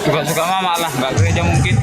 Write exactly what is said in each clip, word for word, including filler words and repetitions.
Suka-suka mama lah, nggak gereja mungkin.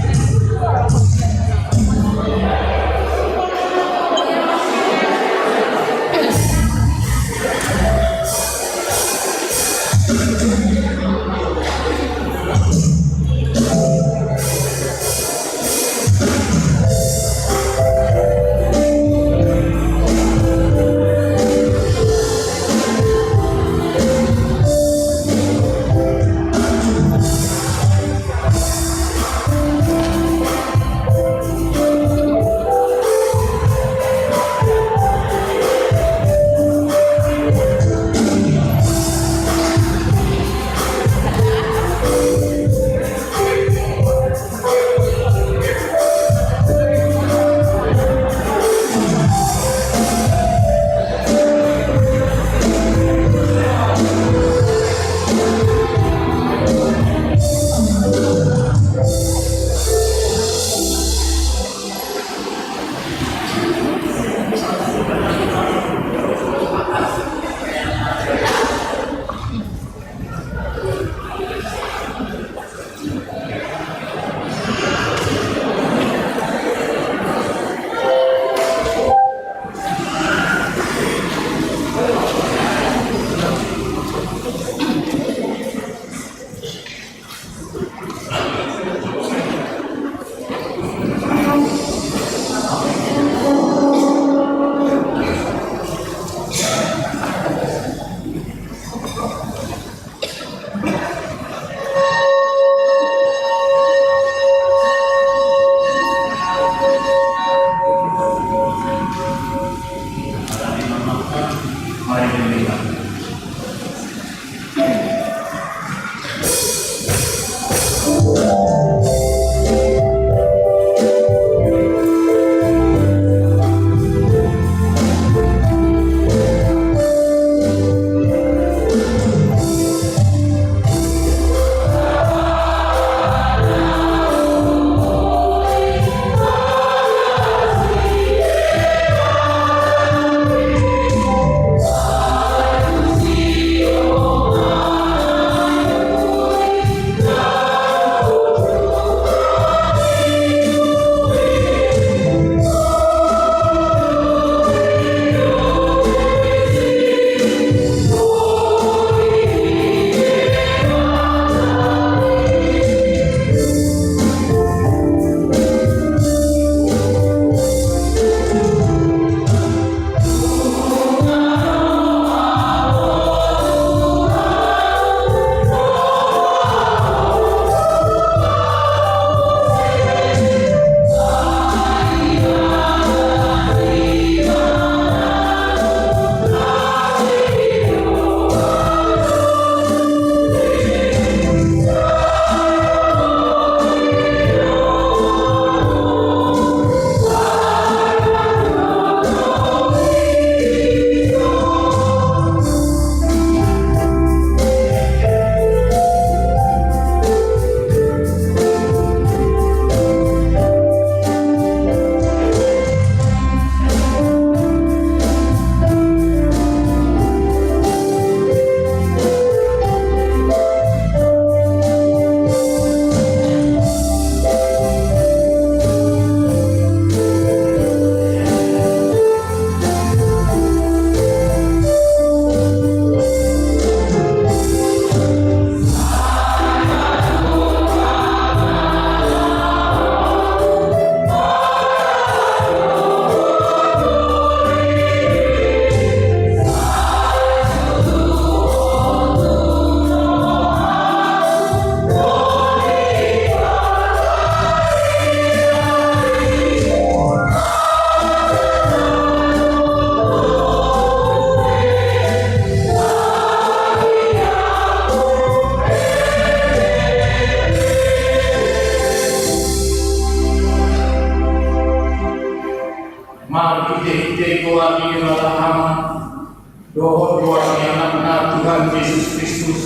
Jesus Kristus,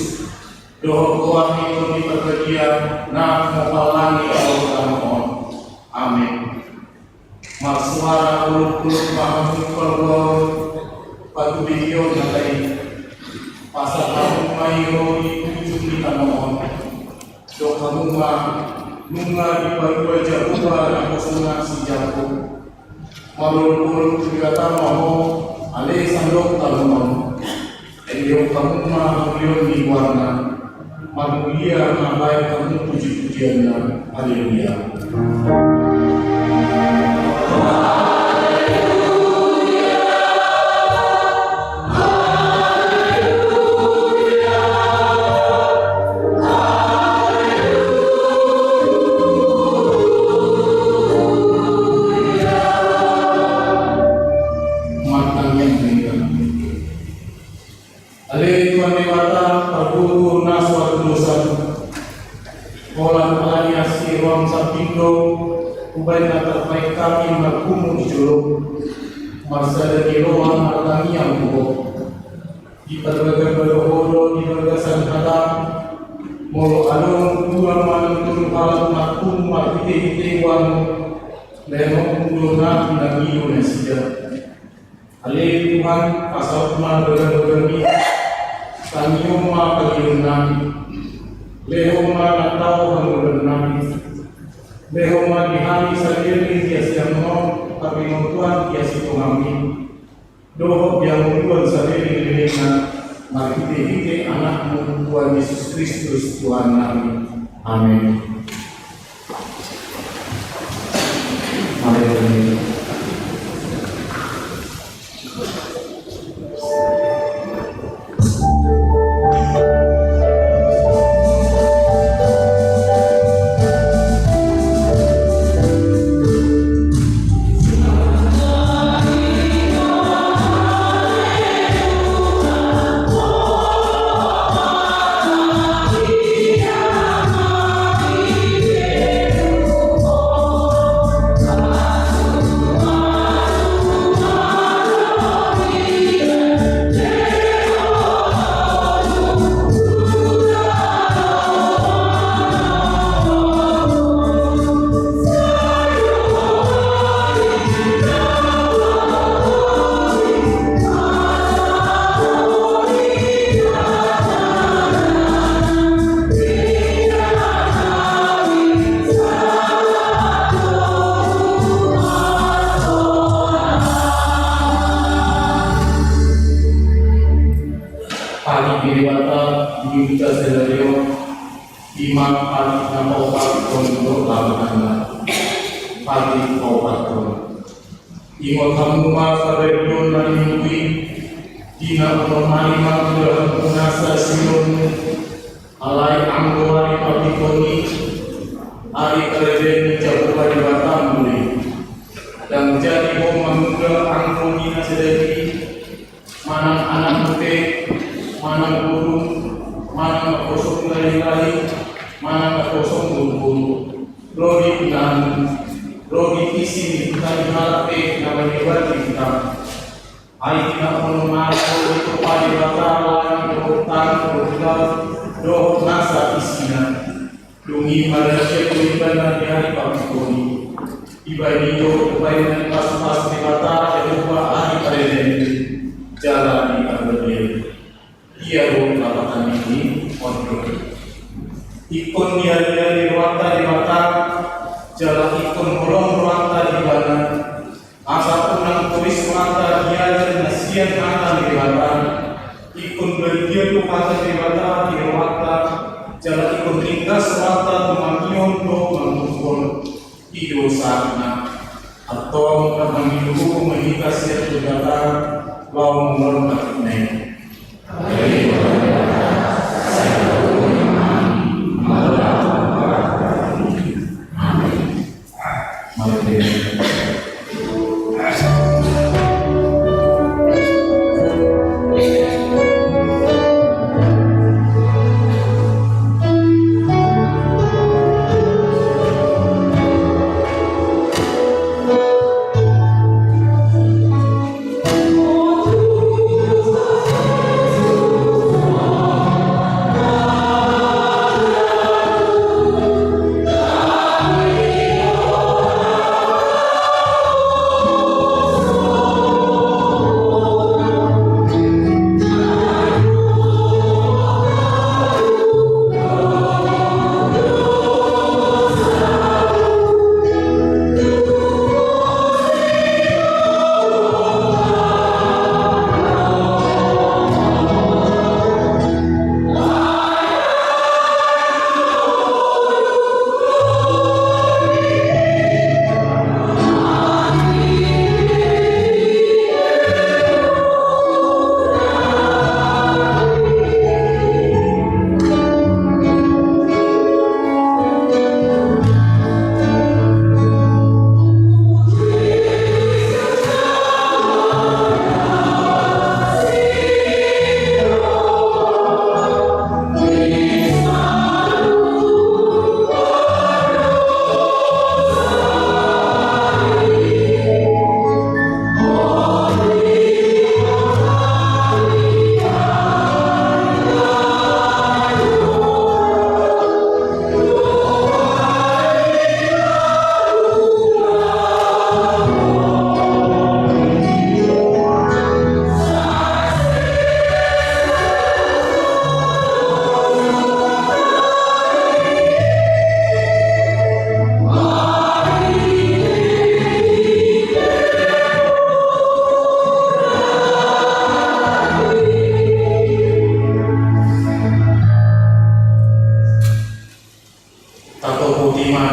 dohot goar ni Tondi Parbadia, na manghaholongi halak on. Amen. Marsuara olopolop ma hamu di parboruon, patubegehon hata i. Pasahat hamu ma i ro di ujung ni tano on. Dok hamu ma, nunga diparua Jahowa naposona si Jakob. Marolopolop tu Debata ma ho, ale sandok tano on. Elehon hamu ma hangoluan ni goarna. Marmulia ma bahen hamu pujipujianna. Haleluya. Martangiang ma hita. Ale Tuhan Debata, parguru na so hatudosan. Holan ala ni asi rohaM sapindo, hubahen na tarbahen hami marpungu di jolom, marsada ni roha martangiang tu Ho. Di parbagas baloho do di bagasan hataM, molo adong dua manang tolu halak marpungu marhitehite goarMu, lehononmu do na pinangido nasida. Ale Tuhan, pasaut ma bagasbagasMi, tangihon ma pangidoannami, lehon ma na tau hangoluannami, lehon ma di hami saleleng di hasiangan on, parlinggoman di hasitongamMi, dohot di hangoluan saleleng ni lelengna, marhitehite AnakMu Tuhan Jesus Kristus Tuhannami. Amen. Haleluya. Patik ni Debata di huta sadari on, ima patik na paopathon dohot lapatanna. Patik paopathon. Ingot hamu ma parbadion na di Minggu i, di na onom ari ma hudahan nasa siulonmu, alai anggo ari patikon i, ari paredean ni Jahowa Debatam do i. Ndang jadi ho manunda anggo di na sadari i, manang anak muse, manang boru, manang naposo lae-lae, manang naposo boru-boru. Ro di inganan, ro di isi ni huta ni halak pe na manewati huta. Ai di na onom ari do ditopa Debata langit dohot tano dohot dalan dohot nasa isina. Dung i marajia do ibana di ari patikon i. Dibahen i do umbahen na dipasupasu Debata Jahowa ari paredean i jala di parbadian i. Ia do lapatan ni on do. Ingkon diari-ari rohanta Debata, jala ingkon holong rohanta di ibana, asa unang toris rohanta di ajar na sian hata ni Debata. Ingkon badia do hata ni Debata di rohanta, jala ingkon ringgas rohanta tumangihon dohot manguruphon. I do sahatna. Antong na mangido ma hita sian Debata, laho mangulahon patikna i. Amen.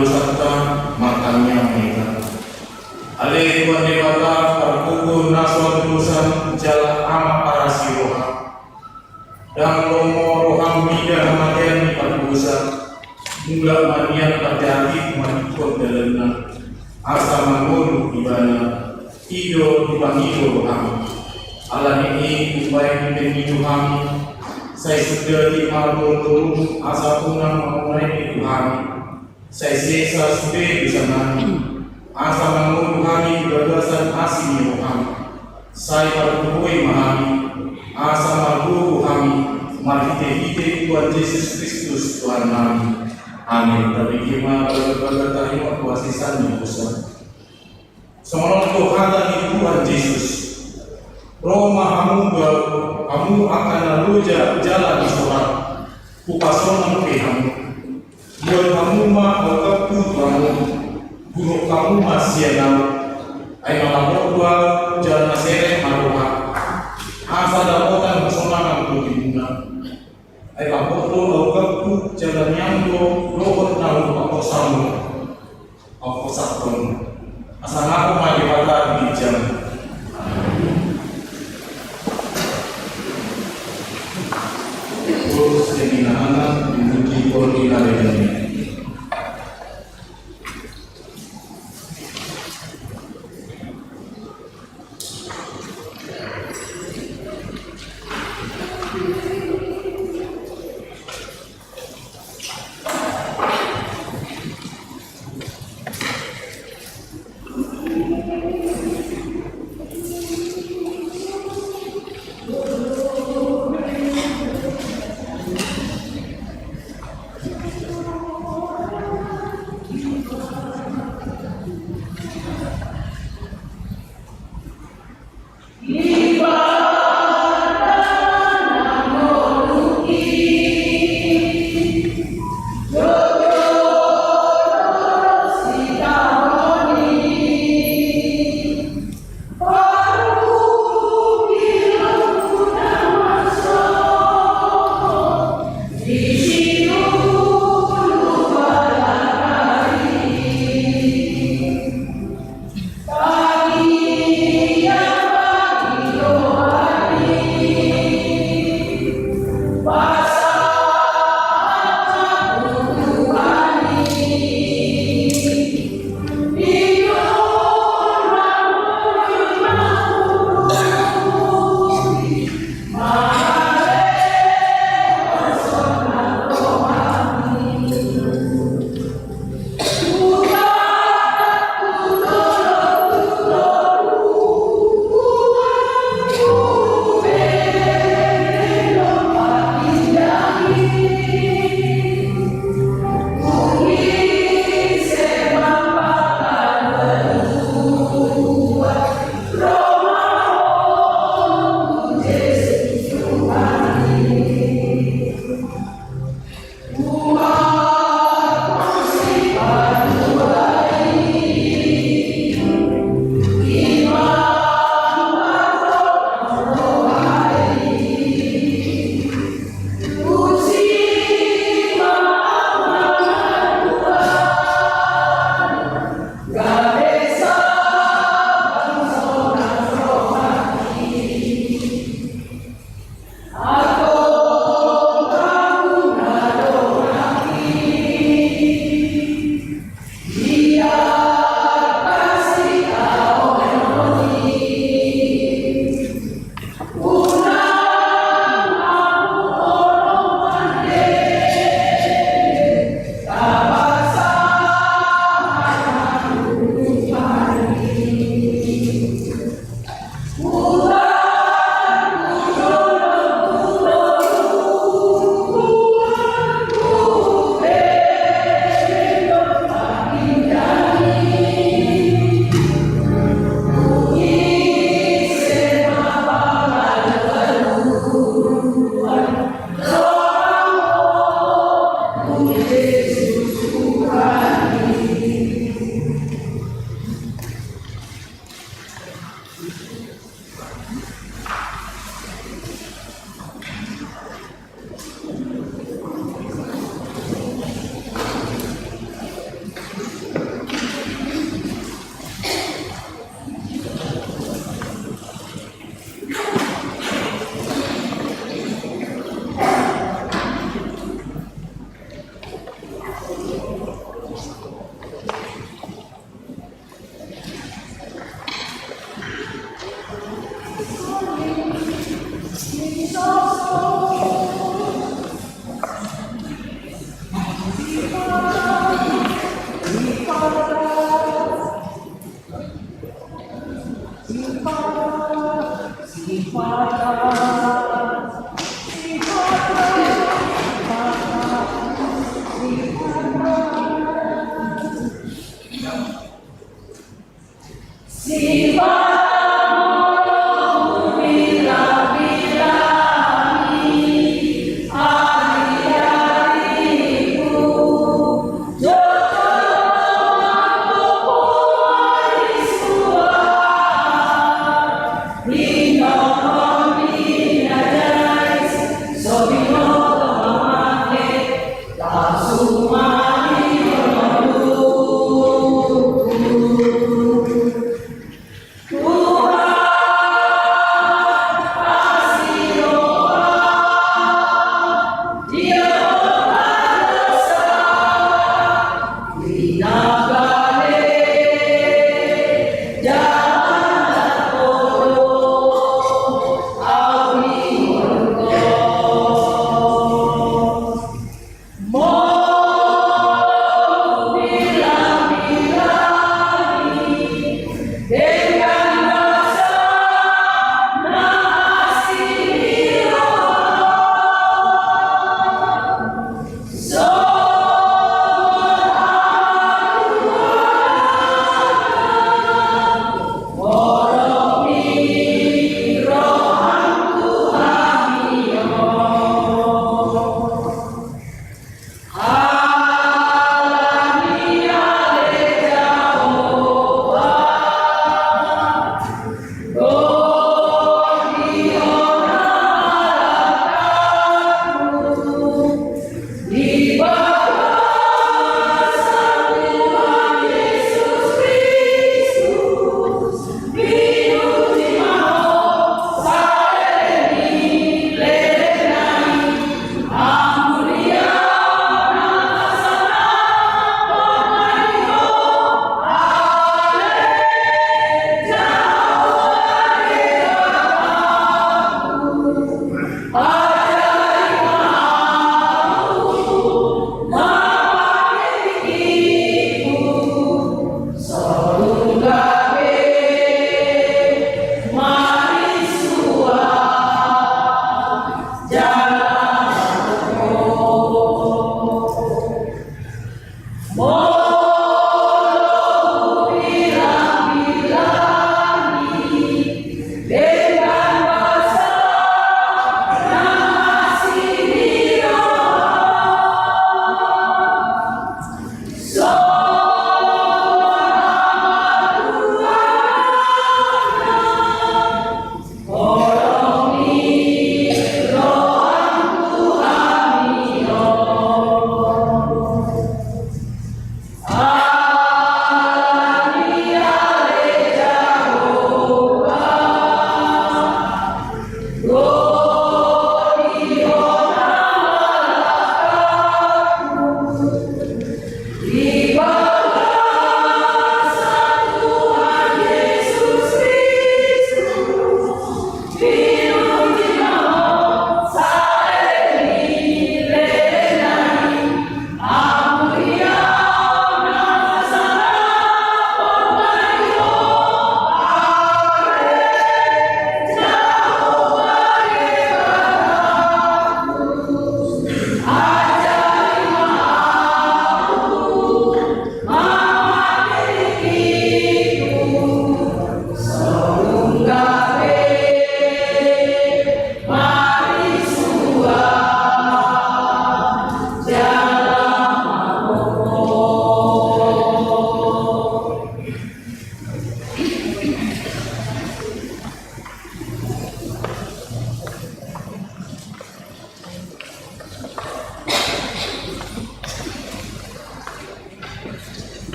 Dosanta, martangiang ma hita. Ale Tuhan Debata, pargogo na so hatudosan jala Ama parasi roha. Ndang lomo roham mida hamatean ni pardosa. Mulak ma nian parjahati, madikkon dalanna, asa mangolu ibana. I do dipangido roham. Alani i, umbahen dipangido hami, sai sundati ma toltolmu, asa unang mamuna i tu hami. Sai sesa sude dosanami, asa mangolu hami di bagasan asi ni roham. Sai pargogoi ma hami, asa margogo hami, marhitehite Tuhan Jesus Kristus Tuhannami. Amin. Tabege ma bagabaga, taringot tu hasesaan ni dosa. Songon on do hata ni Tuhan Jesus: Ro ma hamu, hamu angka na loja jala disorat, hupasonang pe hamu. Buat hamu ma augangku tu hamu, guruk hamu ma sian ahu. Ai malapor do ahu jala maserep ma roha, asa dapotan sonang angkutimuna. Ai lapor do augangku jala nian do dohot na hupahosamu. Ahu hosakhon, asa ngapung ma Debata di ginjang. Terus yang dinahangan dimuji kor di nalena.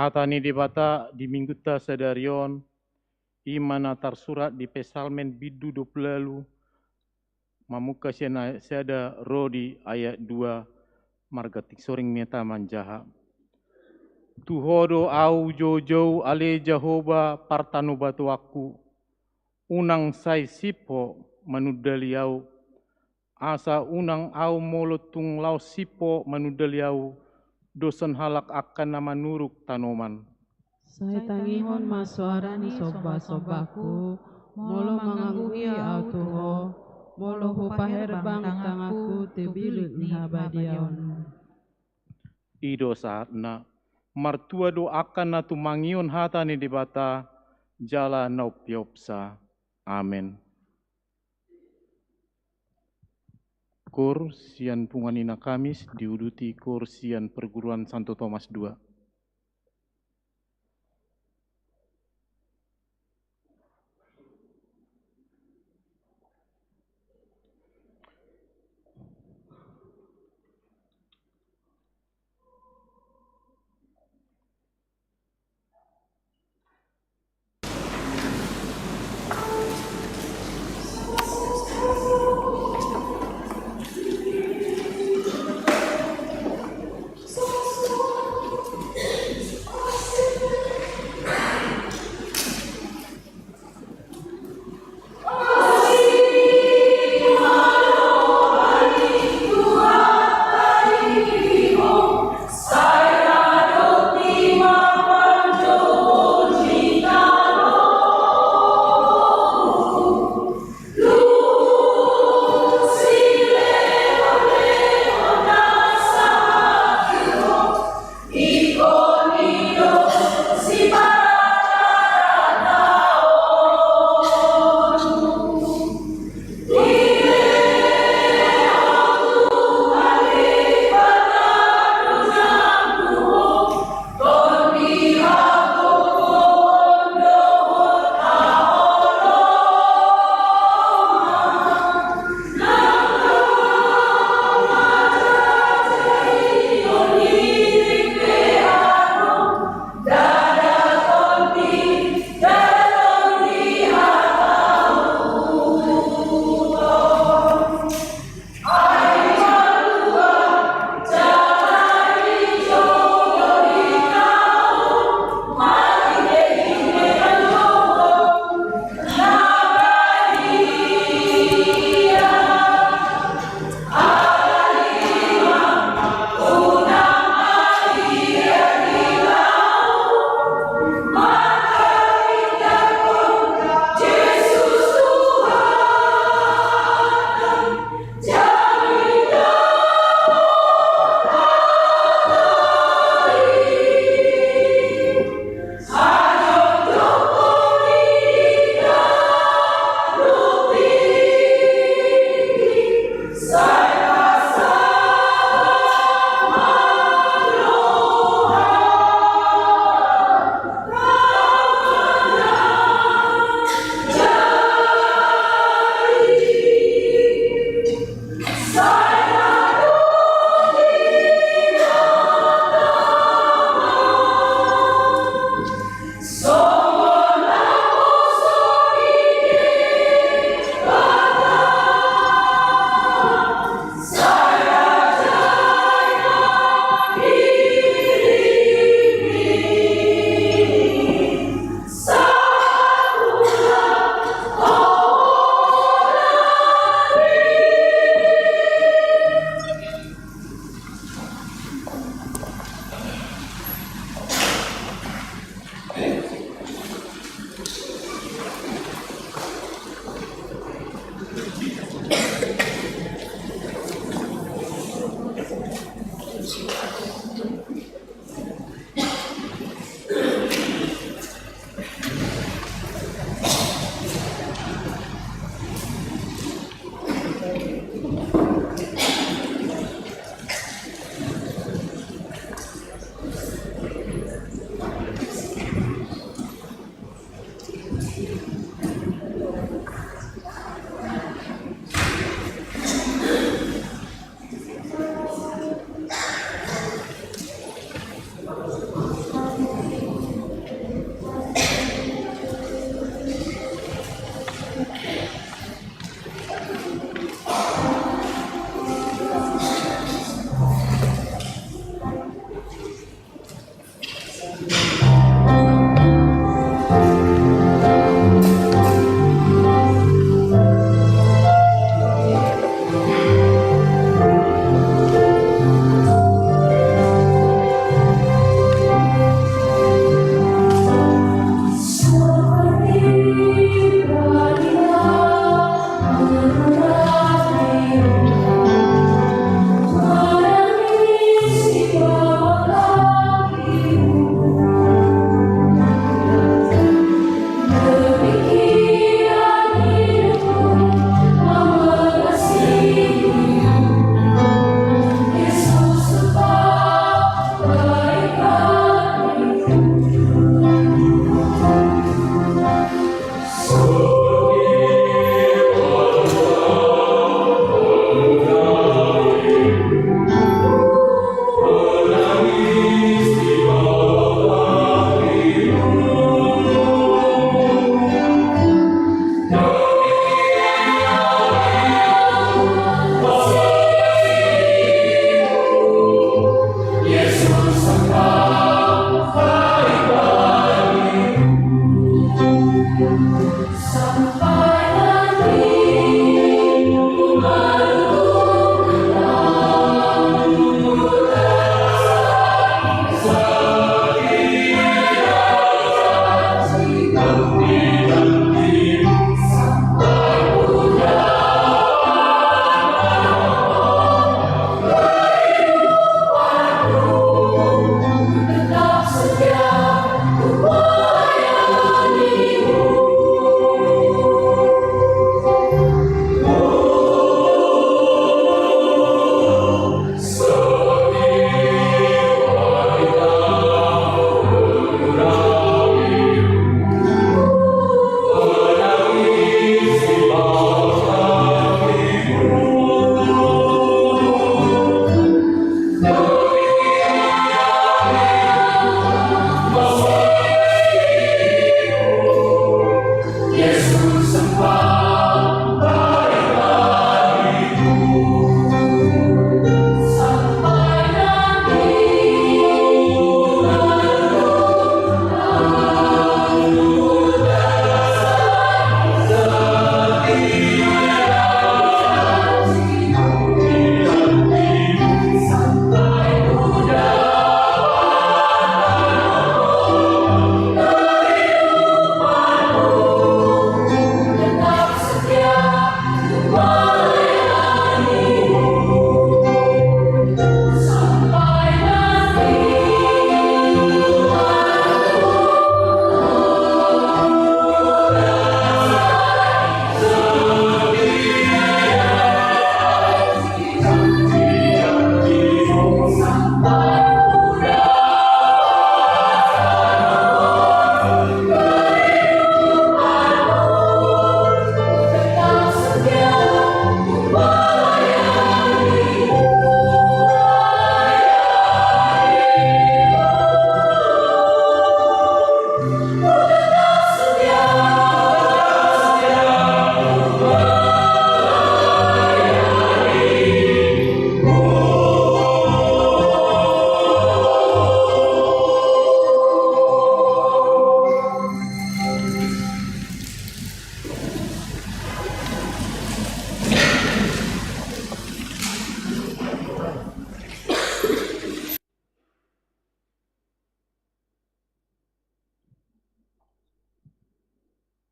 Hata ni Debata di Minggunta sadari on, i ma na tarsurat di Psalmen bindu dua pulu ualu, mamungka sian ayat sada ro di ayat dua, marga tingsoring ma hita manjaha. Tu Ho do ahu joujou ale Jahowa partanobatoanku, unang sai sip Ho manundali ahu, asa unang ahu molo tung laos sip Ho manundali ahu, doshon halak angka na manuruk tanoman. Sai tangihon ma soara ni sombasombangku, molo mangangguhi ahu tu Ho, molo hupaherbang tanganku tu bilik ni habadiaonMu. I do sahatna, martua do angka na tumangihon hata ni Debata, jala na umpeopsa. Amen. Koor sian punguan Ina Kamis diuduti koor sian perguruan Santo Tomas dua.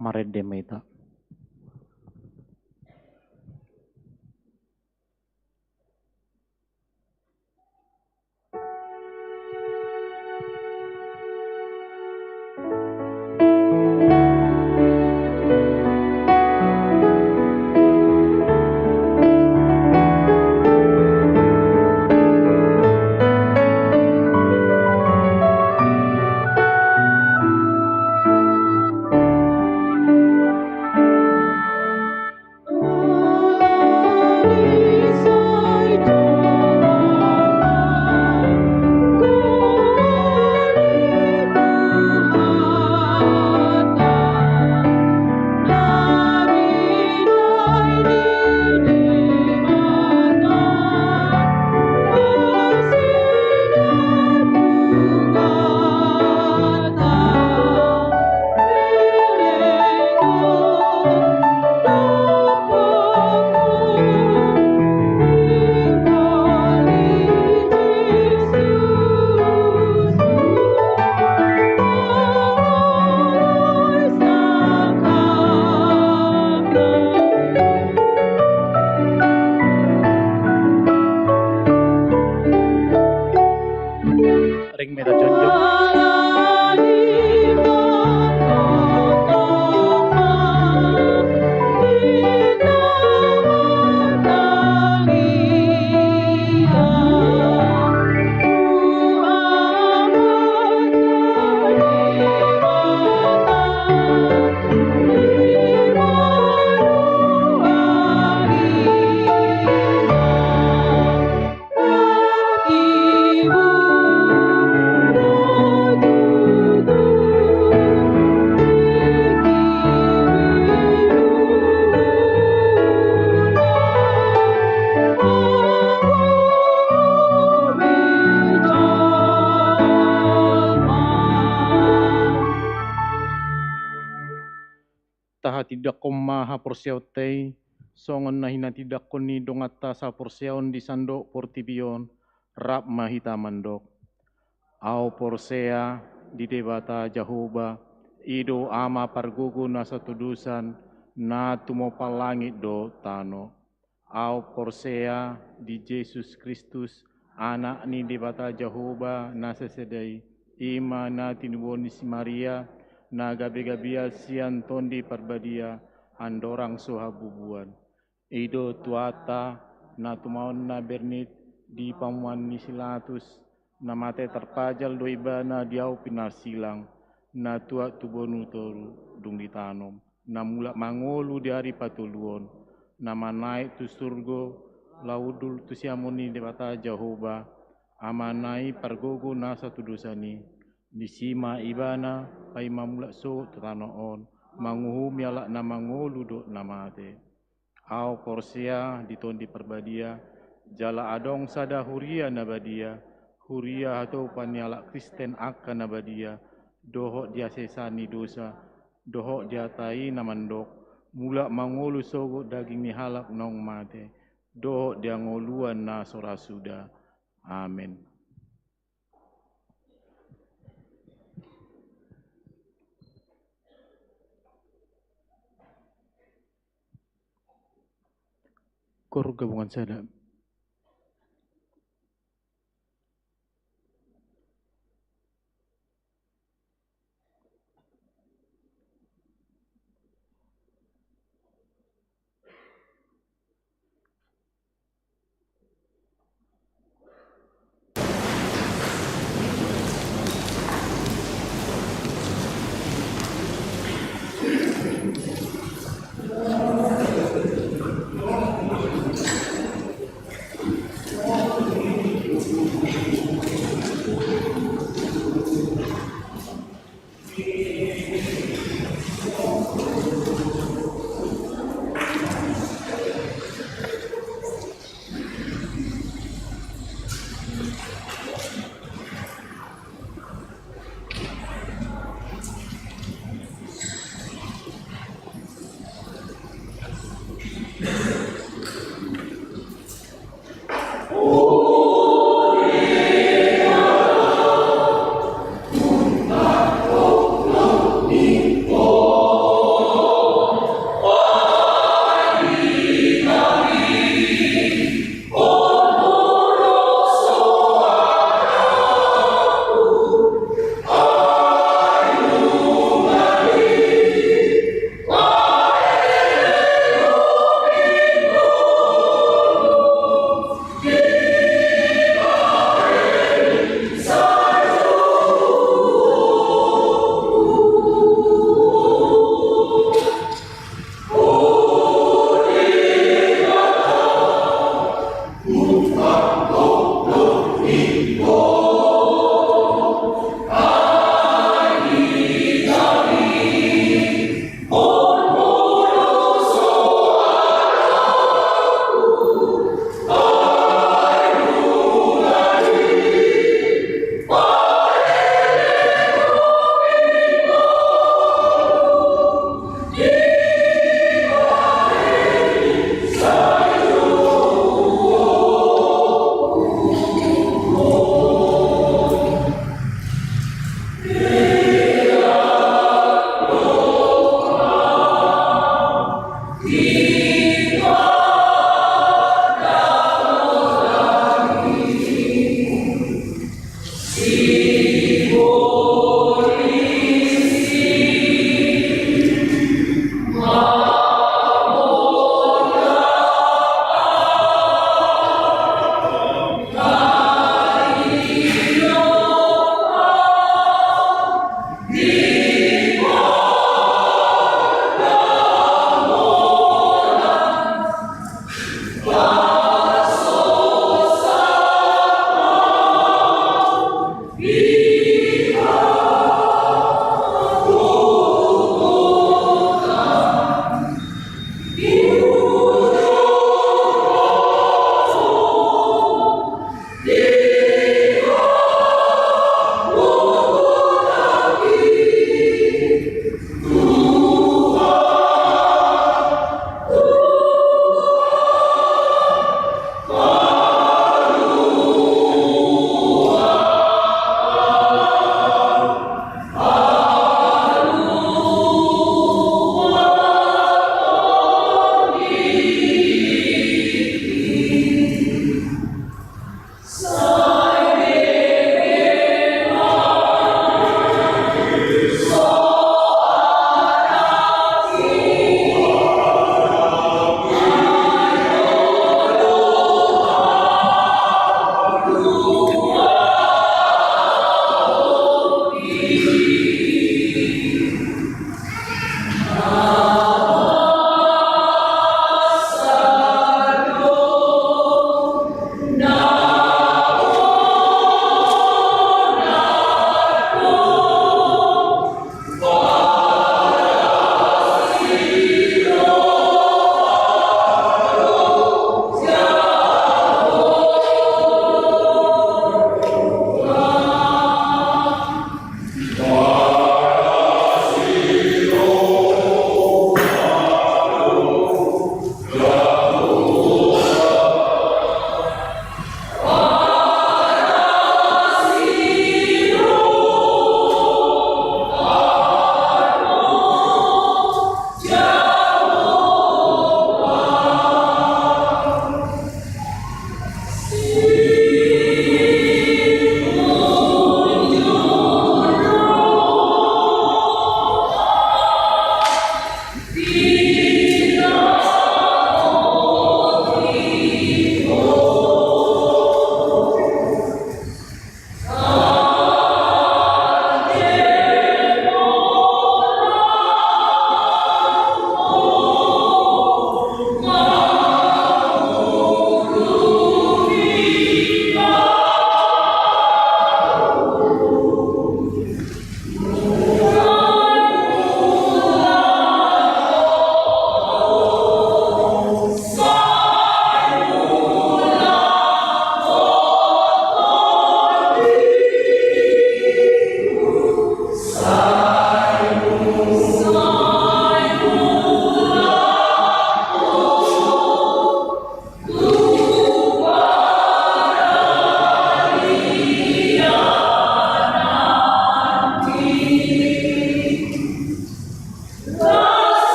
Marende ma hita. Ring ma hita jongjong. Tahatindangkon ma haporseaonta i, songon na hinatindangkon ni donganta saporseaon di sandok portibi on, rap ma hita mandok. Ahu porsea di Debata Jahowa, i do Ama pargogo na satudosan, na tumompa langit dohot tano. Ahu porsea di Jesus Kristus, Anak ni Debata Jahowa na sasada i, i ma na tinubuhon ni si Maria, na gabe gabean sian Tondi Parbadia, andorang so habubuan. I do Tuhanta, na tumaon na bernit di pamuan ni si Latus, na mate tarpajal do Ibana di ahu pinarsilang, na tuat tubuan toru dung ditanom, na mulak mangolu di ari patoluhon, na manaek tu surgo, laho hundul tu siamun ni Debata Jahowa, Amana i pargogo na satudosan i. Disi ma Ibana paima mulak sogot tu tano on, manguhumi halak na mangolu dohot na mate. Ahu porsea di Tondi Parbadia, jala adong sada huria na badia, huria hatopan ni halak Kristen angka na badia, dohot di hasesaan ni dosa, dohot di hata i na mandok, mulak mangolu sogot daging ni halak naung mate, dohot di hangoluan na so ra suda. Amen. Koor gabungan sada.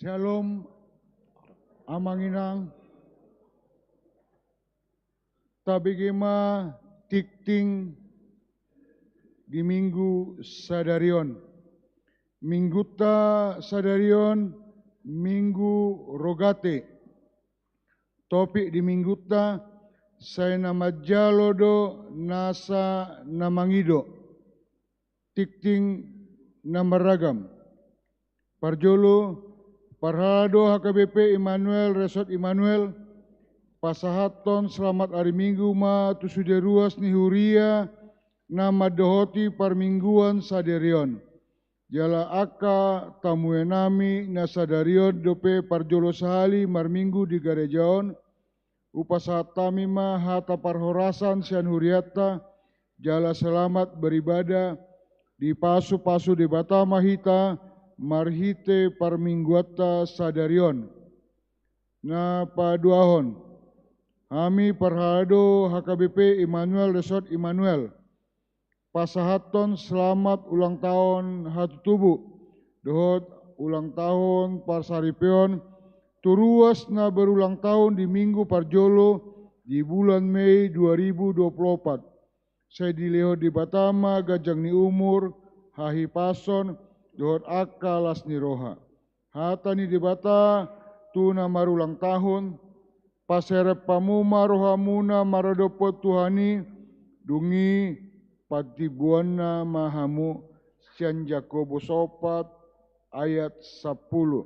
Syalom, Amang Inang. Tabege ma tingting di Minggu sadari on. Minggunta sadari on Minggu Rogate. Topik di Minggunta, sai na manjalo do nasa na mangido. Tingting na marragam. Parjolo, parhalado H K B P Immanuel, Resort Immanuel, pasahathon selamat ari Minggu ma tu sude ruas ni huria na mandohoti parmingguan sadari on. Jala angka tamuenami na sadari on dope parjolo sahali marminggu di gareja on, hupasahat hami ma hata parhorasan sian hurianta, jala selamat beribadah, dipasupasu Debata ma hita marhite parmingguanta sadari on. Na paduahon, hami parhalado H K B P Immanuel Resort Immanuel, pasahathon selamat ulang tahun hatutubu dohot ulang tahun parsaripeon tu ruas na berulang tahun di Minggu parjolo di bulan Mei dua ribu dua puluh opat. Sai dilehon Debata ma ganjang ni umur, hahipason, dohot angka las ni roha. Hata ni Debata tu na marulang tahun, paserep hamu ma rohamuna maradophon Tuhan i, dung i pantimboanna ma hamu, sian Jakobus opat ayat sampulu.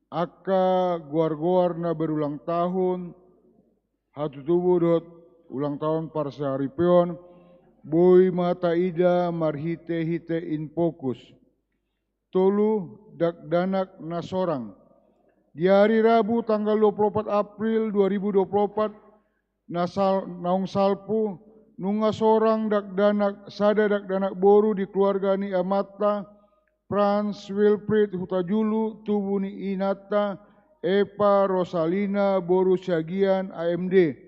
Angka goar-goar na berulang tahun, hatutubu dohot ulang tahun parsaripeon, boi ma taida marhite-hite Infokus. Tolu, dakdanak na sorang. Di ari Rabu tanggal dua puluh opat April dua ribu dua puluh opat, na sal-, naung salpu, nunga sorang dakdanak, sada dakdanak boru di keluarga ni amanta, Franz Wilfried Hutajulu, tubu ni inanta, Eva Rosalina boru Siagian A M D.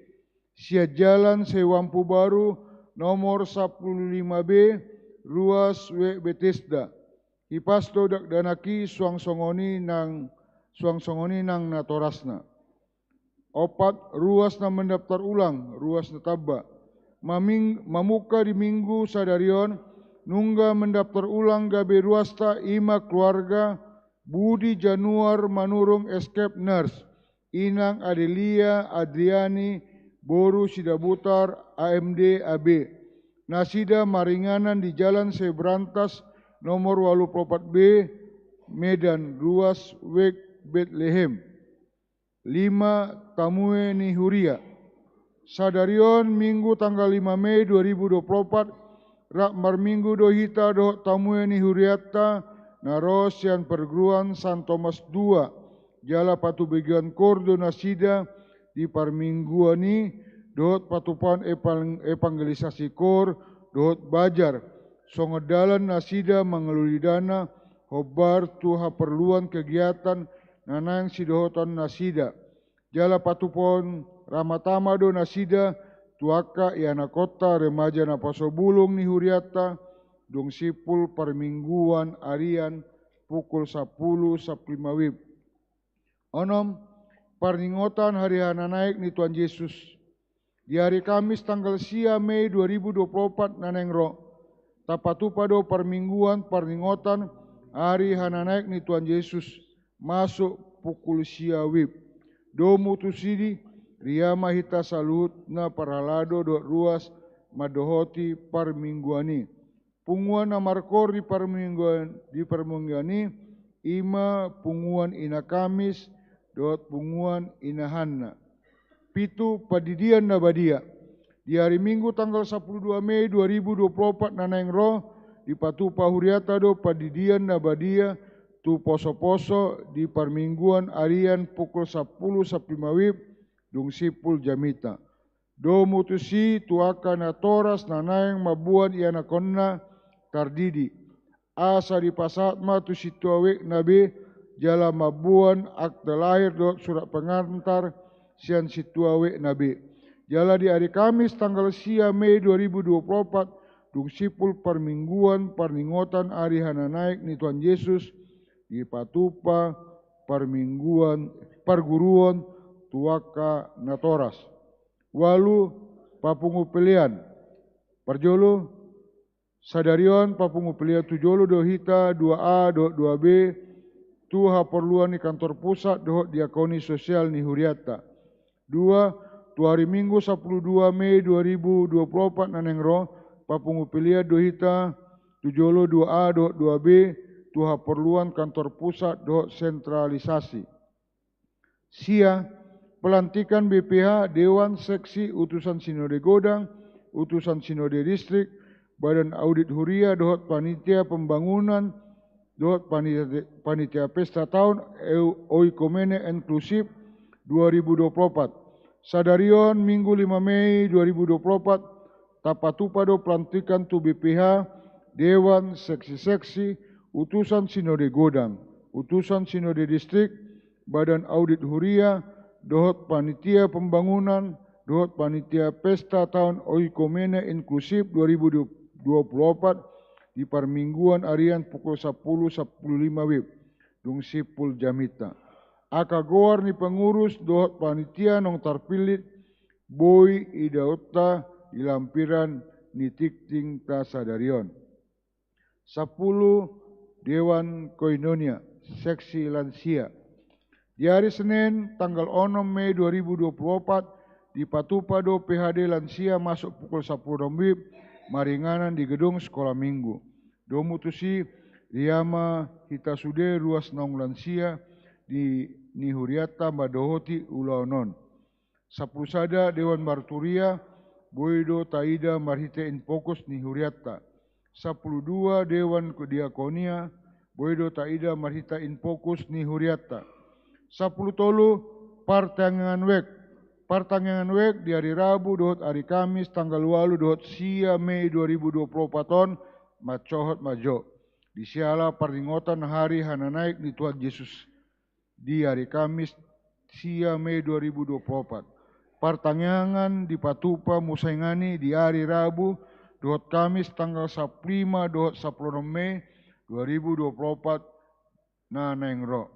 Sian Jalan Sewampu Baru, nomor sampulu lima B, ruas W Betesda. Hipas do dakdanak i suang songon i nang, suang songon i nang natorasna. Opat, ruas na mendaftar ulang, ruas na tamba. Maming-, mamungka di Minggu sadari on, nunga mendaftar ulang gabe ruasta i ma keluarga Budi Januar Manurung, S K P nurse, inang Adelia Adriani boru Sidabutar A M D A B. Nasida maringanan di Jalan Sebrantas nomor walu pulu opat B, Medan, ruas W Betlehem. Lima, tamue ni huria. Sadari on Minggu tanggal lima Mei dua ribu dua puluh opat, rap marminggu do hita dohot tamue ni hurianta na ro sian perguruan San Tomas dua, jala patubegeon koor do nasida di parmingguan i, dohot patupaon epang-, evangelisasi koor dohot bazar, songon dalan nasida mangalului dana hombar tu haporluan kegiatan na naeng sidohoton nasida. Jala patupaon ramatama do nasida tu angka ianakhonta remaja na pasobulung ni hurianta, dung simpul parmingguan arian pukul sampulu sampulu lima wib. Onom, parningotan hari hananaek ni Tuhan Jesus. Di ari Kamis tanggal sia Mei dua ribu dua puluh opat na naeng ro, tapatupa do parmingguan parningotan ari hananaek ni Tuhan Jesus, masuk pukul sia wib. Domu tusi, ria ma hita saluhutna parhalado dohot ruas mandohoti parmingguan i. Punguan na markoor di parmingguan, di parmingguan i, i ma punguan Ina Kamis dohot punguan Ina Hanna. Pitu, pandidian na badia. Di ari Minggu tanggal sampulu dua Mei dua ribu dua puluh opat na naeng ro, dipatupa hurianta do pandidian na badia tu poso-poso di parmingguan arian pukul sampulu sampulu lima wib, dung simpul jamita. Domu tusi tu angka natoras na naeng mamboan ianakhonna tardidi. Asa dipasahat ma tu sintua wekna be, jala mamboan akta lahir dohot surat pengantar sian sintua wekna be. Jala di ari Kamis tanggal sia Mei dua ribu dua puluh opat, dung simpul parmingguan parningotan ari hananaek ni Tuhan Jesus, dipatupa parmingguan, parguruon tu angka natoras. Ualu, papungu pelean. Parjolo, sadari on papungu pelean tu jolo do hita dua A dohot dua B tu haporluan ni kantor pusat dohot diakoni sosial ni hurianta. Dua, tu ari Minggu sampulu dua Mei dua ribu dua puluh opat na naeng ro, papungu pelean do hita tu jolo dua A dohot dua B tu haporluan kantor pusat dohot sentralisasi. Sia, pelantikan B P H, Dewan, Seksi, Utusan Sinode Godang, Utusan Sinode Distrik, Badan Audit Huria, dohot Panitia Pembangunan, dohot Panitia, Panitia Pesta Taon, Eu-, Oikumene Inklusif dua ribu dua puluh opat. Sadari on, Minggu lima Mei dua ribu dua puluh opat, tapatupa do pelantikan tu B P H, Dewan, Seksi-seksi, Utusan Sinode Godang, Utusan Sinode Distrik, Badan Audit Huria, dohot Panitia Pembangunan, dohot Panitia Pesta Taon Oikumene Inklusif dua ribu dua puluh opat di parmingguan arian pukul sampulu, sampulu lima WIB, dung simpul jaminta. Angka goar ni pengurus dohot panitia naung tarpillit boi idaonta di lampiran ni tingtingta sadari on. Sampulu, Dewan Koinonia, Seksi Lansia. Di ari Senen, tanggal onom Mei dua ribu dua puluh opat, dipatupa do P H D lansia masuk pukul sampulu onom WIB, maringanan di gedung Sekolah Minggu. Domu tusi, ria ma hita sude ruas naung lansia di, ni hurianta mandohoti ulaon on. Sampulu sada, Dewan Marturia, boi do taida marhite infokus ni hurianta. Sampulu dua, Dewan Diakonia, boi do taida marhite infokus ni hurianta. Sampulu tolu, Partangiangan Wijk. Partangiangan Wijk di ari Rabu dohot ari Kamis tanggal ualu dohot sia Mei dua ribu dua puluh opat on, mansohot ma jo. Di siala parningotan hari hananaek ni Tuhan Jesus di ari Kamis sia Mei dua ribu dua puluh opat. Partangiangan dipatupa muse nangkin i di ari Rabu dohot Kamis tanggal sampulu lima dohot sampulu onom Mei dua ribu dua puluh opat na naeng ro.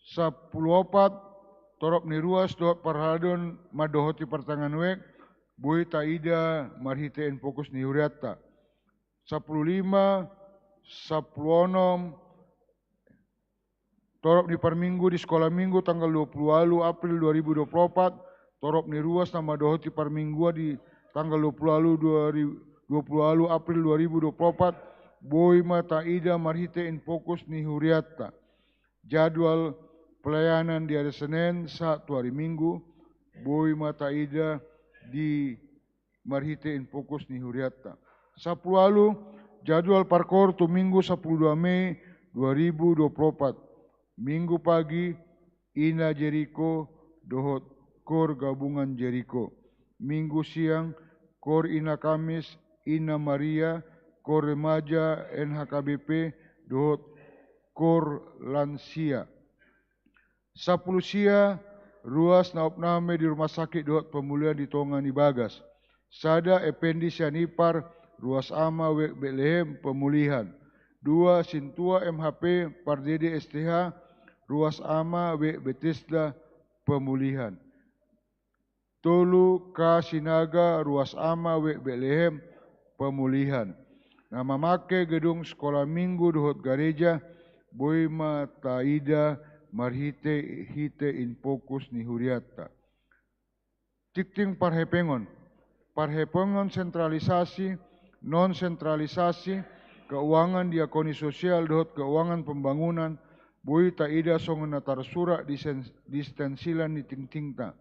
Sampulu opat, torop ni ruas dohot parhalado mandohoti Partangiangan Wijk, boi taida marhite infokus ni hurianta. Sampulu lima, sampulu onom, torop ni parminggu di Sekolah Minggu tanggal dua puluh ualu April dua ribu dua puluh opat, torop ni ruas na mandohoti parmingguan di tanggal dua puluh ualu dua ribu, dua puluh ualu April dua ribu dua puluh opat, boi ma taida marhite infokus ni hurianta. Jadwal pelayanan di ari Senen sahat tu ari Minggu, boi ma taida di marhite infokus ni hurianta. Sampulu ualu, jadwal parkoor tu Minggu sampulu dua Mei dua ribu dua puluh opat. Minggu pagi, Ina Jeriko dohot Koor Gabungan Jeriko. Minggu siang, Koor Ina Kamis, Ina Maria, Koor Remaja N H K B P dohot Koor Lansia. Sampulu sia, ruas na opname di rumah sakit dohot pemulihan di tonga ni bagas. Sada, Effendi sian Ipar, ruas ama Wijk Betlehem, pemulihan. Dua, Sintua M H P, Pardede S T H, ruas ama Wijk Betesda, pemulihan. Tolu, K Sinaga, ruas ama Wijk Betlehem, pemulihan. Na mamangke gedung Sekolah Minggu dohot gareja, boi ma taida marhite, hite infokus ni hurianta. Tingting parhepengon. Parhepengon sentralisasi, non sentralisasi, keuangan diakoni sosial dohot keuangan pembangunan, boi taida songon na tarsurat di sen-, di stensilan ni tingtingta.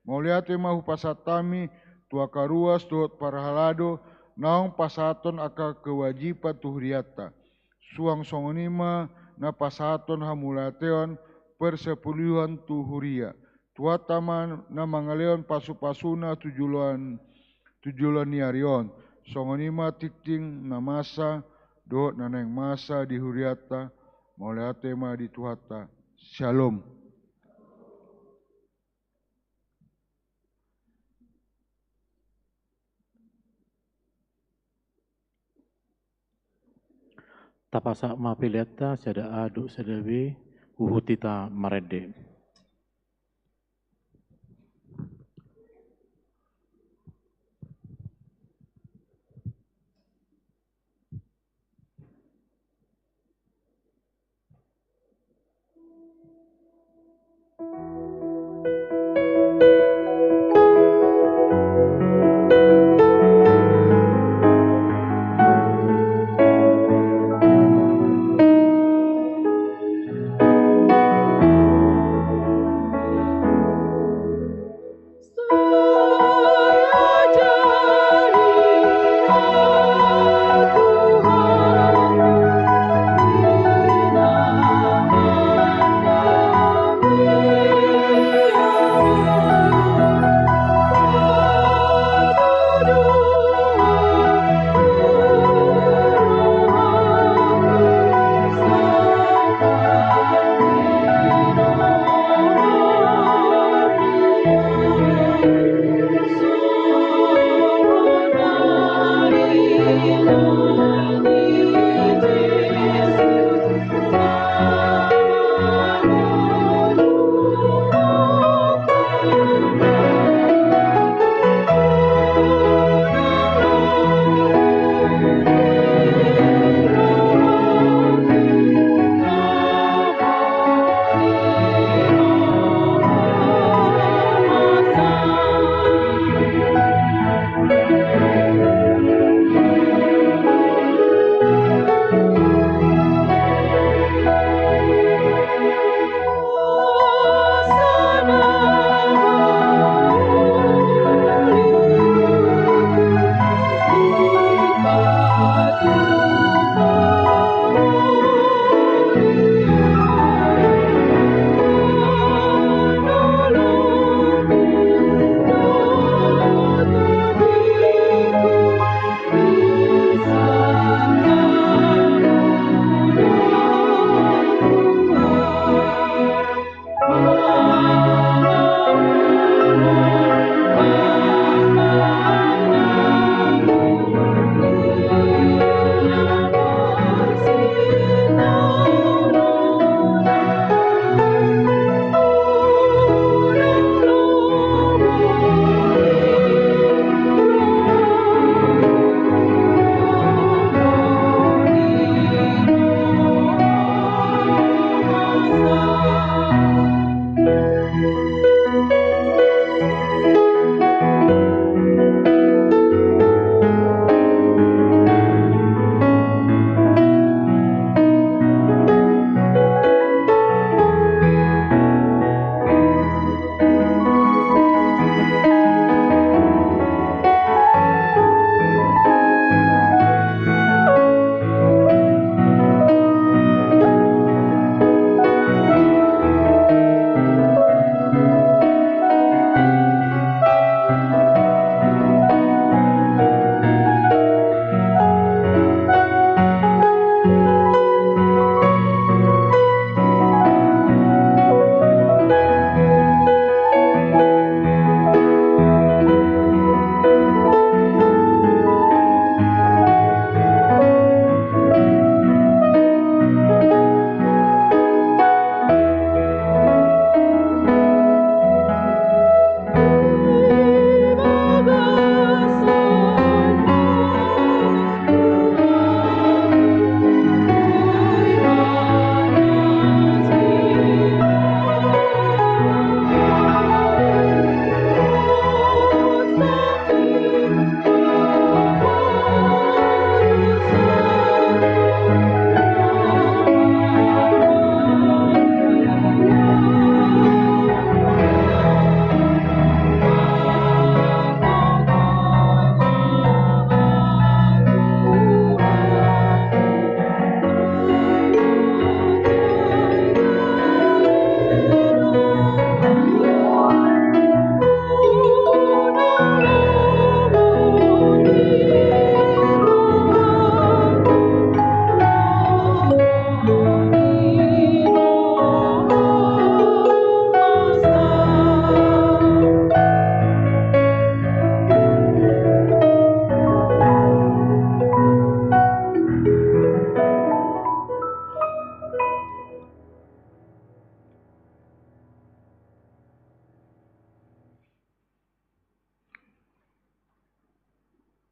Mauliate ma hupasahat hami tu angka ruas dohot parhalado naung pasahathon angka kewajiban tu hurianta. Suang songon i ma na pasahathon hamauliateon persepuluhan tu huria. Tuhanta ma na mangalehon pasupasuna tu joloan, tu joloan ni ari on. Songon i ma tingting na masa dohot na naeng masa di hurianta. Mauliate ma di Tuhanta. Syalom. Tapasahat ma peleanta sada A dohot sada B. Huhut hita marende.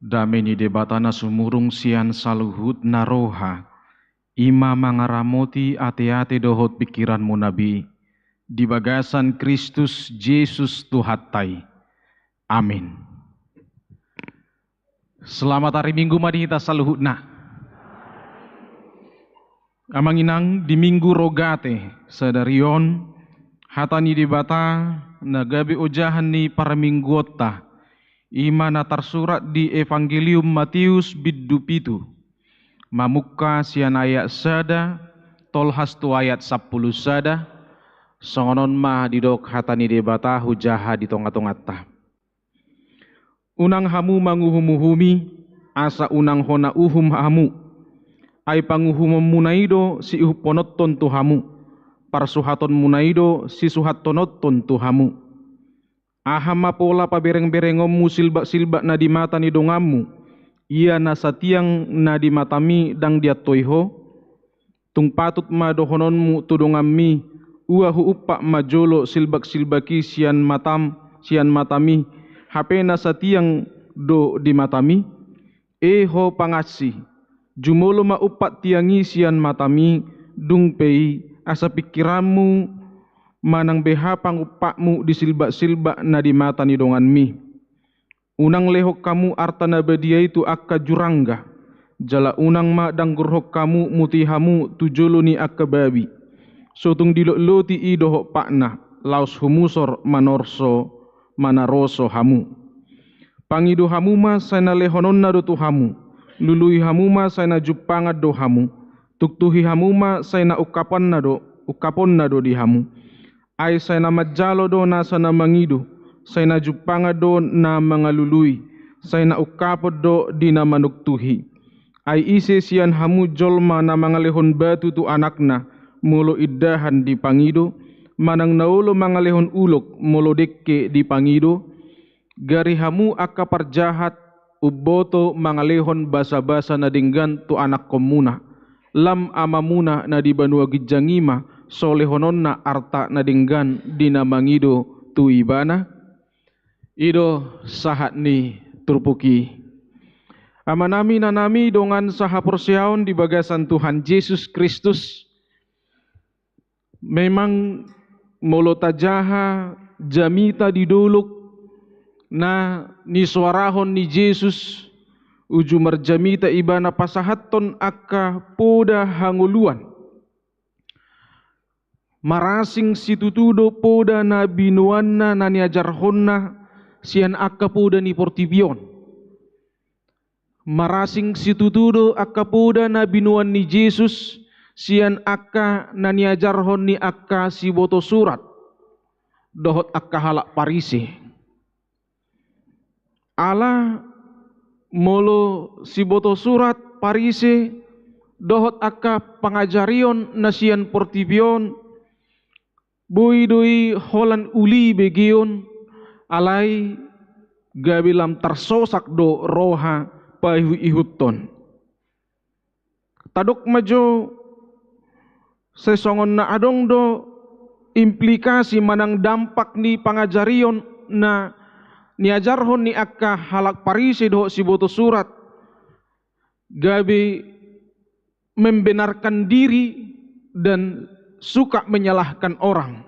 Dame ni Debata na sumurung sian saluhut na roha, i ma mangaramoti ateate dohot pingkiranmuna be, di bagasan Kristus Jesus Tuhanta i. Amin. Selamat ari Minggu ma di hita saluhutna. Amang inang, di Minggu Rogate sadari on, hata ni Debata na gabe ojahan ni parmingguonta, i ma na tarsurat di Evangelium Mateus bindu pitu, mamungka sian ayat sada tolhas tu ayat sampulu sada. Songon on ma didok hata ni Debata hujaha di tonga-tonganta. Unang hamu manguhum-uhumi, asa unang hona uhum hamu. Ai panguhumonmuna i do siihuphononhon tu hamu, parsuhatonmuna i do sisuhathononhon tu hamu. Aha ma pola pabereng-berengonmu silbak-silbak na di mata ni donganmu, ia na satiang na di matami ndang diantoi ho? Tung patut ma dohononmu tu donganmi, ua huumpak ma jolo silbak-silbak i sian matam, sian matami, hape na satiang do di matami? E ho pangansi, jumolo ma umpak tiang i sian matami, dung pe i, asa pingkiranmu manang beha pangumpakmu di silbak-silbak na di mata ni donganmi. Unang lehon hamu arta na badia i tu angka jurangga, jala unang ma danggurhon hamu muti hamu tu jolo ni angka babi. So tung dilotloti i dohot patna, laos humusor manorso, manaroso hamu. Pangido hamu ma sai na lehononna do tu hamu, lului hamu ma sai na jumpangan do hamu, tuktuhi hamu ma sai na ungkaponna do, ungkaponna do di hamu. Ai sai na manjalo do nasa na mangido, sai na jumpangan do na mangalului, sai na ungkapon do di na manuktuhi. Ai ise sian hamu jolma na mangalehon batu tu anakna, molo indahan dipangido, manang na olo mangalehon ulok, molo dengke dipangido? Gari hamu angka parjahat, umboto mangalehon basa-basa na denggan tu anakkonmuna. Lam Amamuna na di banua ginjang i ma so lehononna arta na denggan di na mangido tu ibana? I do sahat ni turpuk i. Amanami, inanami, dongan sahaporseaon di bagasan Tuhan Jesus Kristus, memang molo tajaha jamita di dolok na nisoarahon ni Jesus, uju marjamita ibana pasahathon angka poda hangoluan. Marasing situtu do poda na binoanna na niajarhonna sian angka poda ni portibi on. Marasing situtu do angka poda na binoan ni Jesus sian angka na niajarhon ni angka siboto surat dohot angka halak Parise. Ala molo siboto surat Parise dohot angka pangajarion na sian portibi on, boi do i holan uli begeon, alai gabe lam tarsosak do roha paihut-ihuthon. Tadok ma jo, sai songon na adong do implikasi manang dampak ni pangajarion na niajarhon ni angka halak Parise dohot siboto surat, gabe membenarkan diri dan suka menyalahkan orang.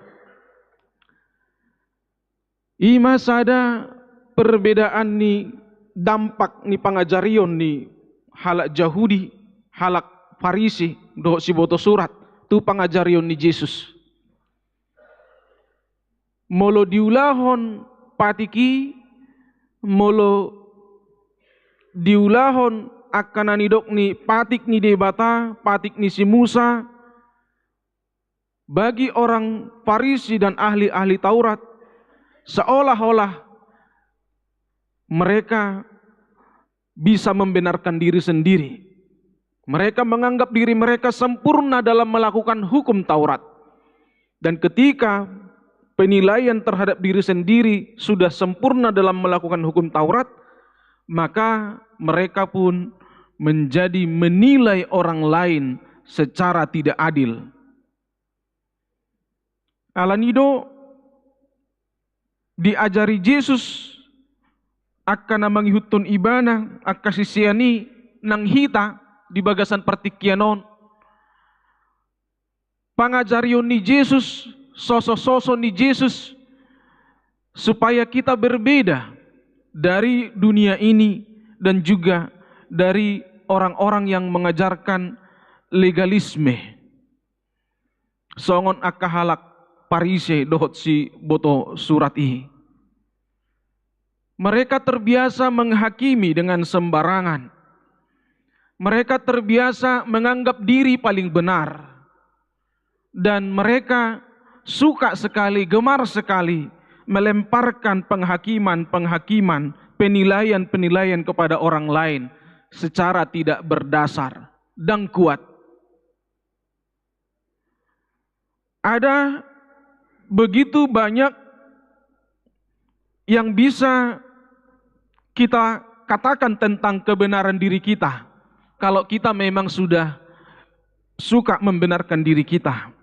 I ma sada perbedaan ni dampak ni pangajarion ni halak Jahudi, halak Parise dohot siboto surat tu pangajarion ni Jesus. Molo diulahon patik i, molo diulahon angka na nidok ni patik ni Debata, patik ni si Musa, bagi orang Farisi dan ahli-ahli Taurat, seolah-olah mereka bisa membenarkan diri sendiri. Mereka menganggap diri mereka sempurna dalam melakukan hukum Taurat. Dan ketika penilaian terhadap diri sendiri sudah sempurna dalam melakukan hukum Taurat, maka mereka pun menjadi menilai orang lain secara tidak adil. Alani do diajari Jesus angka na mangihuthon ibana, angka sisean i, nang hita di bagasan partingkian on. Pangajarion ni Jesus, soso-soso ni Jesus, supaya kita berbeda dari dunia ini dan juga dari orang-orang yang mengajarkan legalisme. Songon angka halak Parise dohot siboto surat i. Mereka terbiasa menghakimi dengan sembarangan. Mereka terbiasa menganggap diri paling benar. Dan mereka suka sekali, gemar sekali melemparkan penghakiman-penghakiman, penilaian-penilaian kepada orang lain secara tidak berdasar dan kuat. Ada begitu banyak yang bisa kita katakan tentang kebenaran diri kita, kalau kita memang sudah suka membenarkan diri kita.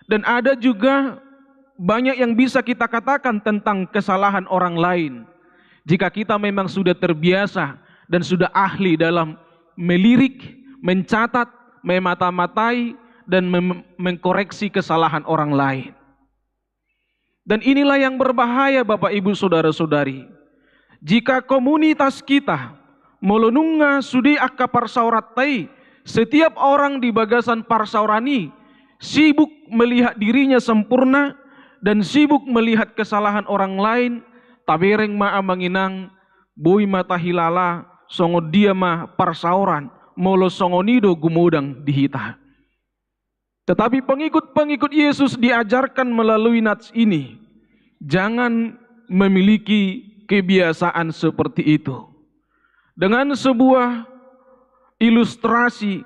Dan ada juga banyak yang bisa kita katakan tentang kesalahan orang lain, jika kita memang sudah terbiasa dan sudah ahli dalam melirik, mencatat, memata-matai, dan mem-, mengkoreksi kesalahan orang lain. Dan inilah yang berbahaya, Bapak, Ibu, saudara-saudari. Jika komunitas kita, molo nunga sude angka parsaoranta i, setiap orang di bagasan parsaoran i sibuk melihat dirinya sempurna dan sibuk melihat kesalahan orang lain, tabereng ma, Amang Inang, boi ma tahilala songon dia ma parsaoran, molo songon i do gumodang di hita. Tetapi pengikut-pengikut Yesus diajarkan melalui nats ini, jangan memiliki kebiasaan seperti itu. Dengan sebuah ilustrasi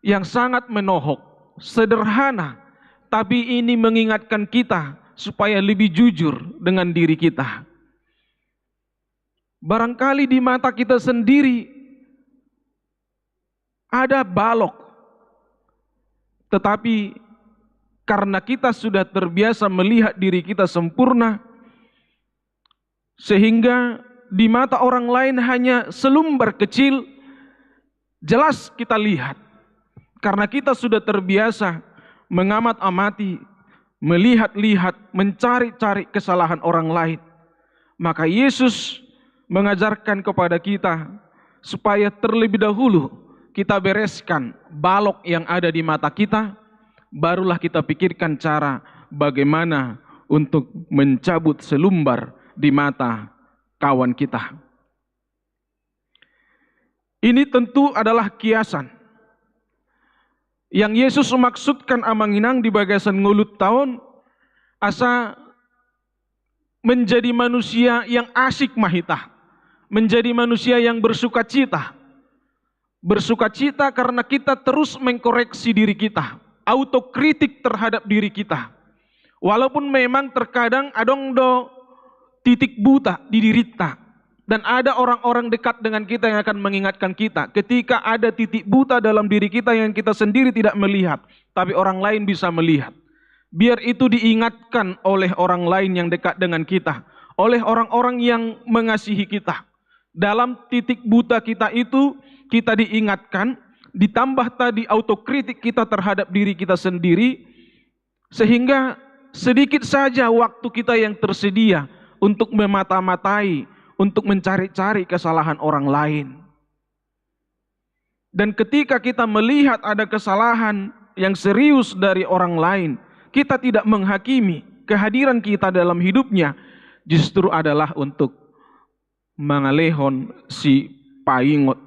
yang sangat menohok, sederhana, tapi ini mengingatkan kita supaya lebih jujur dengan diri kita. Barangkali di mata kita sendiri ada balok, tetapi karena kita sudah terbiasa melihat diri kita sempurna, sehingga di mata orang lain hanya selumbar kecil, jelas kita lihat. Karena kita sudah terbiasa mengamat-amati, melihat-lihat, mencari-cari kesalahan orang lain. Maka Yesus mengajarkan kepada kita supaya terlebih dahulu kita bereskan balok yang ada di mata kita, barulah kita pikirkan cara bagaimana untuk mencabut selumbar di mata kawan kita. Ini tentu adalah kiasan. Yang Yesus maksudkan, Amang Inang, di bagasan ngolunta on, asa menjadi manusia yang asik ma hita, menjadi manusia yang bersukacita. Bersukacita karena kita terus mengkoreksi diri kita, autokritik terhadap diri kita. Walaupun memang terkadang adong do titik buta di dirinta, dan ada orang-orang dekat dengan kita yang akan mengingatkan kita. Ketika ada titik buta dalam diri kita yang kita sendiri tidak melihat, tapi orang lain bisa melihat, biar itu diingatkan oleh orang lain yang dekat dengan kita, oleh orang-orang yang mengasihi kita. Dalam titik buta kita itu, kita diingatkan, ditambah tadi autokritik kita terhadap diri kita sendiri, sehingga sedikit saja waktu kita yang tersedia untuk memata-matai, untuk mencari-cari kesalahan orang lain. Dan ketika kita melihat ada kesalahan yang serius dari orang lain, kita tidak menghakimi, kehadiran kita dalam hidupnya justru adalah untuk mangalehon sipaingot,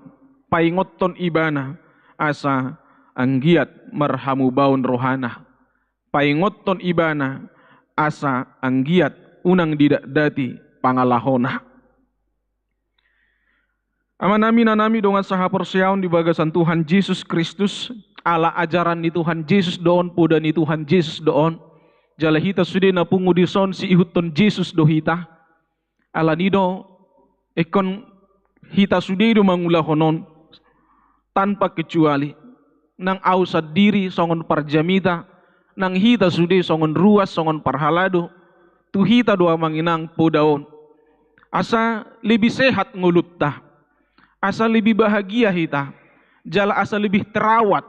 paingothon ibana asa anggiat marhamubaon rohana, paingothon ibana asa anggiat unang didatdati pangalahona. Amanami, inanami, dongan sahaporseaon di bagasan Tuhan Jesus Kristus, ala ajaran ni Tuhan Jesus do on, poda ni Tuhan Jesus do on. Jala hita sude na pungu dison siihuthon Jesus do hita. Alani do, ingkon hita sude do mangulahon on tanpa kecuali. Nang ahu sandiri songon parjamita, nang hita sude songon ruas, songon parhalado, tu hita do, Amang Inang, poda on. Asa lebih sehat ngolunta, asa lebih bahagia hita, jala asa lebih terawat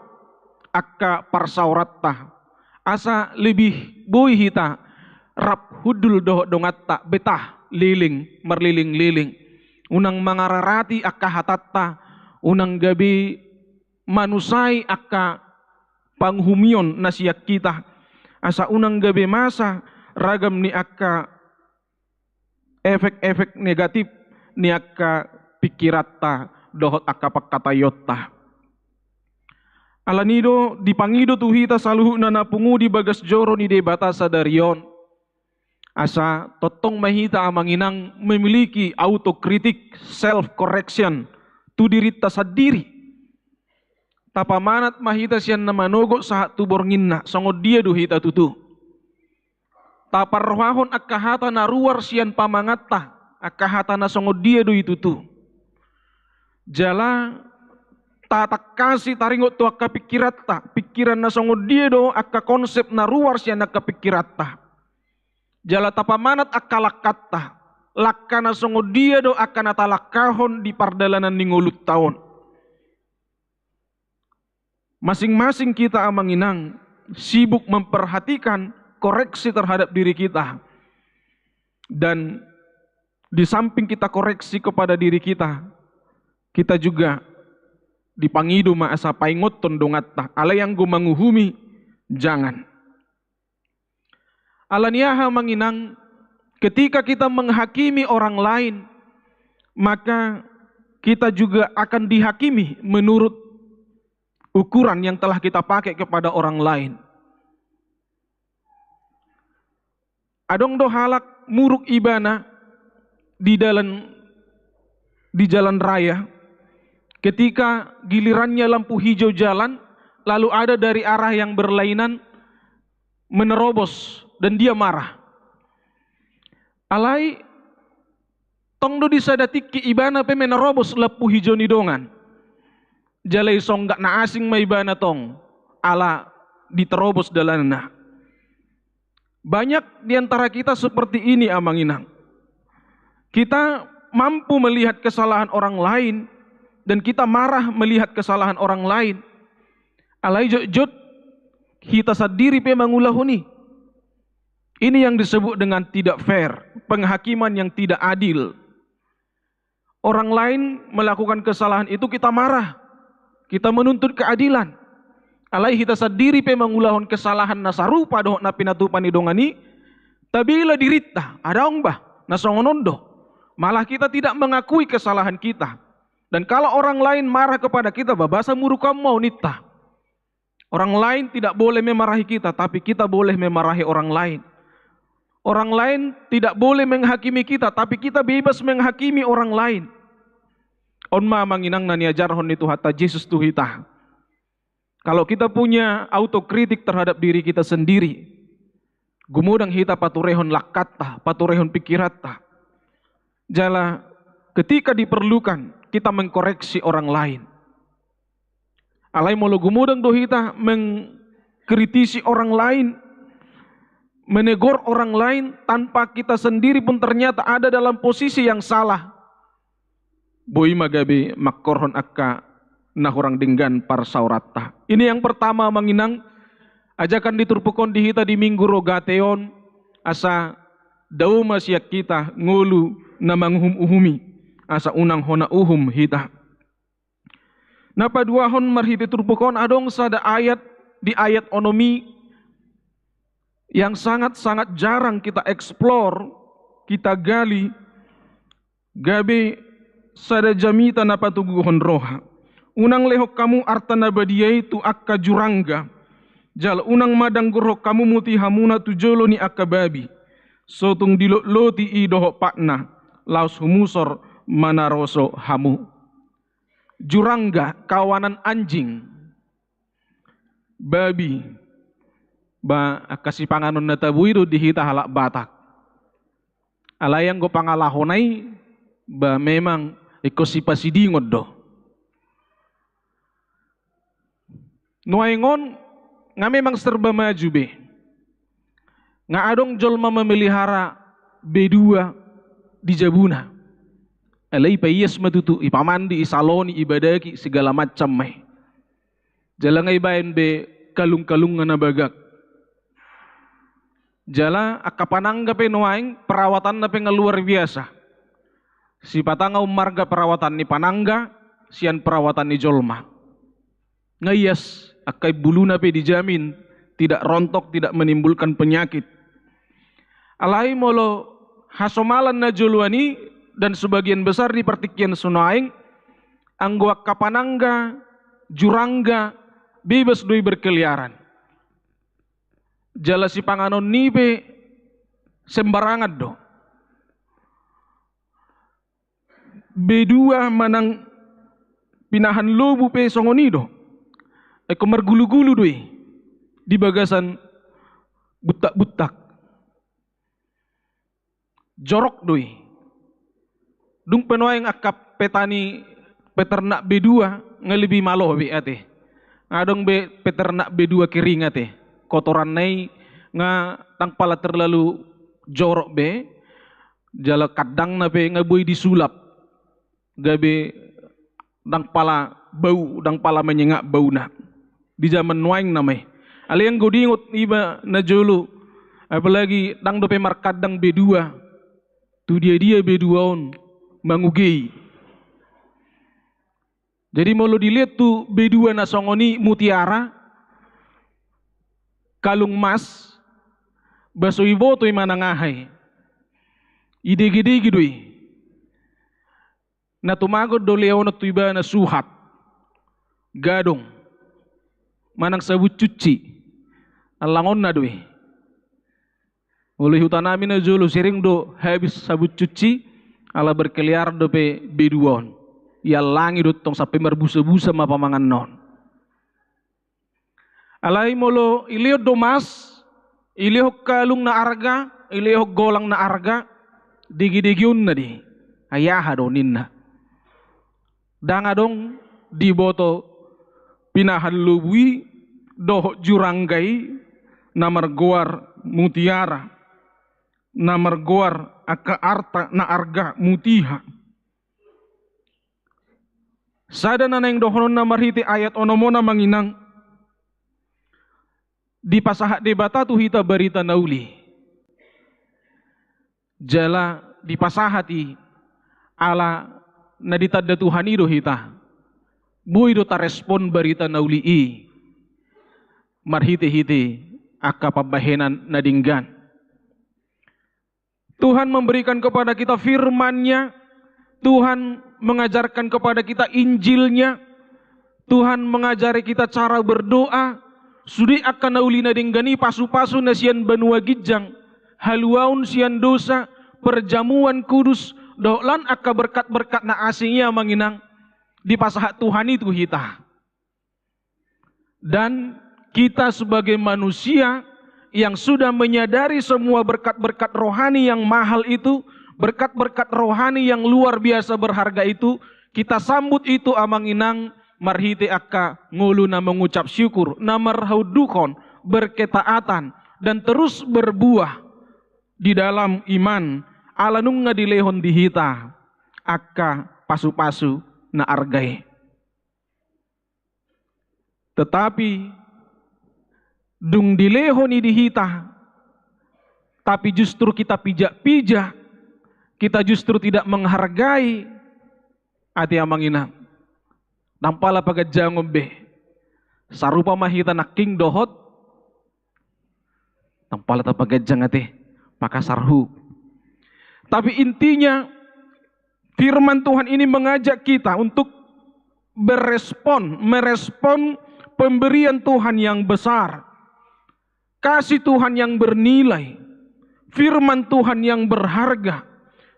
angka parsaoranta, asa lebih boi hita rap hundul dohot donganta betah leleng marleleng-leleng. Unang mangararati angka hatanta, unang gabe manusai angka panguhumion na sian hita, asa unang gabe masa ragam ni angka efek-efek negatif ni angka pingkiranta dohot angka pangkataionta. Alani do dipangido tu hita saluhutna na pungu di bagas joro ni Debata sadari on, asa tongtong ma hita, amang inang, memiliki autokritik, self correction, tu dirinta sandiri. Tapamanat ma hita sian na manogot sahat tu bornginna, songon dia do hita tutu. Taparrohahon angka hata na ruar sian pamanganta, angka hata na songon dia do i tutu. Jala tatangkasi taringot tu angka pingkiranta, pingkiran na songon dia do angka konsep na ruar sian angka pingkiranta. Jala tapamanat angka langkanta, langka na songon dia do angka na talangkahon di pardalanan ni ngolunta on. Masing-masing kita, amang inang, sibuk memperhatikan koreksi terhadap diri kita. Dan di samping kita koreksi kepada diri kita, kita juga dipangido ma asa paingothon donganta, alai anggo manguhumi, jangan. Alani aha, amang inang, ketika kita menghakimi orang lain, maka kita juga akan dihakimi menurut ukuran yang telah kita pakai kepada orang lain. Adong do halak muruk ibana di dalan, di jalan raya, ketika gilirannya lampu hijau jalan, lalu ada dari arah yang berlainan menerobos dan dia marah. Alai tong do di sada tingki ibana pe menerobos lampu hijau ni dongan. Jala i songgak na asing ma ibana tong, ala diterobos dalanna. Banyak di antara kita seperti ini, amang inang. Kita mampu melihat kesalahan orang lain, dan kita marah melihat kesalahan orang lain. Alai jotjot hita sandiri pe mangulahon i. Ini yang disebut dengan tidak fair, penghakiman yang tidak adil. Orang lain melakukan kesalahan itu, kita marah, kita menuntut keadilan. Alai hita sandiri pe mangulahon kesalahan na sarupa dohot na pinatupa ni dongan i, tabela dirinta, adong bah na songon on do. Malah kita tidak mengakui kesalahan kita. Dan kalau orang lain marah kepada kita, bah, boasa muruk hamu, ninta. Orang lain tidak boleh memarahi kita, tapi kita boleh memarahi orang lain. Orang lain tidak boleh menghakimi kita, tapi kita bebas menghakimi orang lain. On ma, amang inang, na niajarhon ni Tuhanta Jesus tu hita. Kalau kita punya autokritik terhadap diri kita sendiri, gumodang hita paturehon langkanta, paturehon pingkiranta. Jala ketika diperlukan, kita mengkoreksi orang lain. Alai molo gumodang do hita mengkritisi orang lain, menegur orang lain, tanpa kita sendiri pun ternyata ada dalam posisi yang salah, boi ma gabe mangkorhon angka na hurang denggan parsaoranta. Ini yang pertama, amang inang, ajakan di turpuk on di hita di Minggu Rogate on, asa dao ma sian hita ngolu na manguhum-uhumi, asa unang hona uhum hita. Na paduahon, marhite turpuk on adong sada ayat di ayat onom i yang sangat-sangat jarang kita explore, kita gali, gabe sada jamita na patoguhon roha. Unang lehon hamu arta na badia i tu angka jurangga, jala unang ma danggurhon hamu mutihamuna tu jolo ni angka babi. So tung dilotloti i dohot patna, laos humusor manaroso hamu. Jurangga, kawanan anjing, babi, ba angka sipanganon na tabo i do di hita halak Batak. Alai anggo pangalahona i, ba memang ingkon sipasidingon do. Nuaeng on nga memang serba maju be. Nga adong jolma memelihara B dua, di jabuna. Alai ipaias ma tutu, ipamandi, isaloni, ibadaki, segala macam ma i. Jala nga ibaen be kalung-kalungna na bagak. Jala angka panangga pe nuaeng perawatanna pe nga luar biasa. Sipata nga ummarga perawatan ni panangga sian perawatan ni jolma. Nga ias, angka imbuluna pe dijamin, tidak rontok, tidak menimbulkan penyakit. Alai molo hasomalan na joloan i, dan sebagian besar di partingkian so nuaeng, anggo angka panangga, jurangga, bebas do i berkeliaran. Jala sipanganon ni pe sembarangan do. B dua manang pinahan lobu pe songon i do. Ingkon margulu-gulu do i di bagasan buntak-buntak. Jorok do i. Dung pe nuaeng angka petani, peternak B dua nga lebih malo be ate. Nga adong be peternak B dua kering ate. Kotoranna i nga ndang pala terlalu jorok be, jala kandangna pe nga boi disulap, gabe ndang pala bau, ndang pala menyengat bauna. Di zaman nuaeng nama i. Alai anggo diingot iba na jolo, apalagi ndang dope markandang B dua, tu dia-dia B dua on mangugei. Jadi molo dilehon tu B dua na songon i mutiara, kalung mas, ba so iboto i manang aha i. Idege-dege do i. Na tumagon do lehonon tu ibana suhat, gadong, manang sabun cuci. Allangon na do i. Molo di huta nami na jolo sering do habis sabun cuci, ala berkeliaran dope B dua on. Iallangi do tong sampe marbusa-busa ma pamanganna on. Alai molo ilehon do mas, ilehon kalung na arga, ilehon golang na arga, dege-degeonna do i. Ai aha do ninna. Ndang adong diboto pinahan lobu i dohot jurangga i na margoar mutiara, na margoar angka arta na arga mutiha. Sada na naeng dohononna marhite ayat onom on amang inang, dipasahat Debata tu hita barita na uli. Jala dipasahat i ala na ditanda Tuhan i do hita. Boi do tarespon barita na uli i marhite-hite angka pambahenan na denggan. Tuhan memberikan kepada kita firman-Nya, Tuhan mengajarkan kepada kita Injil-Nya, Tuhan mengajari kita cara berdoa, sude angka na uli na denggan i pasu-pasu na sian banua ginjang, haluaon sian dosa, perjamuan kudus, dohot lan angka berkat-berkat na asing i amang inang, dipasahat Tuhan i tu hita. Dan kita sebagai manusia yang sudah menyadari semua berkat-berkat rohani yang mahal itu, berkat-berkat rohani yang luar biasa berharga itu, kita sambut itu amang inang marhite angka ngolu na mengucap syukur, na marhaundukhon, berketaatan, dan terus berbuah di dalam iman, ala nunga dilehon di hita angka pasu-pasu na arga i. Tetapi dung dilehon i di hita, tapi justru kita pijak-pijak, kita justru tidak menghargai, ate amang inang, ndang pala paganjangon be. Sarupa ma hita nangkin dohot Ndang pala tapaganjang ate, pakasarhu. Tapi intinya, firman Tuhan ini mengajak kita untuk berespon, merespon pemberian Tuhan yang besar, kasih Tuhan yang bernilai, firman Tuhan yang berharga.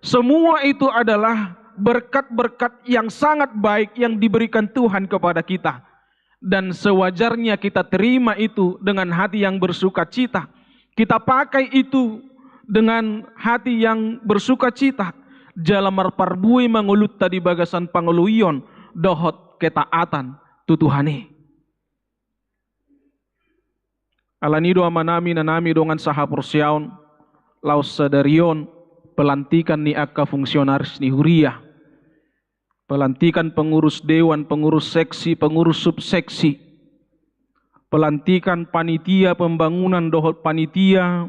Semua itu adalah berkat-berkat yang sangat baik yang diberikan Tuhan kepada kita. Dan sewajarnya kita terima itu dengan hati yang bersukacita. Kita pakai itu dengan hati yang bersukacita. Jala marparbue ma ngolunta di bagasan pangoloion dohot ketaatan tu Tuhan i. Alani do amanami, inanami, dongan sahaporseaon, laos sadari on pelantikan ni angka fungsionaris ni huria, pelantikan pengurus dewan, pengurus seksi, pengurus subseksi, pelantikan panitia pembangunan dohot panitia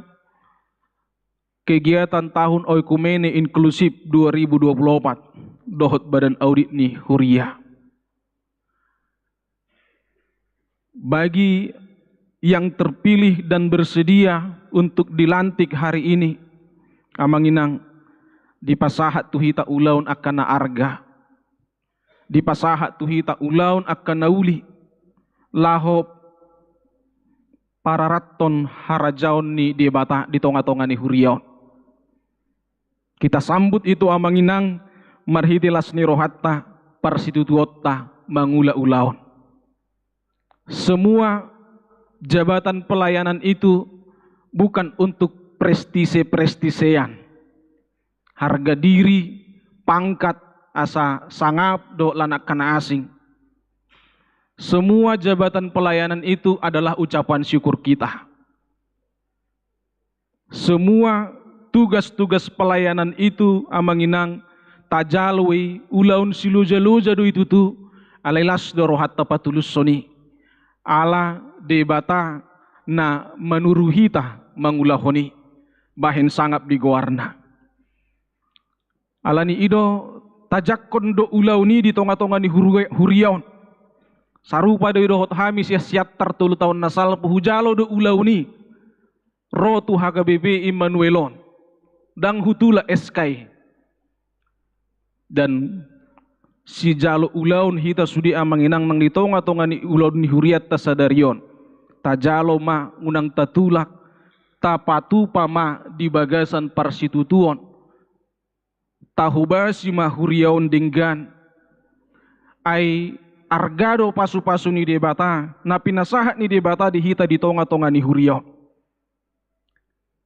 kegiatan tahun oikumene inklusif dua ribu dua puluh opat dohot badan audit ni huria. Bagi yang terpilih dan bersedia untuk dilantik hari ini, Amang Inang, dipasahat tu hita ulaon angka na arga, dipasahat tu hita ulaon angka na uli, laho pararathon harajaon ni Debata di tonga-tonga ni huria on. Kita sambut itu, Amang Inang, marhite las ni rohanta, parsitutuonta mangula ulaon. Semua jabatan pelayanan itu bukan untuk prestise-prestisean, harga diri, pangkat, asa sangap dohot lan angka na asing. Semua jabatan pelayanan itu adalah ucapan syukur kita. Semua tugas-tugas pelayanan itu, Amang Inang, tajalo i, ulaon siloja-loja do i tutu, alai las do rohanta patulushon i. Ala Debata na manuru hita mangulahon i, bahen sangap di goarna. Alani i do, tajangkon do ulaon i di tonga-tonga ni huru-, huria on. Sarupa do i dohot hami sian Siantar tolu taon na salpu, hujalo do ulaon i ro tu H K B P Immanuel on. Ndang hutulak S K I. Dan sijalo ulaon hita sude, Amang Inang, nang di tonga-tonga ni ulaon ni hurianta sadari on. Tajalo ma, unang tatulak, tapatupa ma di bagasan parsitutuon. Tahobasi ma huria on denggan. Ai arga do pasu-pasu ni Debata na pinasahat ni Debata di hita di tonga-tonga ni huria on.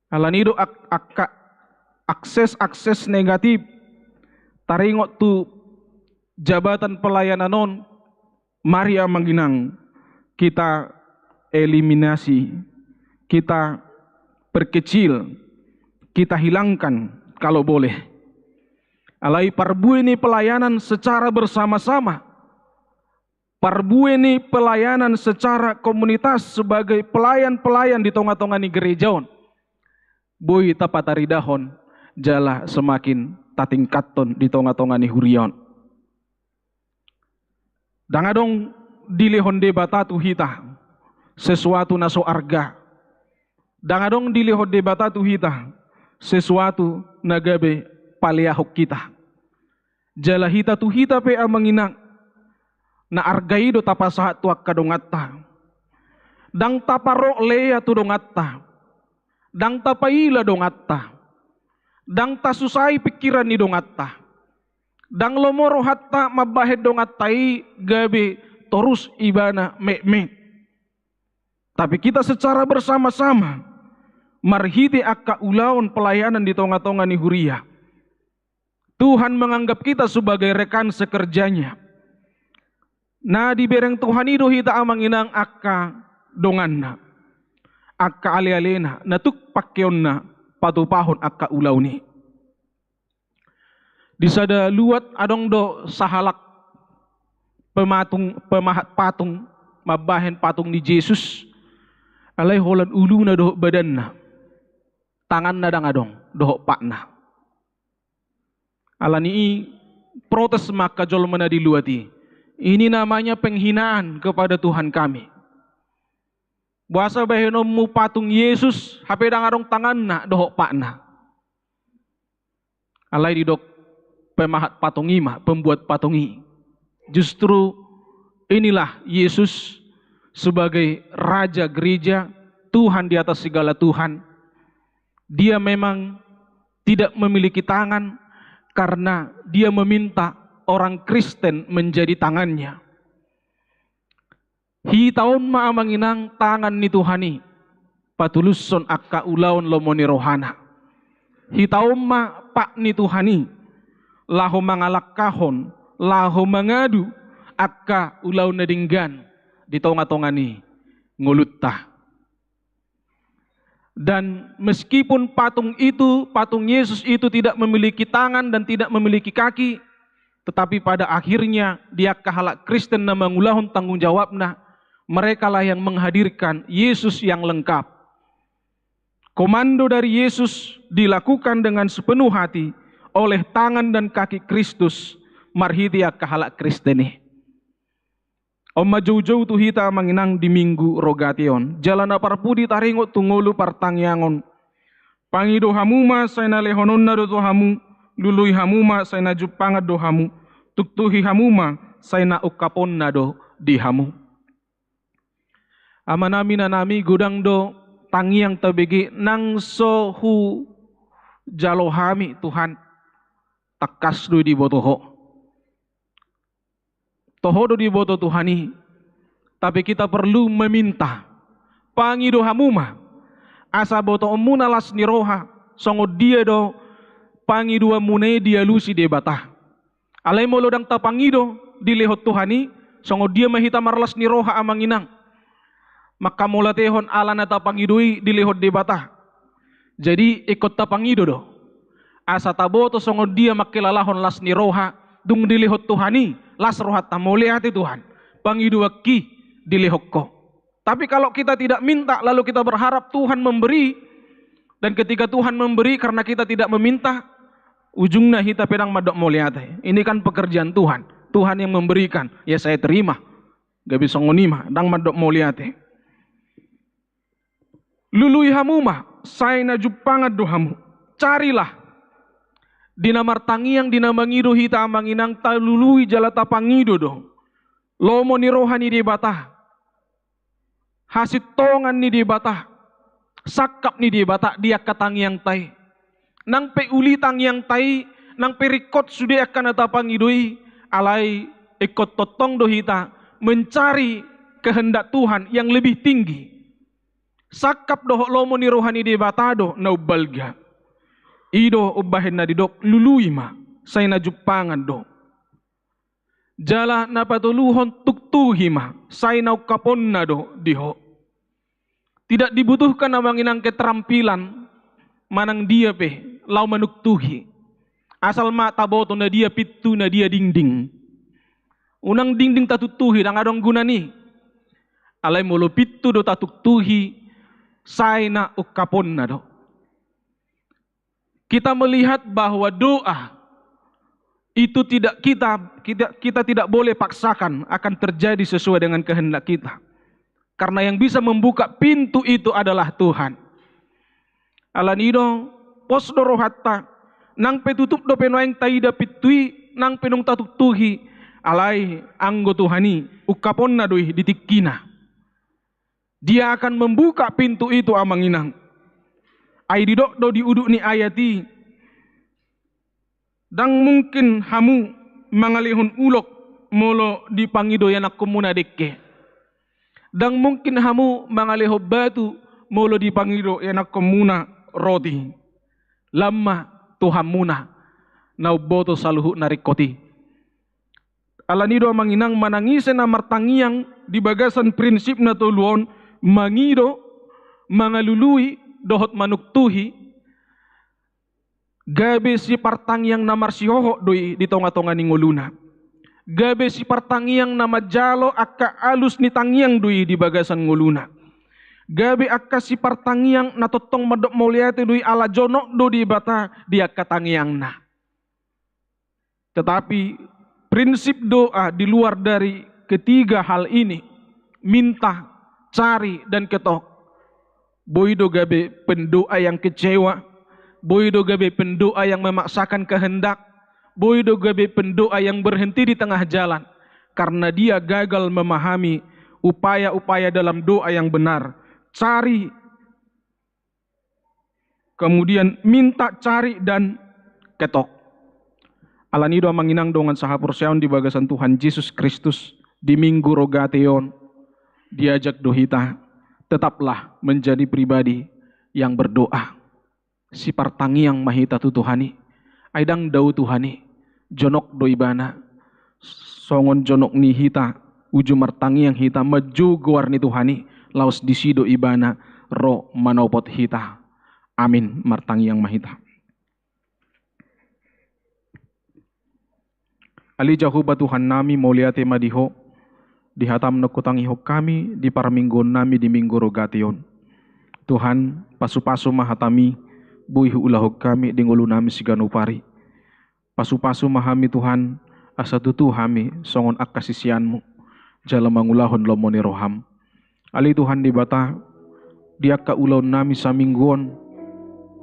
Alani i do ak-, ak-, akses-akses negatif taringot tu jabatan pelayanan on, mari, Amang Inang, kita eliminasi, kita perkecil, kita hilangkan kalau boleh. Alai parbue ni pelayanan secara bersama-sama, parbue ni pelayanan secara komunitas sebagai pelayan-pelayan di tonga-tonga ni gereja on, boi tapataridahon jala semakin tatingkathon di tonga-tonga ni huria on. Ndang adong dilehon Debata tu hita sesuatu na so arga. Ndang adong dilehon Debata tu hita sesuatu na gabe paleahon hita. Jala hita tu hita pe, Amang Inang, na arga i do tapasahat tu angka donganta. Ndang taparrok lea tu donganta. Ndang tapaila donganta. Ndang tasusai pingkiran ni donganta. Ndang lomo rohanta mambahen donganta i gabe torus ibana metmet. Tapi kita secara bersama-sama, marhite angka ulaon pelayanan di tonga-tonga ni huria, Tuhan menganggap kita sebagai rekan sekerjanya. Na dibereng Tuhan i do hita, Amang Inang, angka donganna, angka alealena, na tuk pangkeonna patupahon angka ulaon i. Di sada luat adong do sahalak pematung, pemahat patung, mambahen patung ni Jesus, alai holan uluna dohot badanna, tanganna ndang adong dohot patna. Alani i protes ma angka jolma na di luat i, "Ini namanya penghinaan kepada Tuhan kami. Boasa bahenonmu patung Yesus, hape ndang adong tanganna dohot patna?" Alai didok pemahat patung i ma, pembuat patung i, "Justru inilah Yesus sebagai Raja Gereja, Tuhan di atas segala Tuhan. Dia memang tidak memiliki tangan karena dia meminta orang Kristen menjadi tangannya." Hita on ma, Amang Inang, tangan ni Tuhan i patulushon angka ulaon lomo ni rohana. Hita on ma pat ni Tuhan i laho mangalangkahon, laho mangadu angka ulaon na denggan di tonga-tonga ni ngolunta. Dan meskipun patung itu, patung Yesus itu tidak memiliki tangan dan tidak memiliki kaki, tetapi pada akhirnya di angka halak Kristen na mangulahon tanggung jawabna, merekalah yang menghadirkan Yesus yang lengkap. Komando dari Yesus dilakukan dengan sepenuh hati oleh tangan dan kaki Kristus marhite angka halak Kristen i. On ma joujou tu hita amang inang di Minggu Rogate on. Jala na parpudi taringot tu ngolu partangiangon. Pangido hamu ma sai na lehononna do tu hamu, lului hamu ma sai na jumpangan do hamu, tuktuhi hamu ma sai na ungkaponna do di hamu. Amanami, inanami, godang do tangiang tabege nang so hujalo hami, Tuhan, tangkas do diboto Ho. Toho do diboto Tuhan i, tapi kita perlu meminta. Pangido hamu ma, asa botoonmuna las ni roha, songon dia do pangidoanmuna i dialusi Debata. Alai molo ndang tapangido dilehon Tuhan i, songon dia ma hita marlas ni roha amang inang? Manghamauliatehon ala na tapangido i dilehon Debata. Jadi ingkon tapangido do, asa taboto songon dia mangkilalahon las ni roha, dung dilehon Tuhan i, las rohanta, mauliate Tuhan, pangidoanki dilehon Ho. Tapi kalau kita tidak minta, lalu kita berharap Tuhan memberi, dan ketika Tuhan memberi karena kita tidak meminta, ujungna hita pe ndang mandok mauliate. Ini kan pekerjaan Tuhan, Tuhan yang memberikan, ya saya terima. Gabe songon i ma, ndang mandok mauliate. Lului hamu ma, sai na jumpangan do hamu. Carilah. Di na martangiang, di na mangido hita amang inang, talului jala tapangido do lomo ni roha ni Debata, hasintongan ni Debata, sangkap ni Debata di angka tangiangta i. Nang pe uli tangiangta i, nang pe ringkot sude angka na tapangido i, alai ingkon tongtong do hita mencari kehendak Tuhan yang lebih tinggi. Sangkap dohot lomo ni roha ni Debata do na umbalga. I do umbahen na didok lului ma, sai na jumpangan do. Jala na patoluhon, tuktuhi ma, sai na ungkaponna do di ho. Tidak dibutuhkan amang inang keterampilan manang dia pe laho manuktuhi. Asal ma taboto na dia pintu, na dia dingding. Unang dingding tatuktuhi, ndang adong gunana i. Alai molo pintu do tatuktuhi, sai na ungkaponna do. Kita melihat bahwa doa itu tidak kita, kita, kita tidak boleh paksakan akan terjadi sesuai dengan kehendak kita. Karena yang bisa membuka pintu itu adalah Tuhan. Alani i do, pos do rohanta, nang pe tutup dope nuaeng taida pintu i, nang pe dung tatuktuhi, alai anggo Tuhan i, ungkaponna do i di tingkina. Dia akan membuka pintu itu, amang inang. Ai didok do di udut ni ayat i, ndang mungkin hamu mangalehon ulok molo dipangido ianakkonmuna dengke. Ndang mungkin hamu mangalehon batu molo dipangido ianakkonmuna roti. Lam ma Tuhanmuna na umboto saluhut na ringkot i. Alani i do amang inang, manang ise na martangiang di bagasan prinsip na tolu on, mangido, mangalului, dohot manuktuhi, gabe sipartangiang na marsihohot do i di tongatonga ni ngoluna. Gabe sipartangiang na manjalo angka alus ni tangiang do i di bagasan ngoluna. Gabe angka sipartangiang na tongtong mandok mauliate do i ala jonok do Debata di angka tangiangna. Tetapi prinsip doa di luar dari ketiga hal ini, minta, cari, dan ketok, boi do gabe pendoa yang kecewa, boi do gabe pendoa yang memaksakan kehendak, boi do gabe pendoa yang berhenti di tengah jalan, karena dia gagal memahami upaya-upaya dalam doa yang benar. Cari, kemudian minta, cari, dan ketok. Alani i do amang inang dongan sahaporseaon di bagasan Tuhan Jesus Kristus, di Minggu Rogate on, diajak do hita, tetaplah menjadi pribadi yang berdoa. Sipartangiang ma hita tu Tuhan i. Ai ndang dao Tuhan i, jonok do Ibana. Songon jonok ni hita, uju martangiang hita, manjou goar ni Tuhan i, laos disi do Ibana ro manopot hita. Amin. Martangiang ma hita. Ale Jahowa Tuhannami, mauliate ma di Ho, di hataM na hutangihon hami di parmingguonnami di Minggu Rogate on. Tuhan, pasupasu ma hataMi, boi huulahon hami di ngolunami siganup ari. Pasupasu ma hami Tuhan, asa tutu hami songon angka siseanMu, jala mangulahon lomo ni rohaM. Ale Tuhan Debata, di angka ulaonnami saminggu on,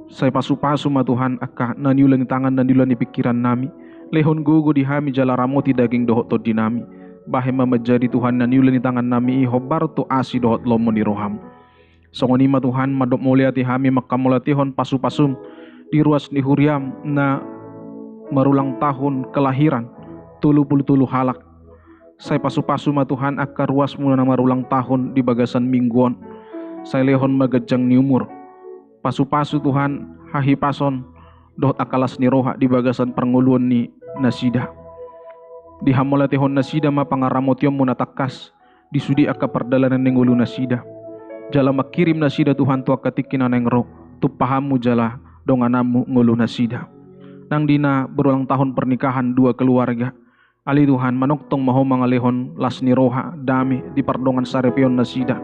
sai pasupasu ma Tuhan angka na niula ni tangan, na niula ni pingkirannami. Lehon gogo di hami jala ramoti daging dohot tondinami. Bahen ma manjadi Tuhan na niula ni tangannami i hombar tu asi dohot lomo ni rohaM. Songon i ma Tuhan, mandok mauliate hami manghamauliatehon pasupasuM di ruas ni huriaM na marulang tahun kelahiran tolu pulu tolu halak. Sai pasupasu ma Tuhan angka ruasMu na marulang tahun di bagasan minggu on. Sai lehon ma ganjang ni umur. Pasupasu Tuhan hahipason dohot angka las ni roha di bagasan parngoluon ni nasida. Dihamauliatehon nasida ma pangaramotionMu na tangkas di sude angka pardalanan ni ngolu nasida. Jala mangkirim nasida Tuhan tu angka tingki na naeng ro, tumpahanMu jala dongananMu ngolu nasida. Nang di na berulang tahun pernikahan dua keluarga, ale Tuhan, manongtong ma Ho mangalehon las ni roha, dame di pardongan saripeon nasida.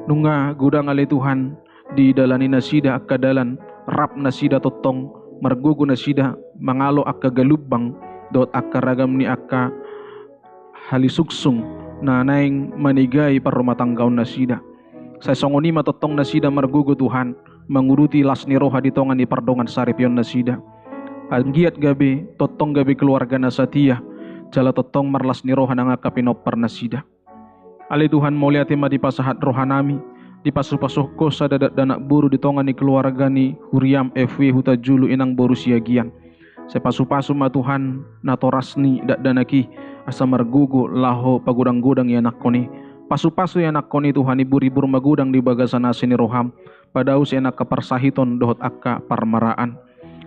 Nunga godang ale Tuhan, didalani nasida angka dalan, rap nasida tongtong, margogo nasida mangalo angka galumbang dohot angka ragam ni angka halisungsung na naeng manegai parrumatanggaon nasida. Sai songon i ma tongtong nasida margogo Tuhan, manguruti las ni roha di tonga ni pardongan saripeon nasida. Anggiat gabe tongtong gabe keluarga na satia, jala tongtong marlas ni roha nang angka pinompar nasida. Ale Tuhan, mauliate ma dipasahat rohanami, dipasupasu Ho sada dakdanak boru di tonga ni keluarga ni huriaM F W Hutajulu, inang boru Siagian. Sai pasupasu ma Tuhan natoras ni dakdanak i, asa margogo laho pagodang-godang ianakhon i. Pasupasu ianakhon i Tuhan, ibur-ibur magodang di bagasan asi ni rohaM, padaosi angka parsahiton dohot angka parmaraan.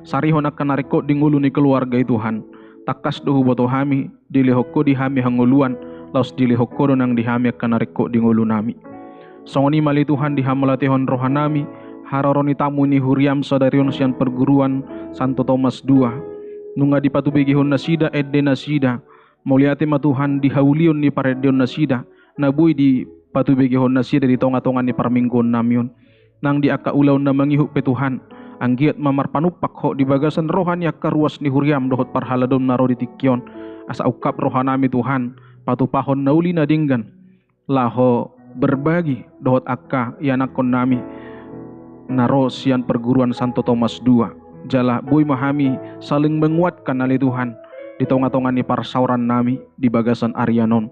Sarihon angka na ringkot di ngolu ni keluarga i Tuhan. Tangkas do huboto hami, dilehon Ho di hami hangoluan, laos dilehon Ho do nang di hami angka na ringkot di ngolunami. Songon i ma ale Tuhan, dihamauliatehon rohanami haroro ni tamu ni huriaM sadari on sian perguruan Santo Tomas dua. Nunga dipatubegehon nasida ende nasida. Mauliate ma Tuhan di haulion ni parendeon nasida, na boi dipatubegehon nasida di tonga-tonga ni parmingguonnami on. Nang di angka ulaon na mangihut pe Tuhan, anggiat ma marpanumpak Ho di bagasan roha ni angka ruas ni huriaM dohot parhaladoM na ro di tingki on. Asa ungkap rohanami Tuhan, patupahon na uli na denggan, laho berbagi dohot angka ianakhonnami na ro sian perguruan Santo Tomas dua. Jala boi ma hami saling menguatkan ale Tuhan, di tonga-tonga ni parsaorannami di bagasan arian on.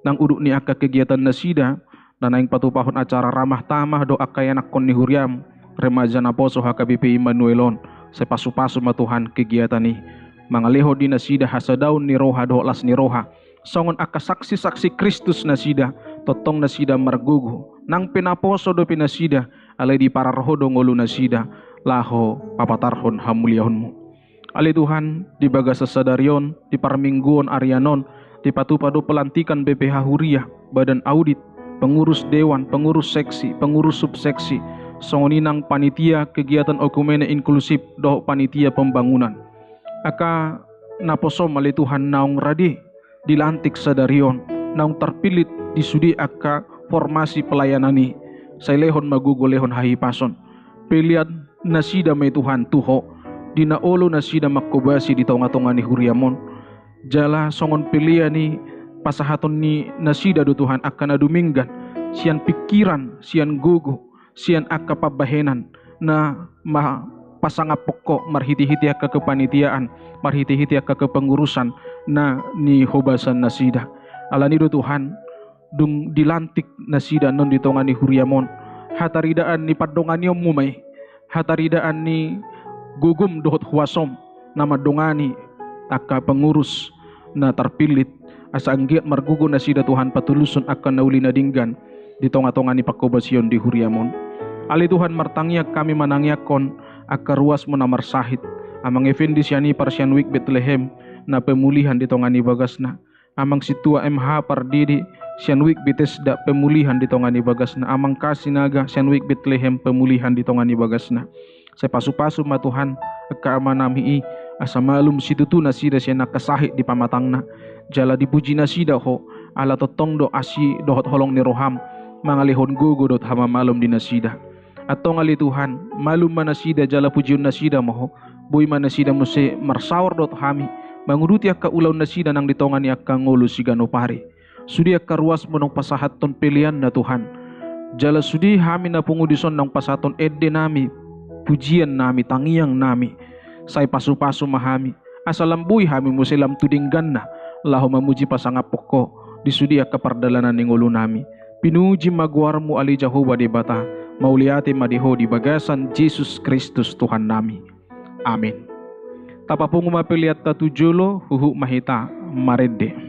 Nang udut ni angka kegiatan nasida, na naeng patupahon acara ramah tamah do angka ianakhon ni huriaM, remaja naposo H K B P Immanuel on, sai pasupasu ma Tuhan kegiatan i. Mangalehon di nasida hasadaon ni roha dohot las ni roha. Songon angka saksi-saksi Kristus nasida, tongtong nasida margogo. Nang pe naposo dope nasida, alai diparar Ho do ngolu nasida, laho papatarhon hamuliaonMu. Ale Tuhan, di bagasan sadari on, di parmingguon arian on, dipatupa do pelantikan B P H huria, badan audit, pengurus dewan, pengurus seksi, pengurus subseksi, songon i nang panitia kegiatan oikumene inklusif dohot panitia pembangunan. Angka naposoM ale Tuhan naung rade dilantik sadari on, naung tarpillit di sude angka formasi pelayanan i, sai lehon ma gogo, lehon hahipason. Pelean nasida ma i Tuhan tu Ho, di na olo nasida manghobasi di tonga-tonga ni huriaM on. Jala songon pelean i pasahaton ni nasida do Tuhan angka na dumenggan, sian pingkiran, sian gogo, sian angka pambahenan, na ma-, pasangaphon Ho marhite-hite angka kepanitiaan, marhite-hite angka kepengurusan, na nihobasan nasida. Alani do Tuhan, dung dilantik nasida annon di tonga ni huriaM on, hataridaan ni pandonganionMu ma i, hataridaan ni gogoM dohot huasoM, na mandongani angka pengurus na tarpillit, asa anggiat margogo nasida Tuhan patulushon angka na uli na denggan, di tonga-tonga ni panghobasion di huriaM on. Ale Tuhan, martangiang hami manangianghon angka ruasMu na marsahit, Amang Effendi sian Ipar sian Wijk Betlehem, na pemulihan di tonga ni bagasna. Amang Sintua M H Pardede, Sian Wijk Betesda pemulihan di tonga ni bagasna, Amang Kasinaga, sian Wijk Betlehem pemulihan di tonga ni bagasna. Sai pasu-pasu ma Tuhan angka amanami i, asa malum situtu nasida sian angka sahit di pamatangna. Jala dipuji nasida Ho, ala tongtong do asi dohot holong ni roham mangalehon gogo dohot hamamalum di nasida. Antong ale Tuhan, malum ma nasida jala pujion nasida ma Ho. Boi ma nasida muse marsaor dohot hami, manguduti angka ulaon nasida nang di tonga ni angka ngolu siganup ari. Sude angka ruasmu naung pasahathon peleanna Tuhan. Jala sude hami na pungu dison naung pasahathon endenami, pujiannami, tangiangnami. Sai pasu-pasu ma hami, asa lam boi hami muse lam tu dengganna, laho mamuji pasangaphon Ho di sude angka pardalanan ni ngolunami. Pinuji ma goarmu ale Jahowa Debata, mauliate ma di Ho di bagasan Jesus Kristus Tuhannami. Amin. Tapapungu ma peleanta tu jolo, huhut ma hita marende.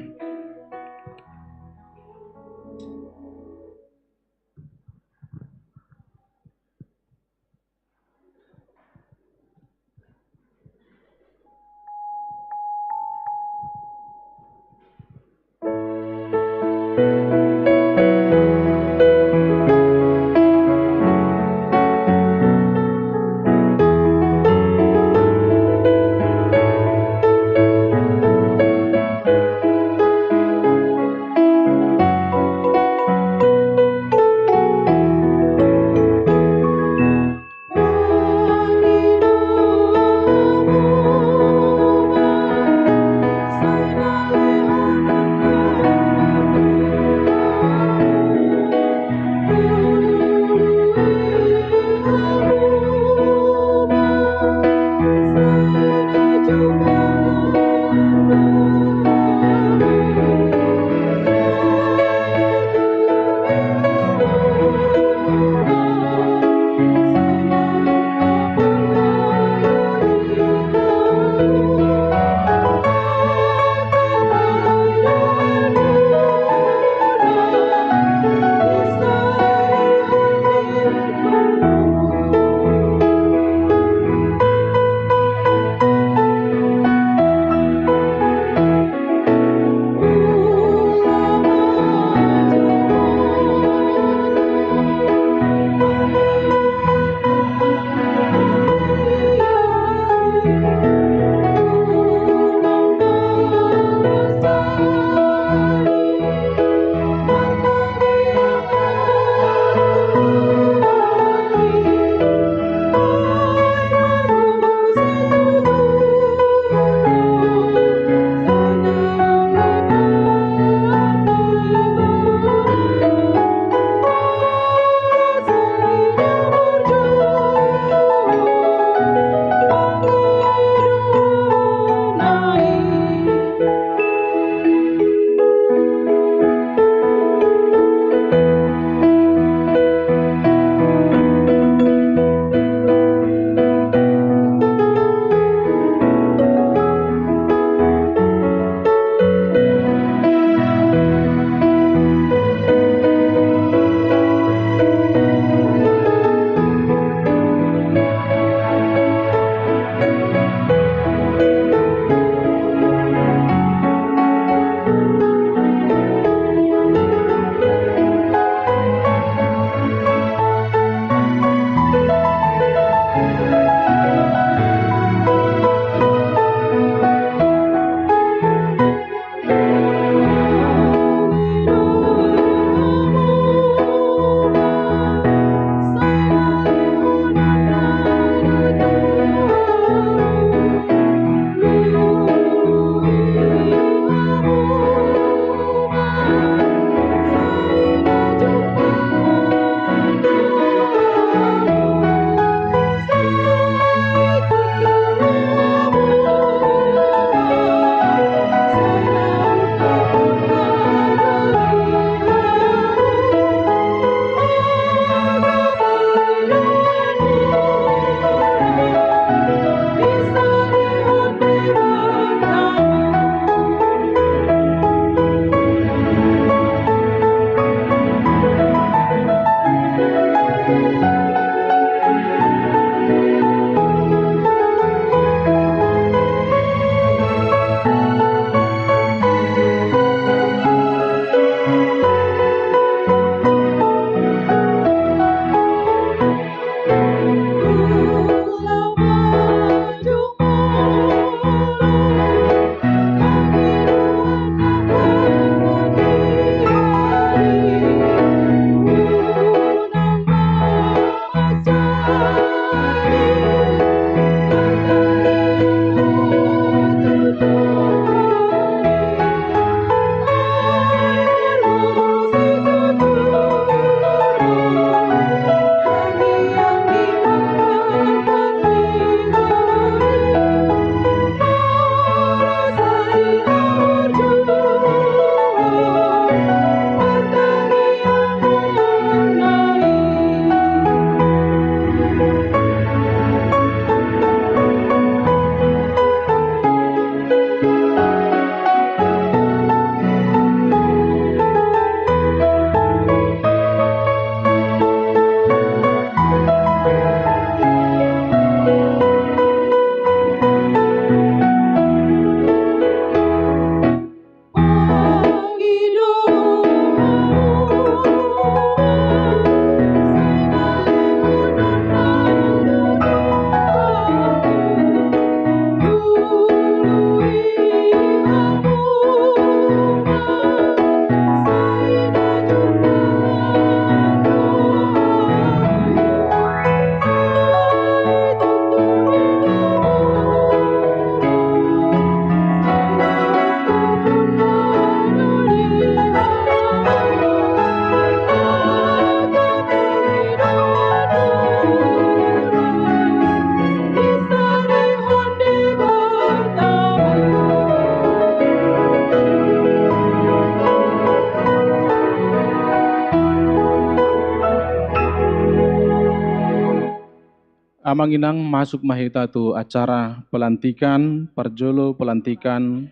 Amang inang, masuk ma hita tu acara pelantikan, parjolo pelantikan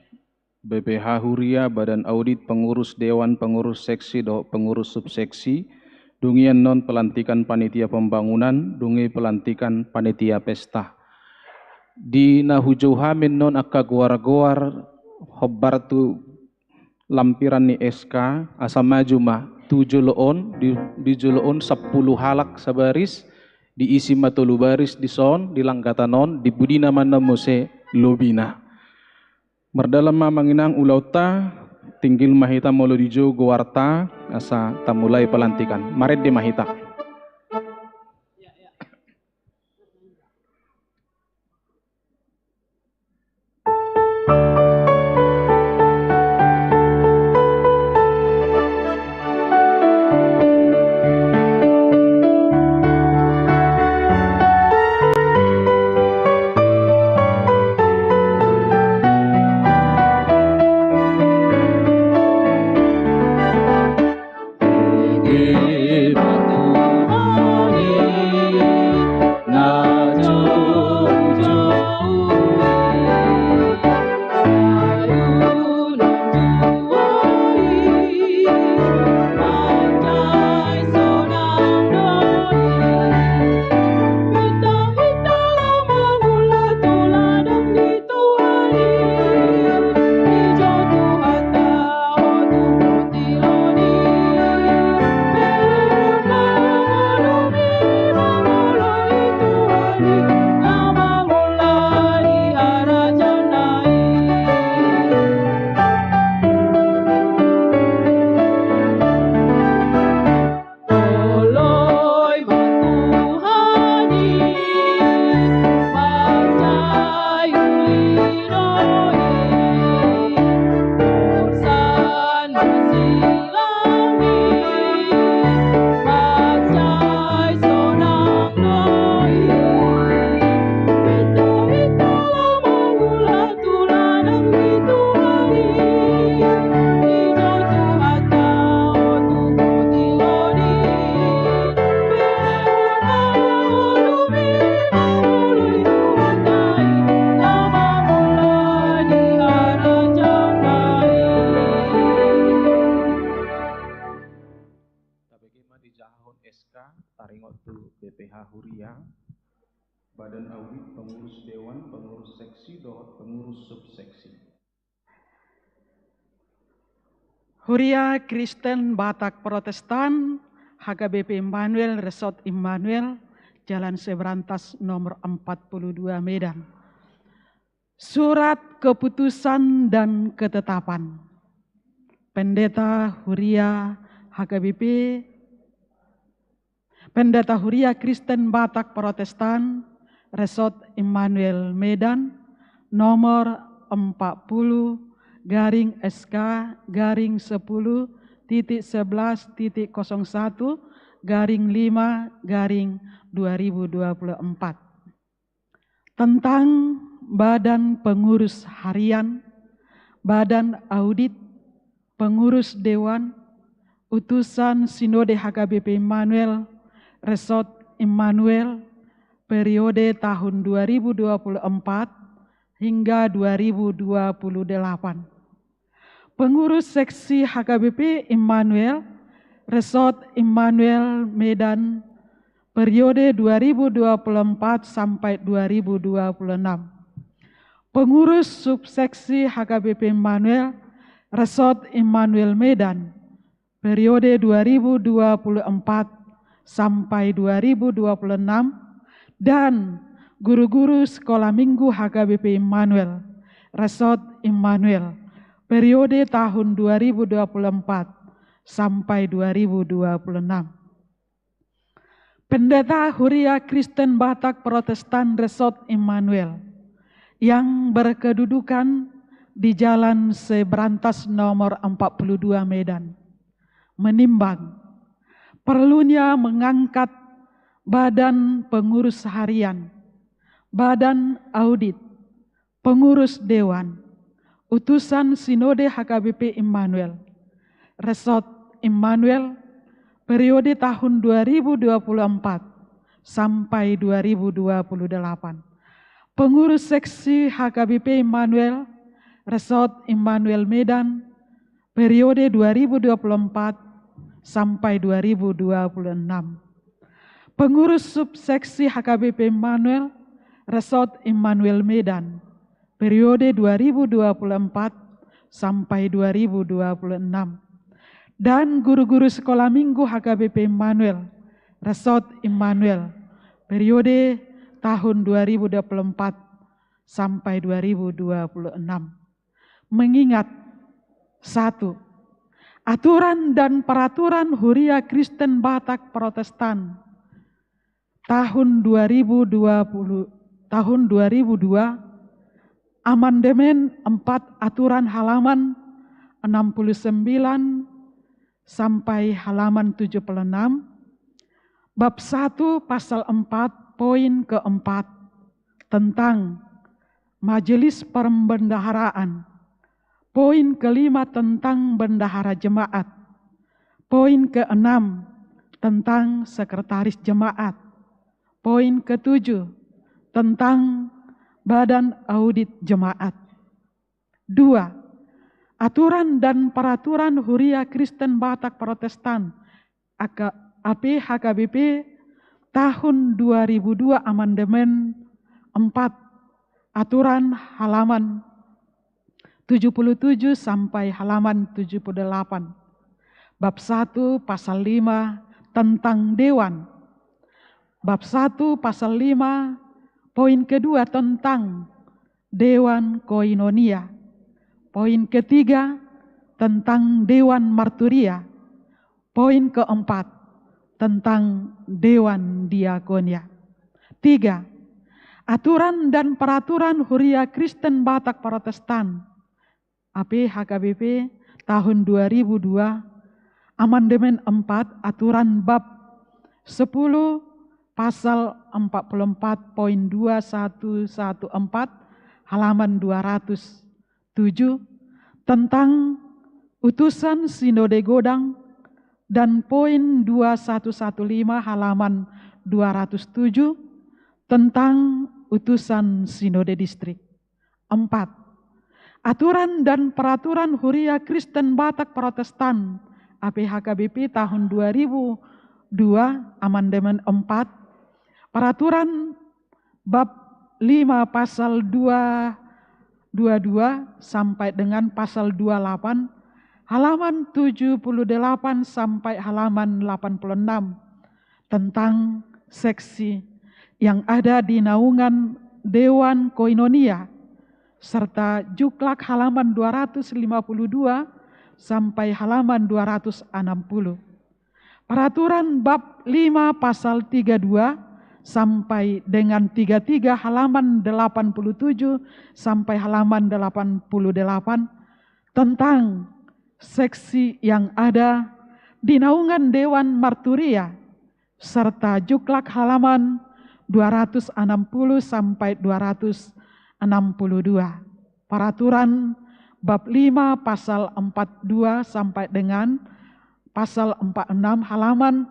B P H Huria, Badan Audit, Pengurus Dewan, Pengurus Seksi dohot Pengurus Subseksi, dung i annon pelantikan panitia pembangunan, dung i pelantikan panitia pesta. Di na hujou hami annon angka goar-goar hombar tu lampiran ni S K, asa maju ma tu jolo on, di, di jolo on sampulu halak sabaris, diisi ma tolu baris dison, di langgatan on, di pudina ma annon muse lobina. Mardalan ma amang inang ulaonta, tinggil ma hita molo dijou goarta, asa tamulai pelantikan. Marende ma hita. Tabege ma dijahahon S K, taringot tu B P H Huria, Badan Audit, Pengurus Dewan, Pengurus Seksi dohot Pengurus Subseksi. Huria Kristen Batak Protestan, H K B P Immanuel, Resort Immanuel, Jalan Seberantas nomor empat puluh dua, Medan. Surat keputusan dan ketetapan. Pendeta Huria H K B P, Pendeta Huria Kristen Batak Protestan, Resort Immanuel, Medan, nomor empat puluh garing S K garing sepuluh titik sebelas titik kosong satu garing lima garing dua ribu dua puluh empat. Tentang Badan Pengurus Harian, Badan Audit, Pengurus Dewan, Utusan Sinode H K B P Immanuel, Resort Immanuel, periode tahun dua ribu dua puluh empat hingga dua ribu dua puluh delapan. Pengurus Seksi H K B P Immanuel, Resort Immanuel, Medan, periode dua ribu dua puluh empat sampai dua ribu dua puluh enam. Pengurus Subseksi H K B P Immanuel, Resort Immanuel, Medan, periode dua ribu dua puluh empat sampai dua ribu dua puluh enam, dan guru-guru Sekolah Minggu H K B P Immanuel, Resort Immanuel, periode tahun dua ribu dua puluh empat sampai dua ribu dua puluh enam. Pendeta Huria Kristen Batak Protestan Resort Immanuel yang berkedudukan di Jalan Seberantas nomor empat puluh dua, Medan, menimbang perlunya mengangkat Badan Pengurus Harian, Badan Audit, Pengurus Dewan, Utusan Sinode H K B P Immanuel, Resort Immanuel, periode tahun dua ribu dua puluh empat sampai dua ribu dua puluh delapan. Pengurus seksi H K B P Immanuel, Resort Immanuel Medan, periode dua ribu dua puluh empat sampai dua ribu dua puluh enam. Pengurus subseksi H K B P Immanuel, Resort Immanuel Medan, periode dua ribu dua puluh empat sampai dua ribu dua puluh enam. Dan guru-guru sekolah minggu H K B P Immanuel, Resort Immanuel, periode tahun dua ribu dua puluh empat sampai dua ribu dua puluh enam. Mengingat, satu, aturan dan peraturan Huria Kristen Batak Protestan tahun dua ribu dua puluh, tahun dua ribu dua, amandemen empat, aturan halaman enam puluh sembilan sampai halaman tujuh puluh enam, bab satu pasal empat poin keempat tentang Majelis Perbendaharaan, poin kelima tentang bendahara jemaat, poin keenam tentang sekretaris jemaat, poin ketujuh tentang badan audit jemaat. Dua, aturan dan peraturan Huria Kristen Batak Protestan, A P H K B P, tahun dua ribu dua, amandemen empat, aturan halaman tujuh puluh tujuh sampai halaman tujuh puluh delapan. Bab satu pasal lima tentang dewan. Bab satu pasal lima, poin kedua tentang dewan koinonia. Poin ketiga tentang dewan marturia. Poin keempat tentang dewan diakonia. Tiga, aturan dan peraturan Huria Kristen Batak Protestan, A P H K B P, tahun dua ribu dua, amandemen empat, aturan bab sepuluh pasal empat puluh empat poin dua satu satu empat, halaman dua ratus tujuh, tentang utusan Sinode Godang, dan poin dua satu satu lima halaman dua ratus tujuh, tentang utusan Sinode Distrik. Empat, aturan dan peraturan Huria Kristen Batak Protestan, A P H K B P, tahun dua ribu dua, amandemen empat, peraturan bab lima pasal dua dua dua sampai dengan pasal dua delapan, halaman tujuh puluh delapan sampai halaman delapan puluh enam, tentang seksi yang ada di naungan Dewan Koinonia, serta juklak halaman dua ratus lima puluh dua sampai halaman dua ratus enam puluh. Peraturan bab lima pasal tiga dua sampai dengan tiga tiga, halaman delapan puluh tujuh sampai halaman delapan puluh delapan, tentang seksi yang ada di naungan Dewan Marturia, serta juklak halaman dua ratus enam puluh sampai dua ratus enam puluh dua. Peraturan bab lima pasal empat dua sampai dengan pasal empat enam, halaman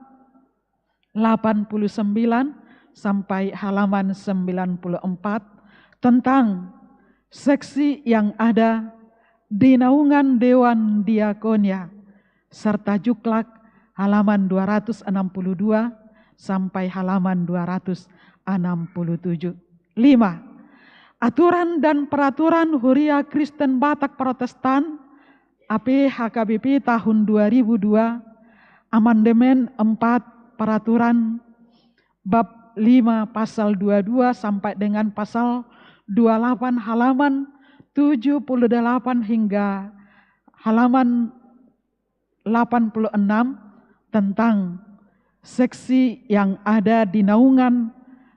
delapan puluh sembilan sampai halaman sembilan puluh empat, tentang seksi yang ada di naungan Dewan Diakonia, serta juklak, halaman dua ratus enam puluh dua sampai halaman dua ratus enam puluh tujuh. Lima, aturan dan peraturan Huria Kristen Batak Protestan, A P H K B P, tahun dua ribu dua, amandemen empat, peraturan bab lima pasal dua dua sampai dengan pasal dua delapan, halaman tujuh puluh delapan hingga halaman delapan puluh enam, tentang seksi yang ada di naungan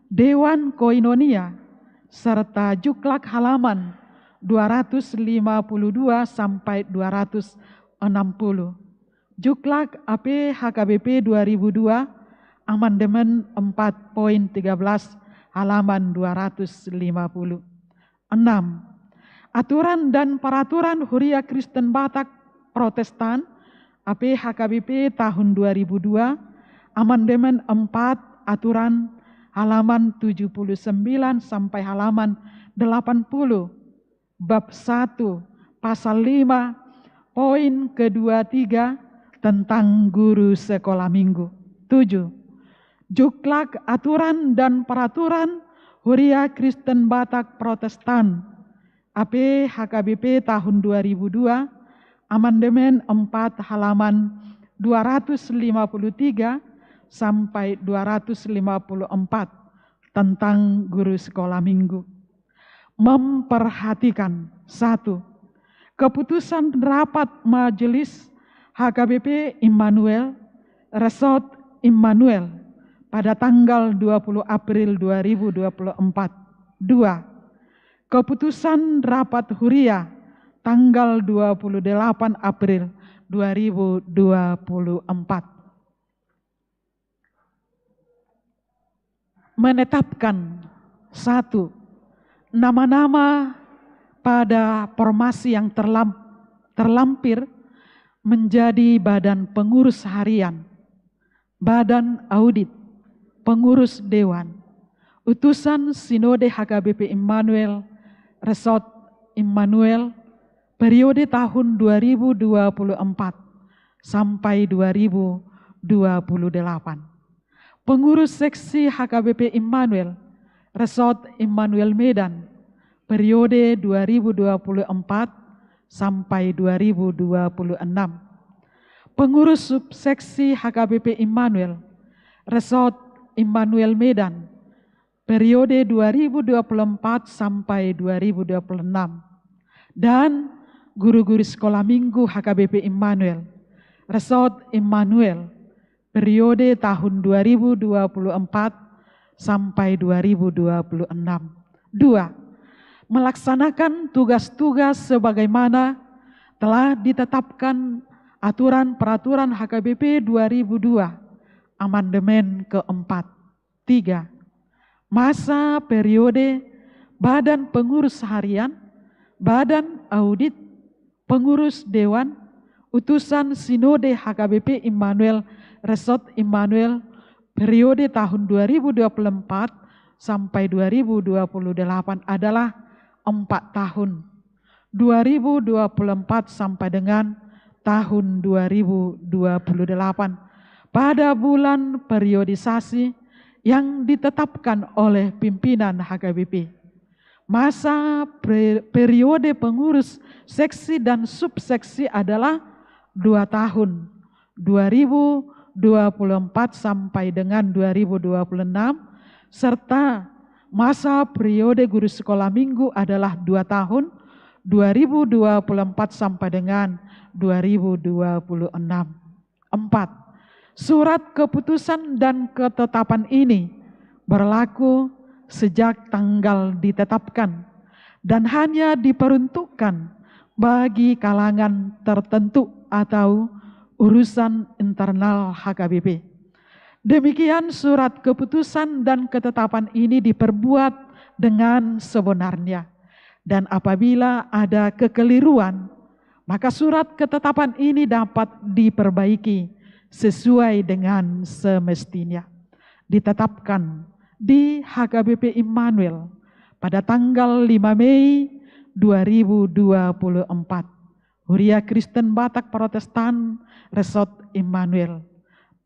Dewan Koinonia, serta juklak, halaman dua ratus lima puluh dua sampai dua ratus enam puluh. Juklak A P H K B P dua ribu dua, amandemen empat poin tiga belas, halaman dua ratus lima puluh. Enam, aturan dan peraturan Huria Kristen Batak Protestan, A P H K B P, tahun dua ribu dua, amandemen empat, aturan halaman tujuh puluh sembilan sampai halaman delapan puluh, bab satu, pasal lima, poin kedua tiga, tentang guru sekolah minggu. Tujuh, juklak aturan dan peraturan Huria Kristen Batak Protestan, A P H K B P tahun dua ribu dua, amandemen empat, halaman dua ratus lima puluh tiga sampai dua ratus lima puluh empat, tentang guru sekolah minggu. Memperhatikan, satu, keputusan rapat Majelis H K B P Immanuel, Resort Immanuel, pada tanggal dua puluh April dua ribu dua puluh empat. Dua, keputusan rapat Huria tanggal dua puluh delapan April dua ribu dua puluh empat. Menetapkan, satu, nama-nama pada formasi yang terlam-, terlampir menjadi badan pengurus harian, badan audit, pengurus dewan, utusan Sinode H K B P Immanuel, Resort Immanuel, periode tahun dua ribu dua puluh empat sampai dua ribu dua puluh delapan. Pengurus seksi H K B P Immanuel, Resort Immanuel Medan, periode dua ribu dua puluh empat sampai dua ribu dua puluh enam. Pengurus subseksi H K B P Immanuel, Resort Immanuel Medan, periode dua ribu dua puluh empat sampai dua ribu dua puluh enam. Dan guru-guru sekolah minggu H K B P Immanuel, Resort Immanuel, periode tahun dua ribu dua puluh empat sampai dua ribu dua puluh enam. Dua, melaksanakan tugas-tugas sebagaimana telah ditetapkan aturan peraturan H K B P dua ribu dua, amandemen keempat. Tiga, masa periode badan pengurus harian, badan audit, pengurus dewan, utusan Sinode H K B P Immanuel, Resort Immanuel, periode tahun dua ribu dua puluh empat sampai dua ribu dua puluh delapan adalah empat tahun, dua ribu dua puluh empat sampai dengan tahun dua ribu dua puluh delapan, pada bulan periodisasi yang ditetapkan oleh pimpinan H K B P. Masa pre-, periode pengurus seksi dan subseksi adalah dua tahun, dua ribu dua puluh empat sampai dengan dua ribu dua puluh enam, serta masa periode guru sekolah minggu adalah dua tahun, dua ribu dua puluh empat sampai dengan dua ribu dua puluh enam. Empat, surat keputusan dan ketetapan ini berlaku sejak tanggal ditetapkan dan hanya diperuntukkan bagi kalangan tertentu atau urusan internal H K B P. Demikian surat keputusan dan ketetapan ini diperbuat dengan sebenarnya. Dan apabila ada kekeliruan, maka surat ketetapan ini dapat diperbaiki sesuai dengan semestinya. Ditetapkan di H K B P Immanuel pada tanggal lima Mei dua ribu dua puluh empat. Huria Kristen Batak Protestan, Resort Immanuel.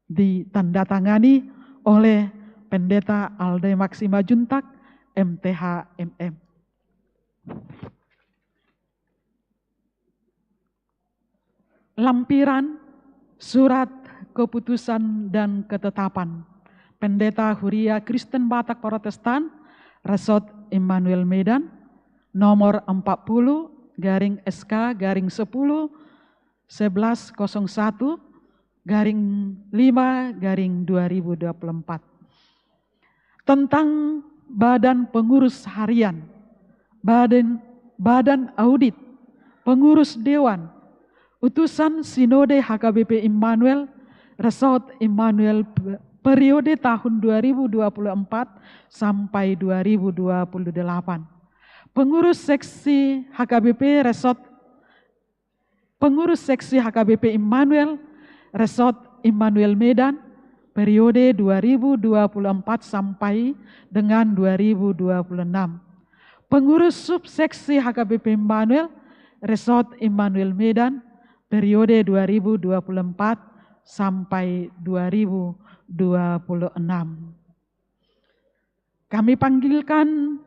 Ditandatangani oleh Pendeta Alde Maxima Juntak, M T H, M M. Lampiran surat keputusan dan ketetapan Pendeta Huria Kristen Batak Protestan, Resort Immanuel Medan, nomor empat puluh garing S K garing sepuluh sebelas kosong satu garing lima garing dua ribu dua puluh empat. Tentang badan pengurus harian, badan, badan audit, pengurus dewan, utusan Sinode H K B P Immanuel, Resort Immanuel, pe-, periode tahun dua ribu dua puluh empat sampai dua ribu dua puluh delapan. Pengurus seksi H K B P Resort, pengurus seksi H K B P Immanuel, Resort Immanuel Medan, periode dua ribu dua puluh empat sampai dengan dua ribu dua puluh enam. Pengurus subseksi H K B P Immanuel, Resort Immanuel Medan, periode dua ribu dua puluh empat sampai dua ribu dua puluh enam. Kami panggilkan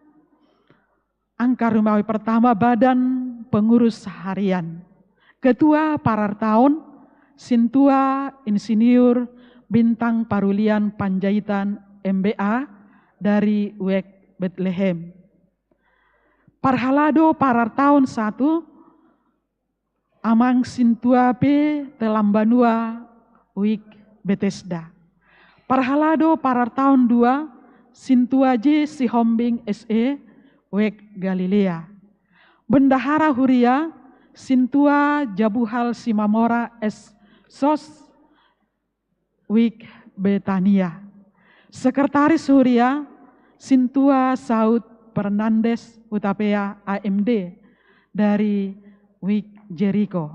angka rumawi pertama, Badan Pengurus Harian. Ketua parartaon, Sintua Insinyur Bintang Parulian Panjaitan, M B A, dari Wijk Betlehem. Parhalado parartaon satu, Amang Sintua P Telambanua, Wijk Betesda. Parhalado parartaon dua, Sintua J Sihombing, S E, Wijk Galilea. Bendahara huria, Sintua Jabuhal Simamora, S Sos, Wijk Betania. Sekretaris huria, Sintua Saud Fernandes Hutapea, A M D, dari Wijk Jeriko.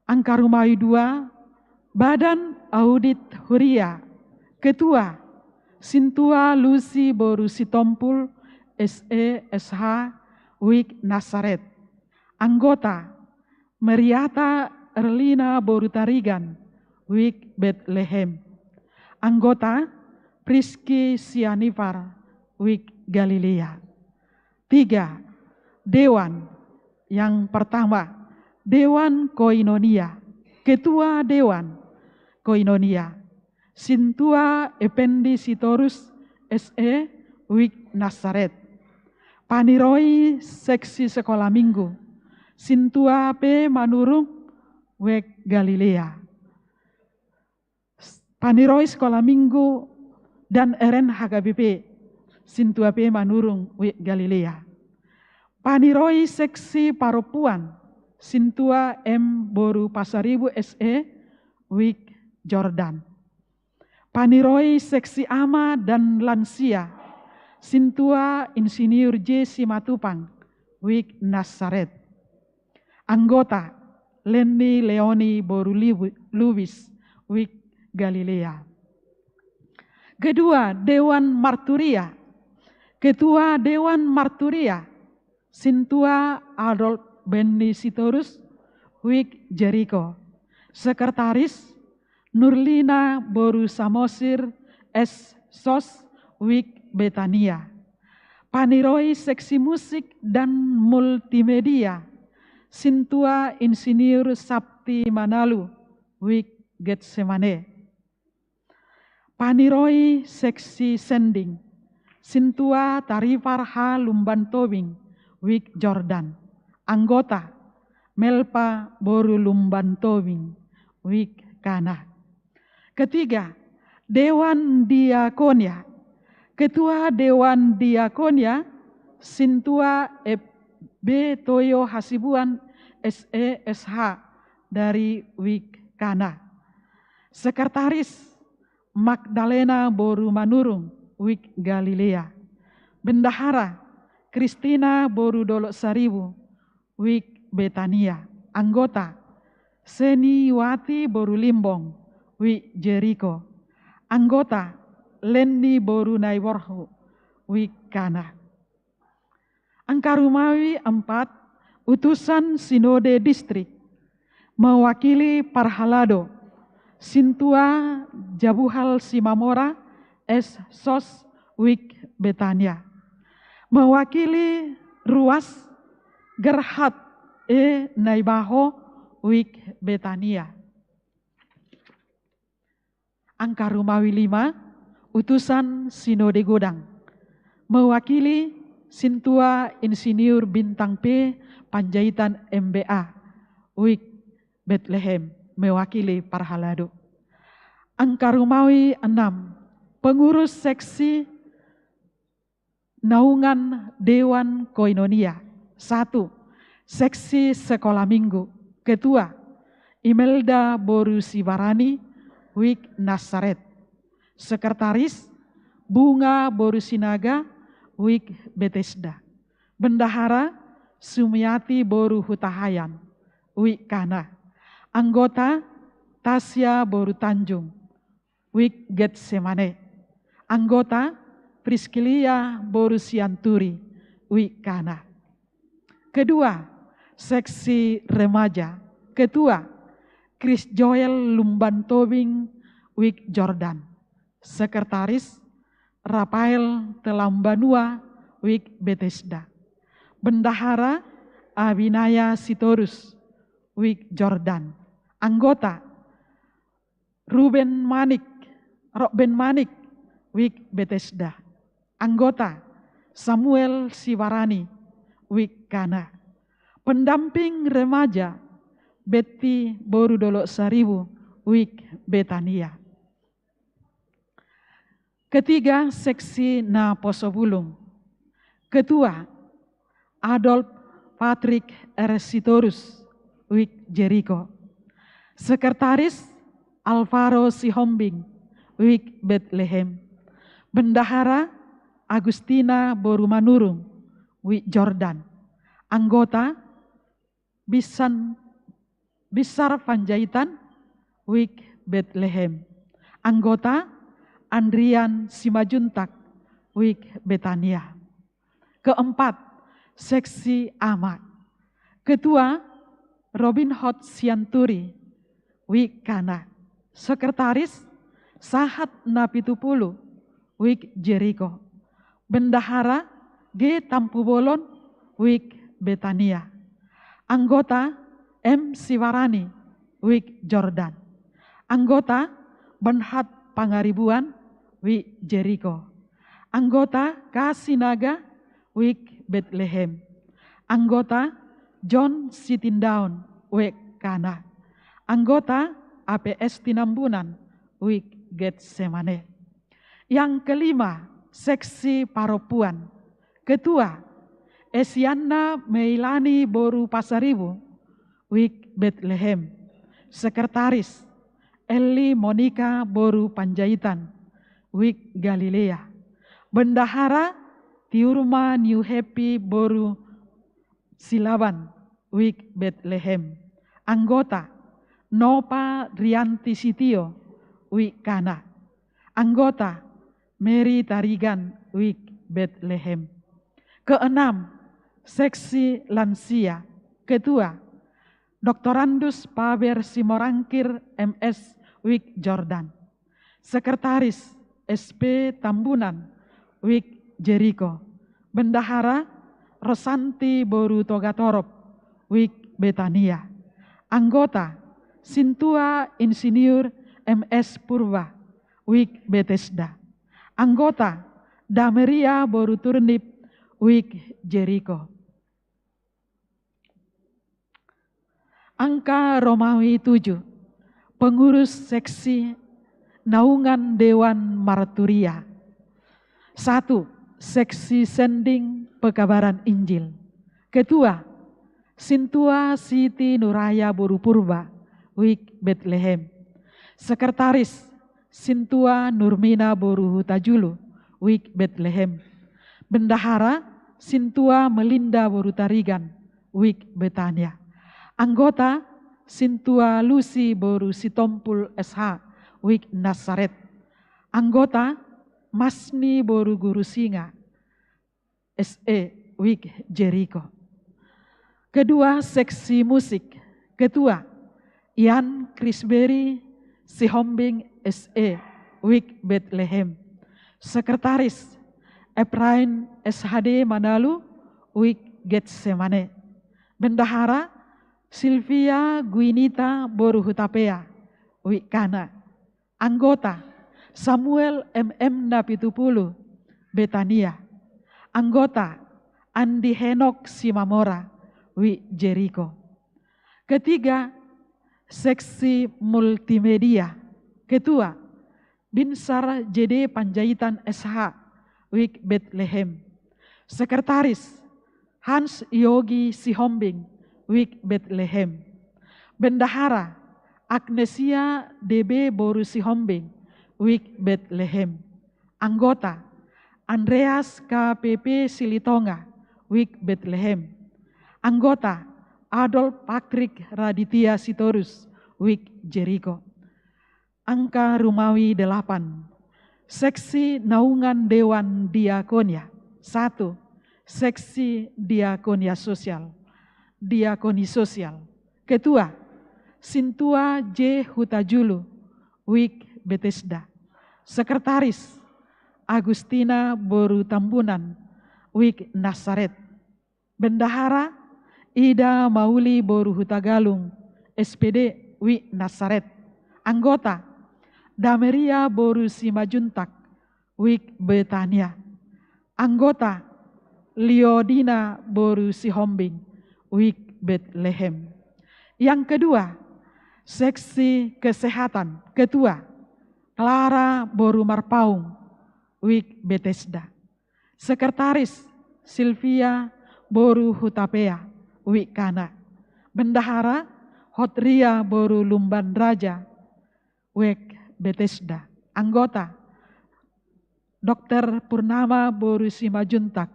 Angka rumawi dua, Badan Audit Huria. Ketua, Sintua Lusi boru Sitompul, S E, S H, Wijk Nasaret. Anggota, Meriata Erlina boru Tarigan, Wijk Betlehem. Anggota, Priski Sianipar, Wijk Galilea. Tiga, Dewan. Yang pertama, Dewan Koinonia. Ketua Dewan Koinonia, Sintua Ependi Sitorus, S E, Wijk Nasaret. Paniroi seksi sekolah minggu, Sintua P Manurung, Wijk Galilea. Paniroi sekolah minggu dan eren H K B P, Sintua P Manurung, Wijk Galilea. Paniroi seksi parompuan, Sintua M boru Pasaribu, S E, Wijk Jordan. Paniroi seksi ama dan lansia, Sintua Insinyur J Simatupang, Wijk Nasaret. Anggota, Lenny Leoni boru Libu-, Lubis, Wijk Galilea. Kedua, Dewan Marturia. Ketua Dewan Marturia, Sintua Adolf Benny Sitorus, Wijk Jeriko. Sekretaris, Nurlina boru Samosir, S Sos, Wijk Betania. Paniroi seksi musik dan multimedia, Sintua Insinyur Sapti Manalu, Wijk Getsemane. Paniroi seksi sending, Sintua Taripar H Lumban Tobing, Wijk Jordan. Anggota, Melpa boru Lumban Tobing, Wijk Kana. Ketiga, Dewan Diakonia. Ketua Dewan Diakonia, Sintua F B Toyo Hasibuan, S E, S H, dari Wijk Kana. Sekretaris, Magdalena boru Manurung, Wijk Galilea. Bendahara, Kristina boru Dolok Saribu, Wijk Betania. Anggota, Seniwati boru Limbong, Wijk Jeriko. Anggota, Lenny boru Naiborhu, Wijk Kana. Angka rumawi empat, utusan Sinode Distrik. Mewakili parhalado, Sintua Jabuhal Simamora, S Sos, Wijk Betania. Mewakili ruas, Gerhard E Naibaho, Wijk Betania. Angka rumawi lima, utusan Sinode Godang. Mewakili Sintua Insinyur Bintang P Panjaitan, M B A, Wijk Betlehem, mewakili parhalado. Angka rumawi enam, pengurus seksi naungan Dewan Koinonia. Satu, seksi sekolah minggu. Ketua, Imelda boru Sibarani, Wijk Nasaret. Sekretaris, Bunga boru Sinaga, Wijk Betesda. Bendahara, Sumiati boru Hutahaean, Wijk Kana. Anggota, Tasya boru Tanjung, Wijk Getsemane. Anggota: Priskilia boru Sianturi, Wijk Kana. Kedua, seksi remaja. Ketua: Chris Joel Lumban Tobing, Wijk Jordan. Sekretaris: Rafael Telambanua, Wijk Bethesda. Bendahara: Abinaya Sitorus, Wijk Jordan. Anggota: Ruben Manik, Rokben Manik, Wijk Bethesda. Anggota: Samuel Sibarani, Wijk Kana. Pendamping remaja: Betty boru Dolok Saribu, Wijk Betania. Ketiga, seksi naposobulung. Ketua: Adolf Patrick R Sitorus, Wijk Jeriko. Sekretaris: Alvaro Sihombing, Wijk Betlehem. Bendahara: Agustina boru Manurung, Wijk Jordan. Anggota: Bisan, Binsar Panjaitan, Wijk Betlehem. Anggota: Andrian Simajuntak, Wijk Betania. Keempat, seksi ama. Ketua: Robin Hot Sianturi, Wijk Kana. Sekretaris: Sahat Napitupulu, Wijk Jeriko. Bendahara: G Tampubolon, Wijk Betania. Anggota: M Sibarani, Wijk Jordan. Anggota: Benhat Pangaribuan, Wijk Jeriko. Anggota: K Sinaga, Wijk Betlehem. Anggota: John Sitindaon, Wijk Kana. Anggota: A P S Tinambunan, Wijk Getsemane. Yang kelima, seksi parompuan. Ketua: Esianna Meilani boru Pasaribu, Wijk Betlehem. Sekretaris: Elli Monika boru Panjaitan, Wijk Galilea. Bendahara: Tiurma New Happy boru Silaban, Wijk Betlehem. Anggota: Nopa Rianti Sitio, Wijk Kana. Anggota: Mary Tarigan, Wijk Betlehem. Keenam, seksi lansia. Ketua: Doktorandus Paber Simorangkir, M S, Wijk Jordan. Sekretaris: S P Tambunan, Wijk Jeriko. Bendahara: Rosanti boru Togatorop, Wijk Betania. Anggota: Sintua Insinyur M S Purba, Wijk Betesda. Anggota: Dameria boru Turnip, Wijk Jeriko. Angka Romawi tujuh. Pengurus seksi: Naungan Dewan Marturia. Satu, seksi sending pekabaran Injil. Ketua: Sintua Siti Nuraya boru Purba, Wijk Betlehem. Sekretaris: Sintua Nurmina boru Hutajulu, Wijk Betlehem. Bendahara: Sintua Melinda boru Tarigan, Wijk Betania. Anggota: Sintua Lusi boru Sitompul, S H, Wijk Nasaret. Anggota: Masni boru Gurusinga, S E, Wijk Jeriko. Kedua, seksi musik. Ketua: Ian Krisberi Sihombing, S E, Wijk Betlehem. Sekretaris: Ephraim S H D Manalu, Wijk Getsemane. Bendahara: Silvia Guinita boru Hutapea, Wijk Kana. Anggota: Samuel M M Napitupulu, Betania. Anggota: Andi Henok Simamora, Wijk Jeriko. Ketiga, seksi multimedia. Ketua: Binsar J D Panjaitan, S H, Wijk Betlehem. Sekretaris: Hans Yogi Sihombing, Wijk Betlehem. Bendahara: Agnesia D B boru Sihombing, Wijk Betlehem. Anggota: Andreas K P P Silitonga, Wijk Betlehem. Anggota: Adolf Patrick Raditya Sitorus, Wijk Jeriko. Angka rumawi delapan. Seksi Naungan Dewan Diakonia. Satu. Seksi Diakonia Sosial. Diakoni Sosial. Ketua, Sintua J Hutajulu, Wik Betesda. Sekretaris, Agustina boru Tambunan, Wik Nasaret. Bendahara, Ida Mauli boru Hutagalung, S P D, Wik Nasaret. Anggota, Dameria boru Simajuntak, Wik Betania. Anggota, Liodina boru Sihombing, Wik Betlehem. Yang kedua, seksi kesehatan. Ketua, Clara boru Marpaung, Wik Betesda. Sekretaris, Silvia boru Hutapea, Wik Kana. Bendahara, Hotria boru Lumban Raja, Wik Betesda. Anggota, Dokter Purnama boru Simajuntak,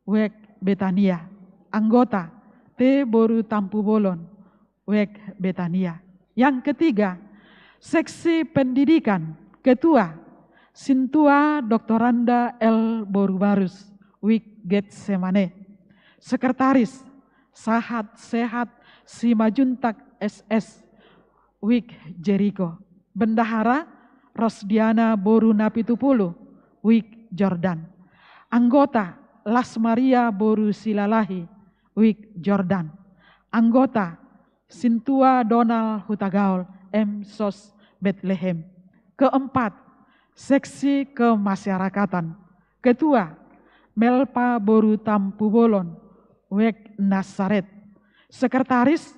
Wik Betania. Anggota, T boru Tampubolon, Wik Betania. Yang ketiga, seksi pendidikan. Ketua, Sintua Doktoranda L boru Barus, Wik Getsemane. Sekretaris, Sahat Sehat Simajuntak S S, Wik Jeriko. Bendahara, Rosdiana boru Napitupulu, Wik Jordan. Anggota, Las Maria boru Silalahi, Wik Jordan. Anggota, Sintua Donald Hutagaol, M Sos Betlehem. Keempat, seksi kemasyarakatan. Ketua, Melpa boru Tampubolon, Wik Nasaret. Sekretaris,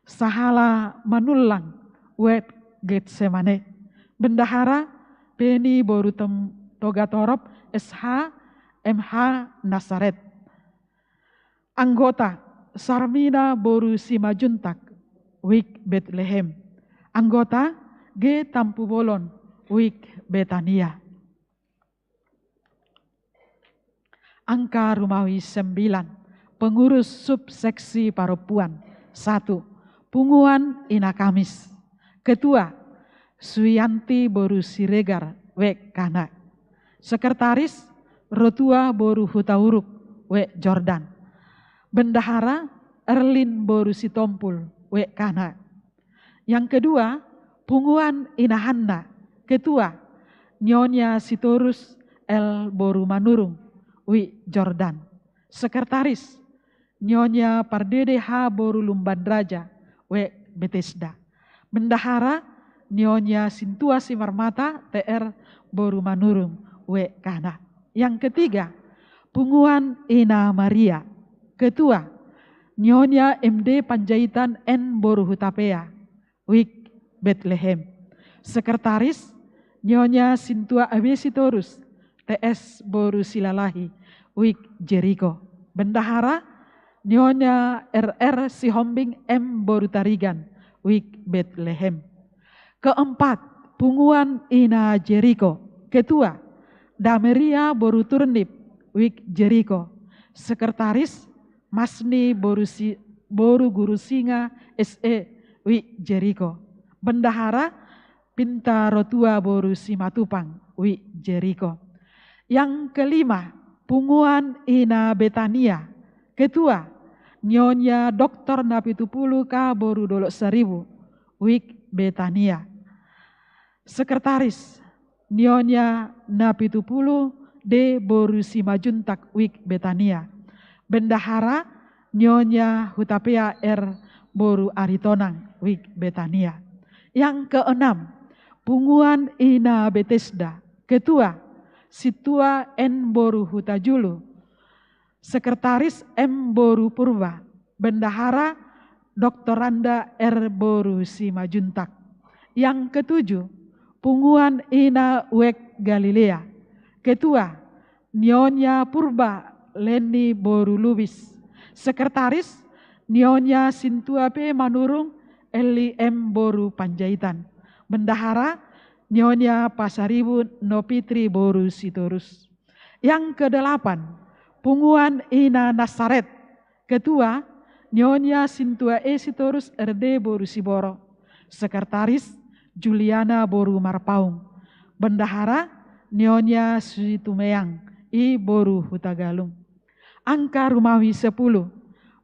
Sahala Manullang, Wik Getsemane. Bendahara, Peni boru Tem-, Togatorop, S H, M H Nasaret. Anggota, Sarmina boru Simajuntak, Wik Betlehem. Anggota, G Tampubolon, Wik Betania. Angka rumawi sembilan. Pengurus subseksi parompuan. Satu. Punguan Ina Kamis. Ketua, Suyanti boru Siregar, Wik Kana. Sekretaris, Rotua boru Hutauruk, Wik Jordan. Bendahara, Erlin boru Sitompul, Wik Kana. Yang kedua, Punguan Ina Hanna. Ketua, Nyonya Sitorus L boru Manurung, Wik Jordan. Sekretaris, Nyonya Pardede H boru Lumban Raja, Wik Betesda. Bendahara, Nyonya Sintua Simarmata T R boru Manurung, Wik Kana. Yang ketiga, Punguan Ina Maria. Ketua, Nyonya M D Panjaitan N boru Hutapea, Wik Betlehem. Sekretaris, Nyonya Sintua A B Sitorus, T S boru Silalahi, Wik Jeriko. Bendahara, Nyonya R R Sihombing M boru Tarigan, Wik Betlehem. Keempat, Punguan Ina Jeriko. Ketua, Dameria boru Turnip, Wik Jeriko. Sekretaris, Masni boru Si-, boru Guru Singa S E, Wik Jeriko. Bendahara, Pinta Rotua boru Simatupang, Wik Jeriko. Yang kelima, Punguan Ina Betania. Ketua, Nyonya Doktor Napitupulu K boru Dolok Saribu, Wik Betania. Sekretaris, Nyonya Napitupulu D boru Simajuntak, Wik Betania. Bendahara, Nyonya Hutapea R boru Aritonang, Wik Betania. Yang keenam, Punguan Ina Betesda. Ketua, Sintua N boru Hutajulu. Sekretaris M boru Purba. Bendahara, Doktoranda R boru Simajuntak. Yang ketujuh, Punguan Ina Wik Galilea. Ketua, Nyonya Purba Leni boru Lubis. Sekretaris, Nyonya Sintua P Manurung Eli M boru Panjaitan. Bendahara, Nyonya Pasaribu Nopitri boru Sitorus. Yang kedelapan, Punguan Ina Nasaret. Ketua, Nyonya Sintua E Sitorus R D boru Siboro. Sekretaris, Juliana boru Marpaung. Bendahara Nyonya Situmeang, i boru Hutagalung. Angka Rumawi sepuluh.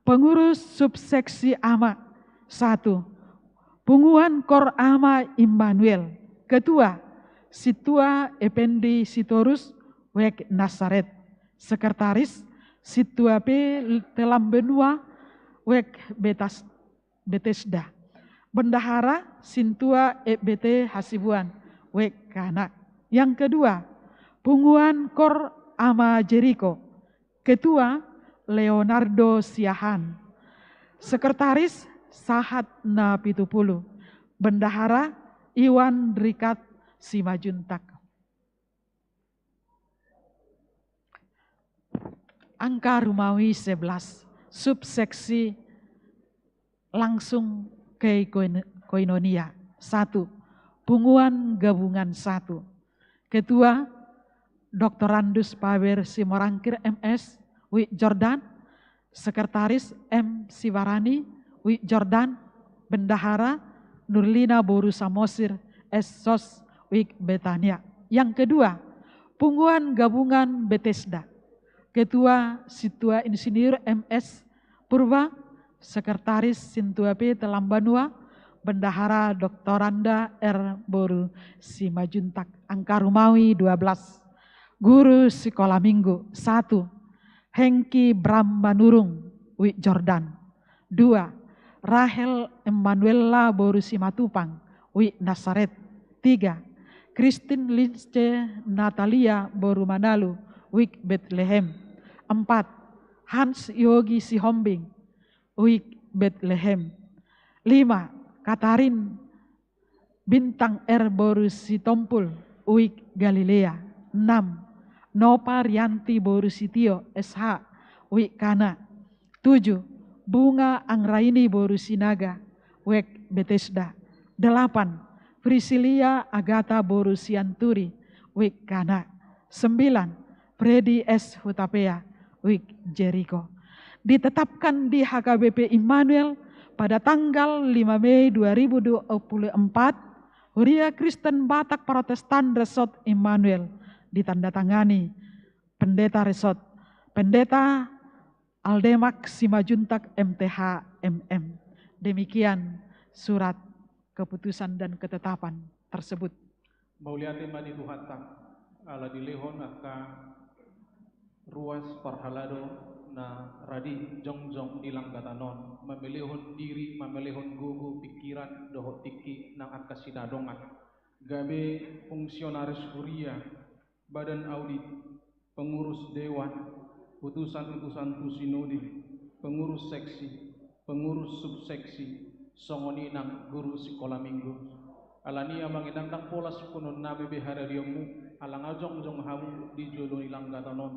Pengurus subseksi A M A, satu. Punguan Kor A M A Immanuel. Ketua, Sintua Ependi Sitorus, W K Nasaret. Sekretaris, Sintua P Telambanua, W K Betas-, Betesda. Bendahara, Sintua E B T Hasibuan, W K Kana. Yang kedua, Punguan Kor A M A Jeriko. Ketua, Leonardo Siahaan. Sekretaris, Sahat Napitupulu. Bendahara, Iwan Rikat Simajuntak. Angka Rumawi sebelas, subseksi langsung ke koin-, koinonia. Satu, Punguan Gabungan satu. Ketua, Doktorandus Paber Simorangkir M S, W I Jordan. Sekretaris, M Sibarani, W I Jordan. Bendahara, Nurlina boru Samosir, S Sos, W I Betania. Yang kedua, Punguan Gabungan Betesda. Ketua, Sintua Insinyur M S Purba. Sekretaris, Sintua P Telambanua. Bendahara, Doktoranda R boru Simajuntak. Angka Rumawi dua belas. Guru sikola minggu, satu, Hengki Bram Manurung, W I Jordan. Dua, Rahel Emanuela boru Simatupang, W I Nasaret. Tiga, Christine Lince Natalia boru Manalu, W I Betlehem. Empat, Hans Yogi Sihombing, W I Betlehem. Lima, Katarin Bintang R boru Sitompul, W I Galilea. Enam, Nopa Rianti boru Sitio, S H, W I Kana. Tujuh, Bunga Anggraini boru Sinaga, W I Betesda. Delapan, Priscilia Agata boru Sianturi, W I Kana. Sembilan, Freddy S Hutapea, W I Jeriko. Ditetapkan di H K B P Immanuel pada tanggal lima Mei dua ribu dua puluh empat, Huria Kristen Batak Protestan Resort Immanuel, ditandatangani Pendeta Resort, Pendeta Aldemak Simajuntak M T H M M. Demikian surat keputusan dan ketetapan tersebut. Mauliate ma di Tuhanta, ala dilehon angka ruas parhalado na radi jongjong di langgatan on, mamelehon diri, mamelehon gogo, pikiran, dohot tingki nang angka sinadongan. Gabe fungsionaris huria, badan audit, pengurus dewan, utusan-utusan tu sinode, pengurus seksi, pengurus subseksi, songon i nang guru sikola minggu. Alani i amang inang, ndang pola sungkunonnami be haradionmu, ala nga jongjong hamu di jolo ni langgatan on,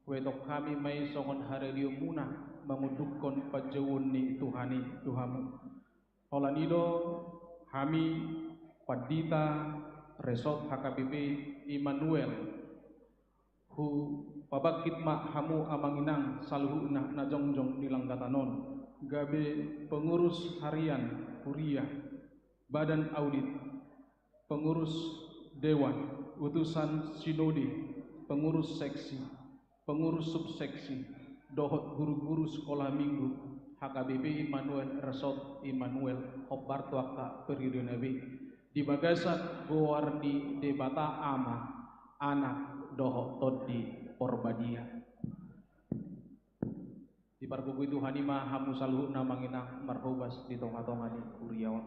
huetong hami ma i songon haradionmuna mangundukhon panjouon ni Tuhan i tu hamu. Holan i do hami pandita Resort H K B P Immanuel, hupabangkit ma hamu amang inang saluhutna na jongjong di langgatan on, gabe pengurus harian huria, badan audit, pengurus dewan, utusan sinode, pengurus seksi, pengurus subseksi, dohot guru-guru sikola minggu H K B P Immanuel Resort Immanuel, hombar tu angka periodena be, di bagasan goar ni Debata Ama, Anak, dohot Tondi Porbadia. Dipargogoi Tuhan i ma hamu saluhutna amang inang marhobas di tonga-tonga ni huria on.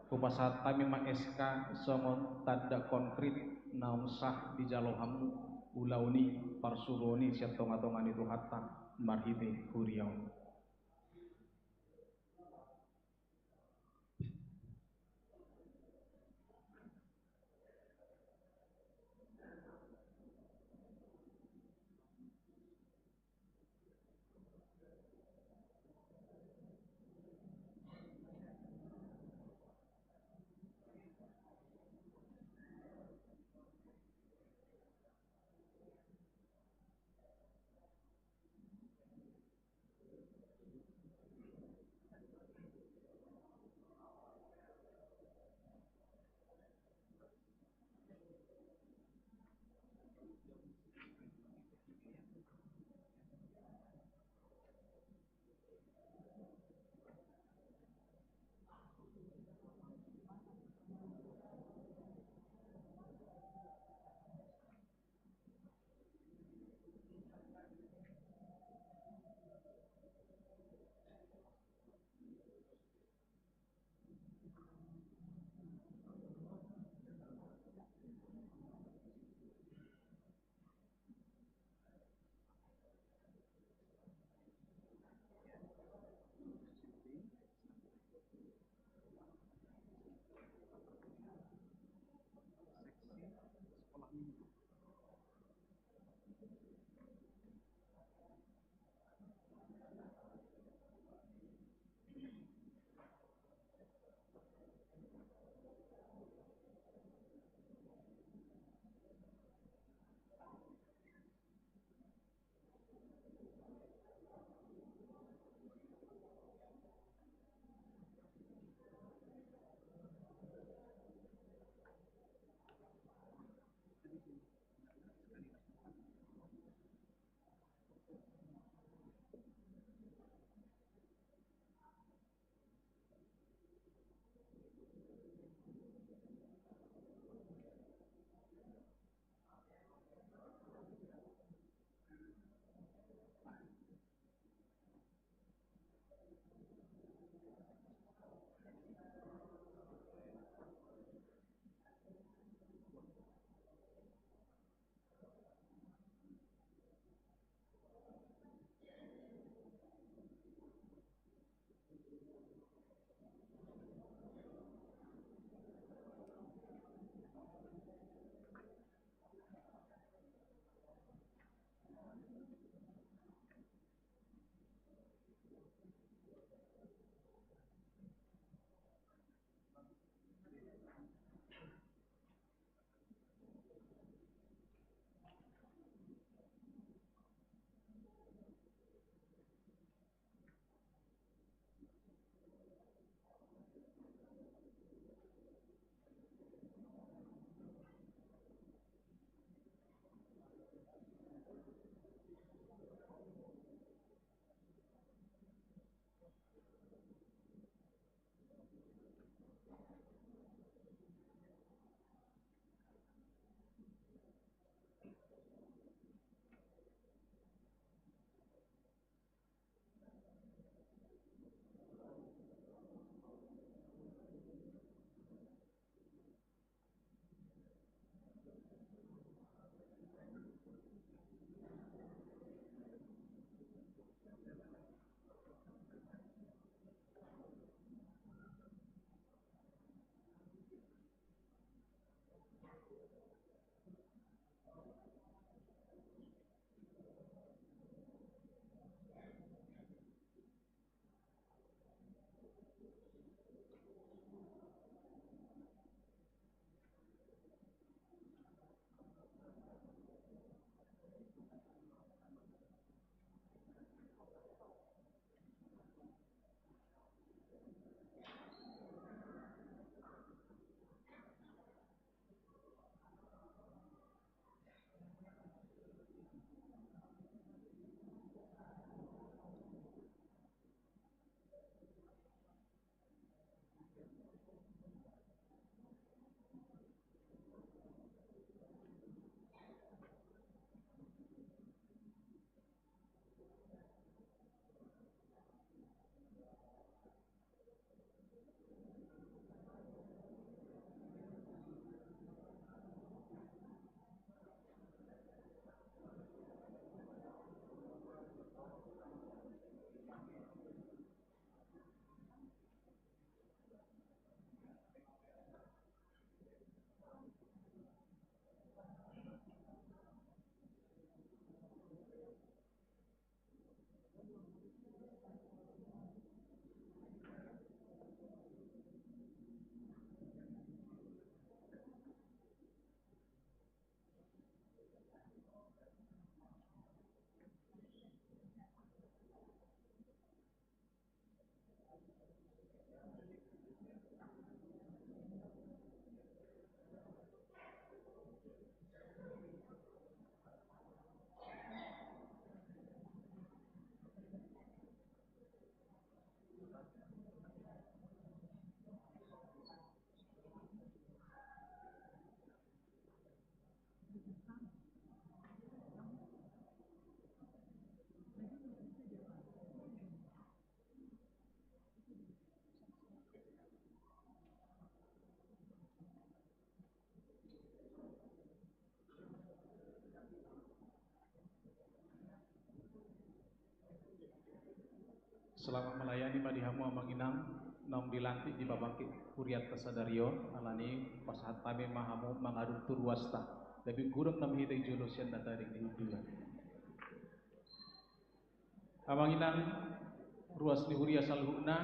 Hupasahat hami ma S K songon tanda konkrit naung sah dijalo hamu ulaon i, parsuruon i sian tonga-tonga ni Tuhanta marhite huria on. Selamat melayani ma di hamu amang inang, naung dilantik di pabangkit hurianta sadari on, alani pasahat hami ma hamu mangadum tu ruasta. Tapi godang nama hita i jolo sian na tading di hundulan. Amang inang, ruas ni huria saluhutna,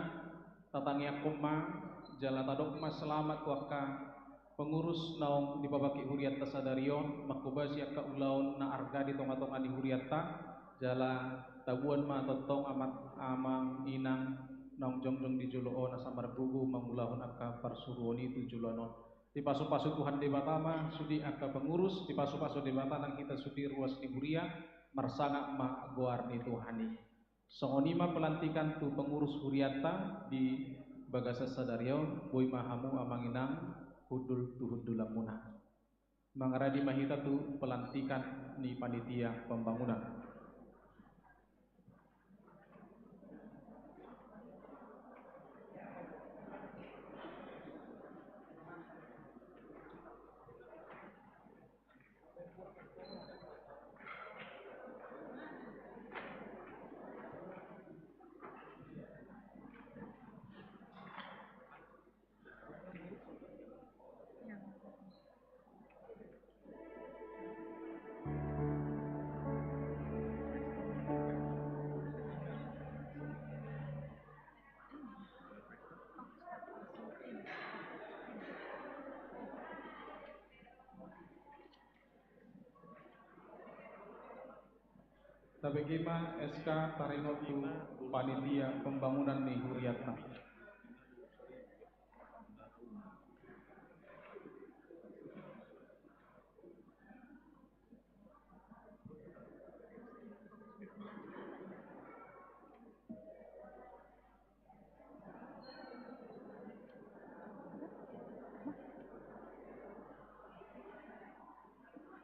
tatangiangkon ma, jala tadok ma selamat tu angka pengurus naung dipabangkit hurianta sadari on, manghobasi angka ulaon na arga di tonga-tonga ni hurianta, jala tabuan ma tongtong amang, amang inang naung jongjong di jolo on asa margogo mangulahon angka parsuruon i tu joloan on. Dipasu-pasu Tuhan Debata ma sude angka pengurus, dipasu-pasu Debata nang hita sude ruas ni huria, marsangap ma goar ni Tuhan i. Songon i ma pelantikan tu pengurus hurianta di bagasan sadari on, boi ma hamu amang inang hundul tu hundulanmuna. Mangaradi ma hita tu pelantikan ni panitia pembangunan. Tabege ma S K taringot tu panitia pembangunan ni hurianta.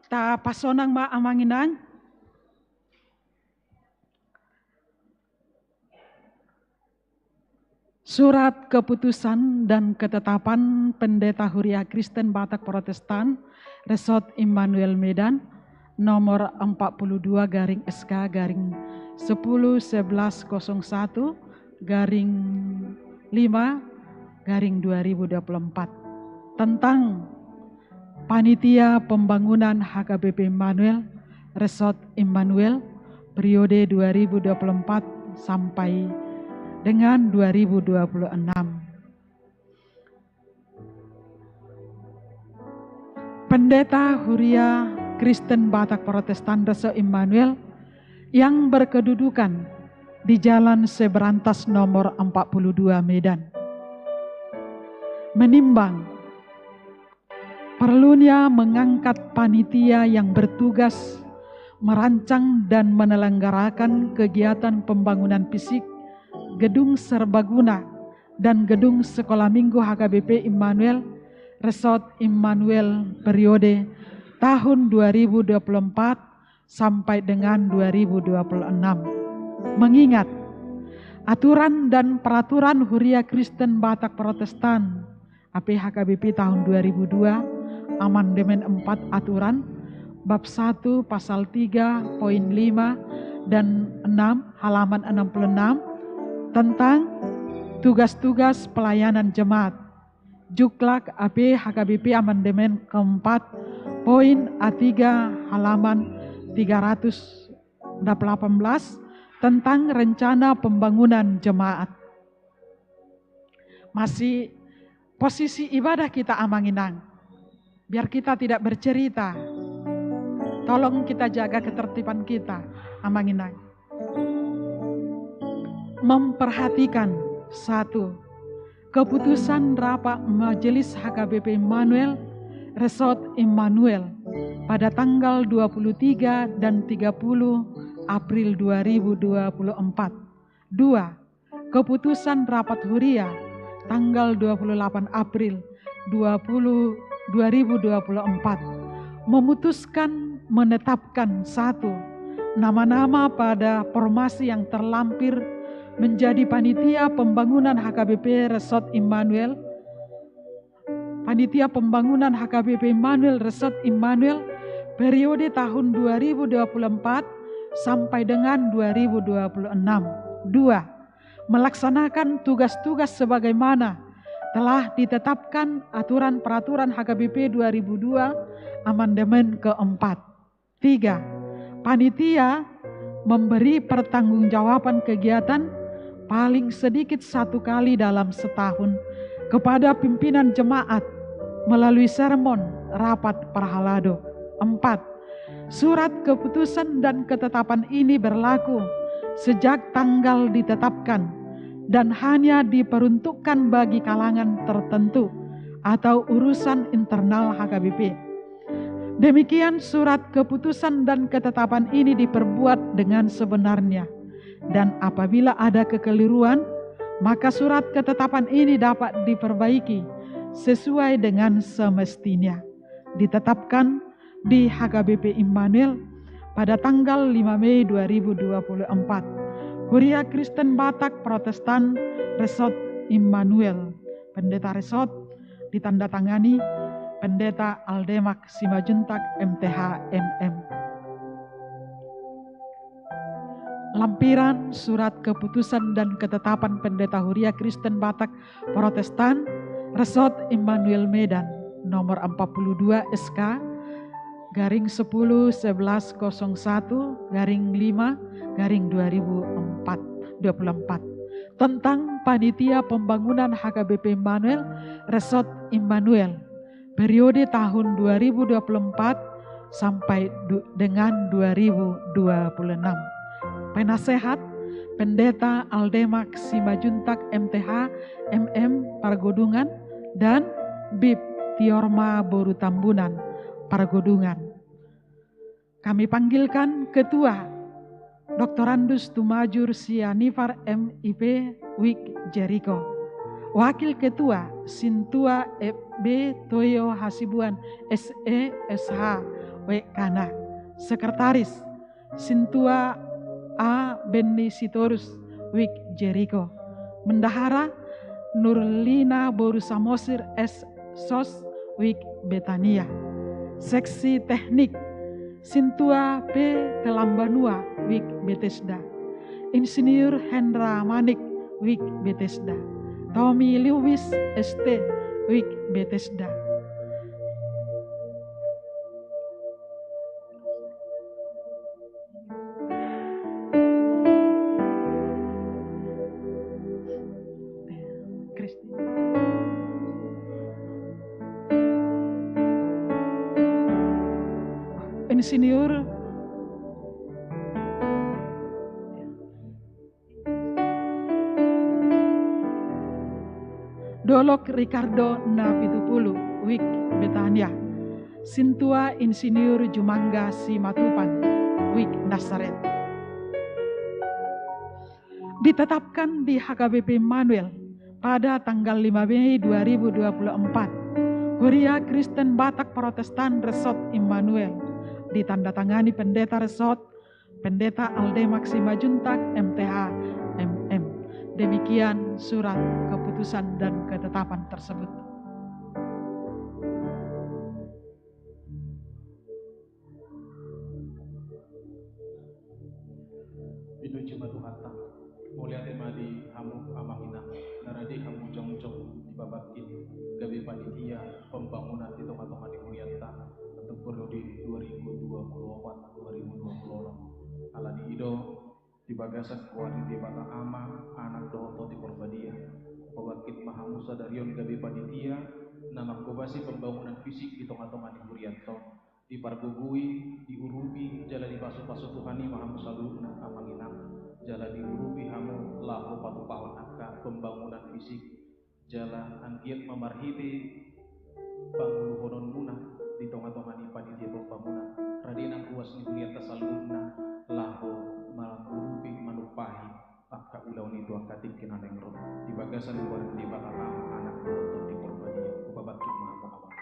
Tapasonang ma amang inang. Surat keputusan dan ketetapan Pendeta Huria Kristen Batak Protestan Resort Immanuel Medan, nomor empat puluh dua garing S K garing sepuluh sebelas kosong satu garing lima garing dua ribu dua puluh empat, tentang Panitia Pembangunan H K B P Immanuel, Resort Immanuel, periode dua ribu dua puluh empat sampai dengan dua ribu dua puluh enam. Pendeta Huria Kristen Batak Protestan Resort Immanuel yang berkedudukan di Jalan Seberantas nomor empat puluh dua, Medan, menimbang perlunya mengangkat panitia yang bertugas merancang dan menyelenggarakan kegiatan pembangunan fisik gedung serbaguna dan gedung Sekolah Minggu H K B P Immanuel, Resort Immanuel, periode tahun dua ribu dua puluh empat sampai dengan dua ribu dua puluh enam. Mengingat aturan dan peraturan Huria Kristen Batak Protestan, A P H K B P tahun dua ribu dua, Amandemen empat aturan, bab satu, pasal tiga, poin lima dan enam, halaman enam puluh enam, tentang tugas-tugas pelayanan jemaat. Juklak A P H K B P Amandemen keempat, poin A tiga, halaman tiga ratus delapan belas, tentang rencana pembangunan jemaat. Masih posisi ibadah kita, Amang Inang. Biar kita tidak bercerita. Tolong kita jaga ketertiban kita, Amang Inang. Memperhatikan, satu, keputusan rapat Majelis H K B P Immanuel, Resort Immanuel, pada tanggal dua puluh tiga dan tiga puluh April dua ribu dua puluh empat. Dua, keputusan rapat huria tanggal dua puluh delapan April dua puluh, dua ribu dua puluh empat. Memutuskan menetapkan satu nama-nama pada formasi yang terlampir menjadi panitia pembangunan H K B P Resort Immanuel, panitia pembangunan H K B P Immanuel Resort Immanuel periode tahun dua ribu dua puluh empat sampai dengan dua ribu dua puluh enam. Dua, melaksanakan tugas-tugas sebagaimana telah ditetapkan aturan peraturan H K B P dua ribu dua amandemen keempat. Tiga, panitia memberi pertanggungjawaban kegiatan paling sedikit satu kali dalam setahun kepada pimpinan jemaat melalui sermon, rapat parhalado. Empat, surat keputusan dan ketetapan ini berlaku sejak tanggal ditetapkan dan hanya diperuntukkan bagi kalangan tertentu atau urusan internal H K B P. Demikian surat keputusan dan ketetapan ini diperbuat dengan sebenarnya. Dan apabila ada kekeliruan, maka surat ketetapan ini dapat diperbaiki sesuai dengan semestinya. Ditetapkan di H K B P Immanuel pada tanggal lima Mei dua ribu dua puluh empat. Huria Kristen Batak Protestan Resort Immanuel. Pendeta Resort ditandatangani Pendeta Aldemak Simanjuntak, M T H, M M. Lampiran surat keputusan dan ketetapan Pendeta Huria Kristen Batak Protestan Resort Immanuel Medan, nomor empat puluh dua S K garing sepuluh sebelas kosong satu garing lima garing dua ribu empat, dua puluh empat, tentang panitia pembangunan H K B P Immanuel Resort Immanuel periode tahun dua ribu dua puluh empat sampai du-, dengan dua ribu dua puluh enam. Penasehat, Pendeta Aldemak Simanjuntak, M T H, M M, Pargodungan, dan Bib Tiorma boru Tambunan, Pargodungan. Kami panggilkan Ketua, Doktorandus Tumajur Sianifar, M I P, Wik Jeriko. Wakil Ketua, Sintua F B Toyo Hasibuan, S E, S H, W K na. Sekretaris, Sintua A Benny Sitorus, Wik Jeriko. Bendahara, Nurlina boru Samosir, S Sos, Wik Betania. Seksi Teknik, Sintua P Telambanua, Wik Betesda. Insinyur Hendra Manik, Wik Betesda. Tommy Lewis, S T, Wik Betesda. Insinyur Dolok Ricardo Napitupulu, Wik Betania. Sintua Insinyur Jumangga Simatupang, Wik Nasaret. Ditetapkan di H K B P Immanuel pada tanggal lima Mei dua ribu dua puluh empat, Huria Kristen Batak Protestan Resort Immanuel, ditandatangani Pendeta Resort, Pendeta Aldemak Simanjuntak, M T H, M M. Demikian surat keputusan dan ketetapan tersebut. Pinuji ma Tuhanta. Mauliate ma di hamu amang inang, na rade hamu jongjong dipabangkit gabe panitia pembangunan di tonga-tonga ni hurianta untuk periode dua ribu dua puluh empat dua ribu dua puluh enam. Alani i do, di bagasan goar ni Debata Ama, Anak dohot Tondi Porbadia, pabangkit ma hamu sadari on gabe panitia na manghobasi pembangunan fisik di tonga-tonga ni hurianta on. Dipargogoi, diurupi, jala dipasu-pasu Tuhan i ma hamu saluhutna amang inang, jala diurupi hamu laho patupahon angka pembangunan fisik, jala anggiat ma marhite panguluhononmuna di tonga-tonga ni panitia pembangunan, rade nang ruas ni hurianta saluhutna laho mangurupi, manumpahi angka ulaon i tu angka tingki na naeng ro. Di bagasan goar ni Debata Ama, Anak dohot Tondi Porbadia, hupabangkit ma hamu amang.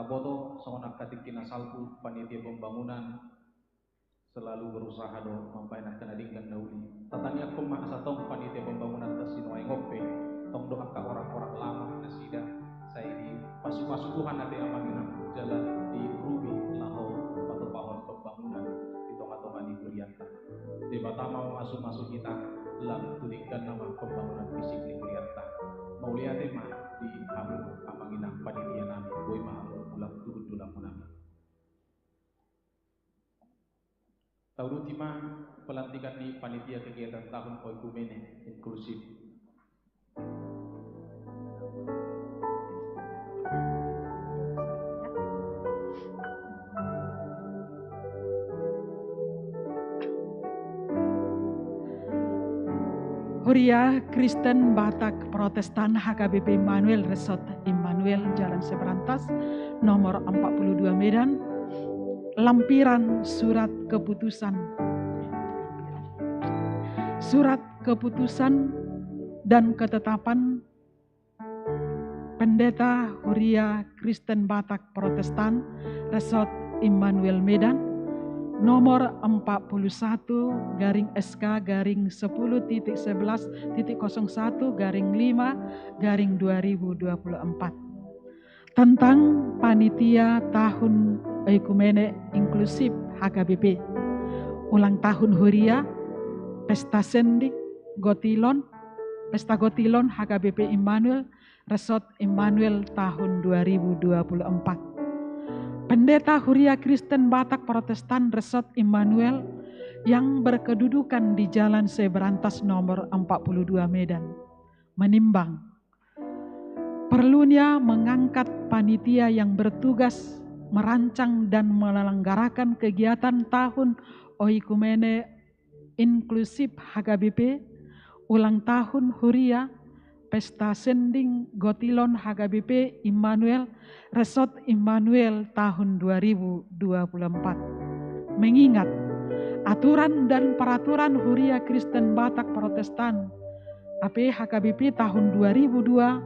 Boto songon angka tingki na salpu, panitia pembangunan selalu berusaha do mambahen angka na denggan na uli. Tatangiangkon ma asa tong panitia pembangunan ta sinuaeng on pe tong do angka orang-orang lama nasida, sai dipasupasu Tuhan ate Amang Inang, jala diurupi laho patupahon pembangunan di tonga-tonga ni hurianta. Debata ma mamasupasu hita lam tu denggan nama pembangunan fisik ni hurianta. Mauliate ma di hamu Amang Inang panitia nami, boi ma hamu mulak tu hundulanmu nami. Tauduti ma pelantikan ni panitia kegiatan tahun oikumene inklusif. Huria Kristen Batak Protestan H K B P Immanuel Resort Immanuel Jalan Seberantas, nomor empat puluh dua Medan, lampiran surat keputusan. Surat keputusan dan ketetapan Pendeta Huria Kristen Batak Protestan Resort Immanuel Medan, nomor empat puluh satu garing S K garing sepuluh titik sebelas titik kosong satu garing lima garing dua ribu dua puluh empat. Tentang panitia tahun oikumene inklusif H K B P. Ulang tahun huria, pesta sending, gotilon, pesta gotilon H K B P Immanuel, Resort Immanuel tahun dua ribu dua puluh empat. Pendeta Huria Kristen Batak Protestan Resort Immanuel yang berkedudukan di Jalan Seberantas nomor empat puluh dua Medan menimbang perlunya mengangkat panitia yang bertugas merancang dan menyelenggarakan kegiatan tahun oikumene inklusif H K B P, ulang tahun huria, pesta sending gotilon H K B P Immanuel, Resort Immanuel tahun dua ribu dua puluh empat. Mengingat aturan dan peraturan Huria Kristen Batak Protestan, A P H K B P tahun dua ribu dua,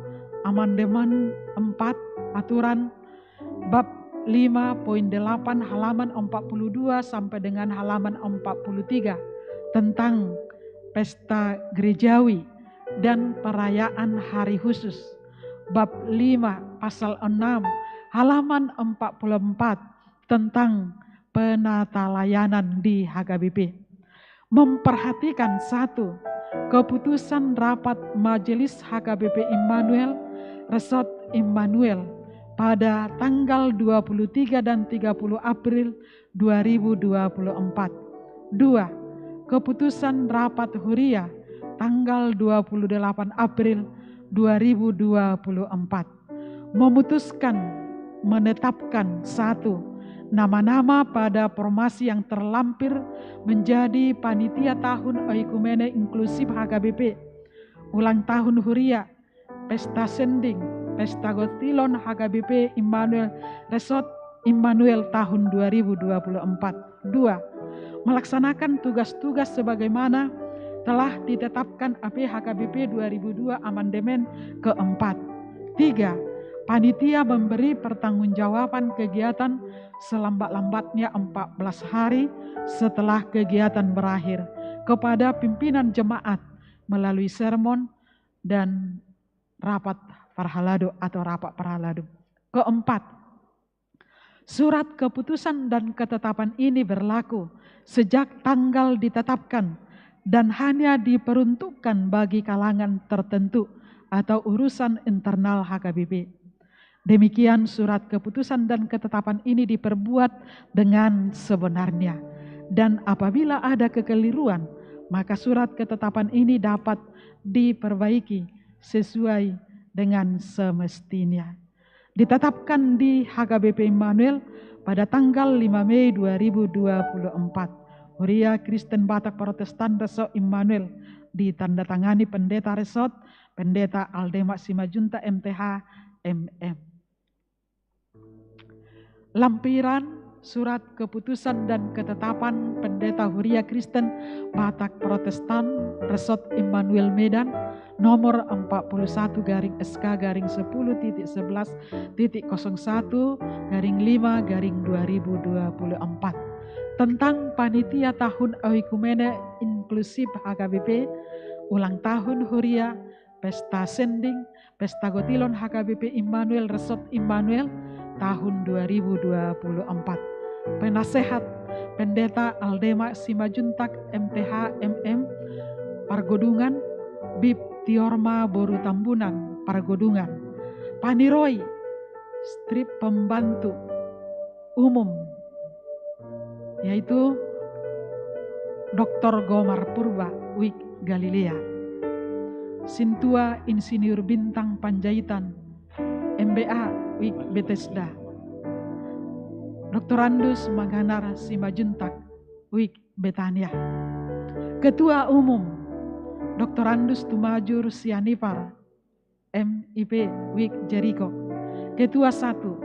amandemen empat, aturan bab lima poin delapan halaman empat puluh dua sampai dengan halaman empat puluh tiga tentang pesta gerejawi dan perayaan hari khusus. Bab lima pasal enam halaman empat puluh empat tentang penatalayanan di H K B P. Memperhatikan, satu, keputusan rapat Majelis H K B P Immanuel, Resort Immanuel, pada tanggal dua puluh tiga dan tiga puluh April dua ribu dua puluh empat. Dua, keputusan rapat huria tanggal dua puluh delapan April dua ribu dua puluh empat. Memutuskan, menetapkan, satu, nama-nama pada formasi yang terlampir menjadi panitia tahun oikumene inklusif H K B P, ulang tahun huria, pesta sending, pesta gotilon H K B P Immanuel, Resort Immanuel tahun dua ribu dua puluh empat. Dua, melaksanakan tugas-tugas sebagaimana telah ditetapkan A P H K B P dua ribu dua amandemen keempat. Tiga, panitia memberi pertanggungjawaban kegiatan selambat-lambatnya empat belas hari setelah kegiatan berakhir kepada pimpinan jemaat melalui sermon dan rapat parhalado atau rapat parhalado. Keempat, surat keputusan dan ketetapan ini berlaku sejak tanggal ditetapkan dan hanya diperuntukkan bagi kalangan tertentu atau urusan internal H K B P. Demikian surat keputusan dan ketetapan ini diperbuat dengan sebenarnya. Dan apabila ada kekeliruan, maka surat ketetapan ini dapat diperbaiki sesuai dengan semestinya. Ditetapkan di H K B P Immanuel pada tanggal lima Mei dua ribu dua puluh empat. Huria Kristen Batak Protestan Resort Immanuel, ditandatangani Pendeta Resort, Pendeta Aldema Simanjuntak M T H, M M. Lampiran Surat keputusan dan ketetapan Pendeta Huria Kristen Batak Protestan Resort Immanuel Medan, nomor empat puluh satu garing S K garing sepuluh titik sebelas titik kosong satu garing lima garing dua ribu dua puluh empat, tentang panitia tahun oikumene inklusif H K B P, ulang tahun Huria, pesta sending, pesta gotilon H K B P Immanuel Resort Immanuel tahun dua ribu dua puluh empat. Penasehat, Pendeta Aldema Simanjuntak, M T H, M M, Pargodungan, Bib Tiorma boru Tambunan, Pargodungan. Paniroi, strip pembantu umum, yaitu Doktor Gomar Purba, Wik Galilea. Sintua Insinyur Bintang Panjaitan, M B A, Wik Bethesda. Doktorandus Maganar Simanjuntak, Wik Betania. Ketua Umum, Doktorandus Tumajur Sianipar, M I P, Wik Jeriko. Ketua satu,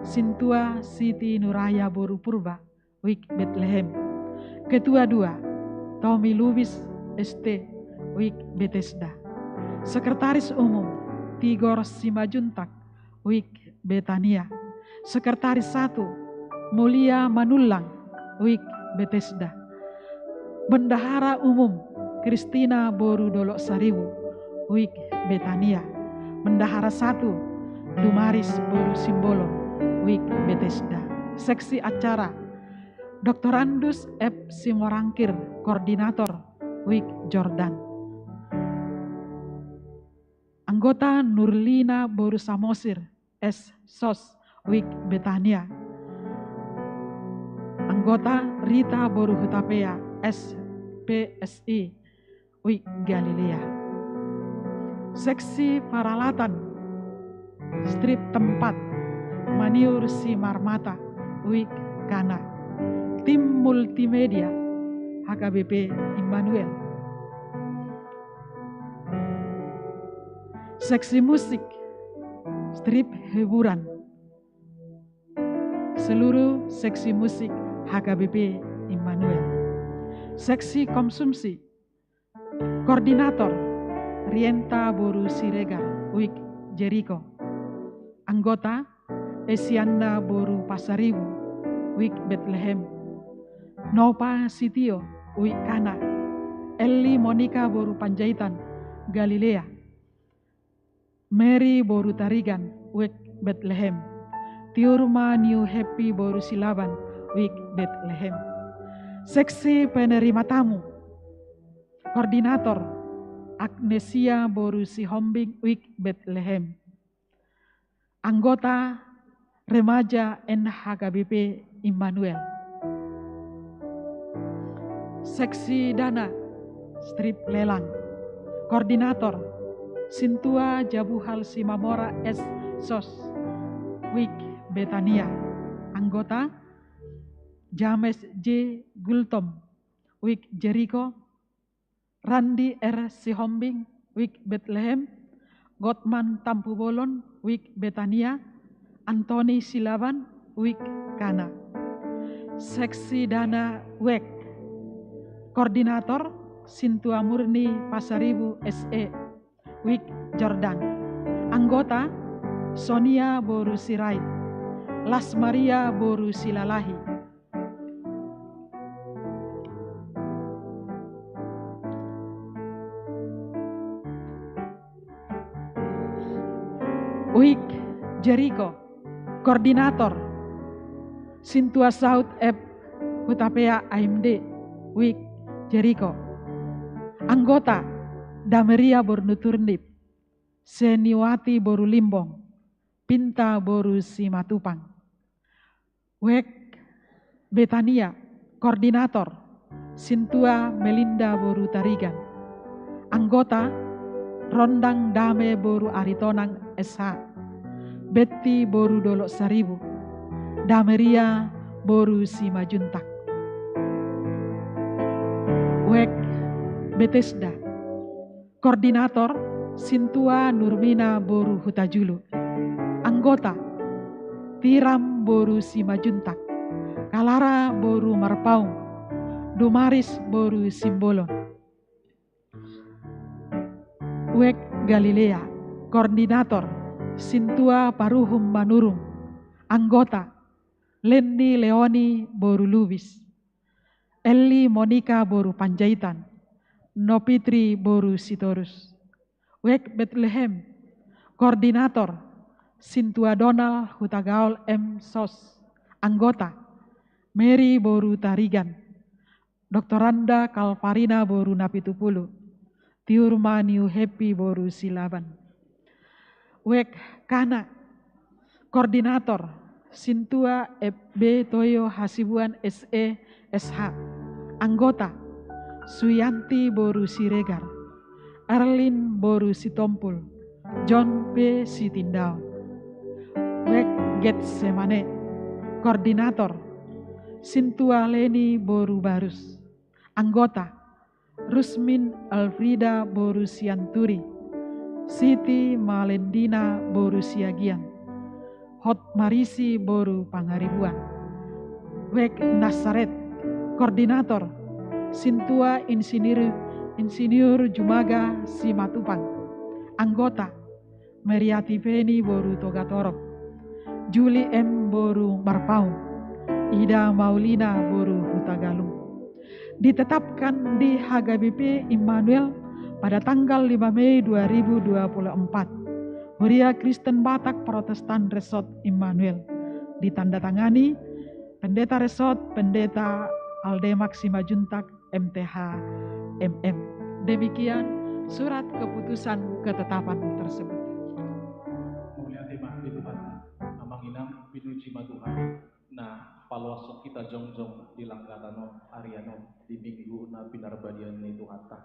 Sintua Siti Nuraya boru Purba, Wik Betlehem. Ketua dua, Tomi Lubis, S T, Wik Bethesda. Sekretaris Umum, Tigor Simanjuntak, Wik Betania. Sekretaris satu, Mulia Manullang, Wik Bethesda. Bendahara Umum, Kristina boru Dolok Saribu, Wik Betania. Bendahara satu, Dumaris boru Simbolon, Wik Bethesda. Seksi acara, Doktorandus F Simorangkir, Koordinator, Wik Jordan. Anggota Nurlina boru Samosir, S Sos, Wik Betania. Anggota Rita boru Hutapea, S P S I, Wik Galilea. Seksi paralatan, strip tempat, Maniur Simarmata, Wik Kana. Tim multimedia, H K B P Immanuel. Seksi musik, strip hiburan, seluruh seksi musik H K B P Immanuel. Seksi konsumsi, koordinator, Rienta boru Siregar, Wik Jeriko. Anggota, Esianna boru Pasaribu, Wik Betlehem. Nopa Sitio, Wik Kana. Eli Monika boru Panjaitan, Galilea. Mary boru Tarigan, Wik Betlehem. Tiurma New Happy boru Silaban, Wik Betlehem. Seksi penerima tamu. Koordinator, Agnesia boru Sihombing, Wik Betlehem. Anggota, remaja N H K B P Immanuel. Seksi dana, strip lelang. Koordinator, Sintua Jabuhal Simamora, S Sos, Wik Betania. Anggota, James J Gultom, Wik Jeriko. Randi R Sihombing, Wik Betlehem. Gotman Tampubolon, Wik Betania. Antoni Silaban, Wik Kana. Seksi dana Wek. Koordinator, Sintua Murni Pasaribu, S E, Wik Jordan. Anggota, Sonia boru Sirait. Las Maria boru Silalahi. Wik Jeriko. Koordinator, Sintua Saud F Hutapea A M D, Wik Jeriko. Anggota, Dameria boru Turnip, Seniwati boru Limbong, Pinta boru Simatupang. Wek Betania, koordinator, Sintua Melinda boru Tarigan. Anggota, Rondang Dame boru Aritonang S H. Betti boru Dolok Saribu. Dameria boru Simajuntak. Wek Betesda. Koordinator, Sintua Nurmina boru Hutajulu. Anggota, Tiram boru Simajuntak. Kalara boru Marpaung, Dumaris boru Simbolon. Wijk Galilea, koordinator, Sintua Paruhum Manurung, anggota, Lenny Leoni boru Lubis, Elli Monika boru Panjaitan, Nopitri boru Sitorus. Wijk Betlehem, koordinator, Sintua Donald Hutagaol M Sos, anggota, Mary boru Tarigan, Doktoranda Kalvarina boru Napitupulu, Tiur Maniu Happy boru Silaban. Wijk Kana, koordinator, Sintua F B Toyo Hasibuan S E S H, anggota, Suyanti boru Siregar, Erlin boru Sitompul, John P Sitindaon. Wijk Getsemane, koordinator, Sintua Leni boru Barus, anggota, Rusmin Elfrida boru Sianturi, Siti Malendina boru Siagian, Hot Marisi boru Pangaribuan. Wijk Nasaret, koordinator, Sintua Insinyur, Insinyur Jumaga Simatupang, anggota, Meriati Peni boru Togatorop, Juli M boru Marpaung, Ida Maulina boru Hutagalung. Ditetapkan di H K B P Immanuel pada tanggal lima Mei dua ribu dua puluh empat. Huria Kristen Batak Protestan Resort Immanuel. Ditandatangani Pendeta Resort, Pendeta Aldemak Simanjuntak, M T H, M M. Demikian surat keputusan ketetapan tersebut. Mauliate ma di Tuhan, Amang Inang, pinuji ma Tuhan, na paloashon hita jongjong di langgatan on, arian on, di Minggu na pinarbadiaan ni Tuhanta.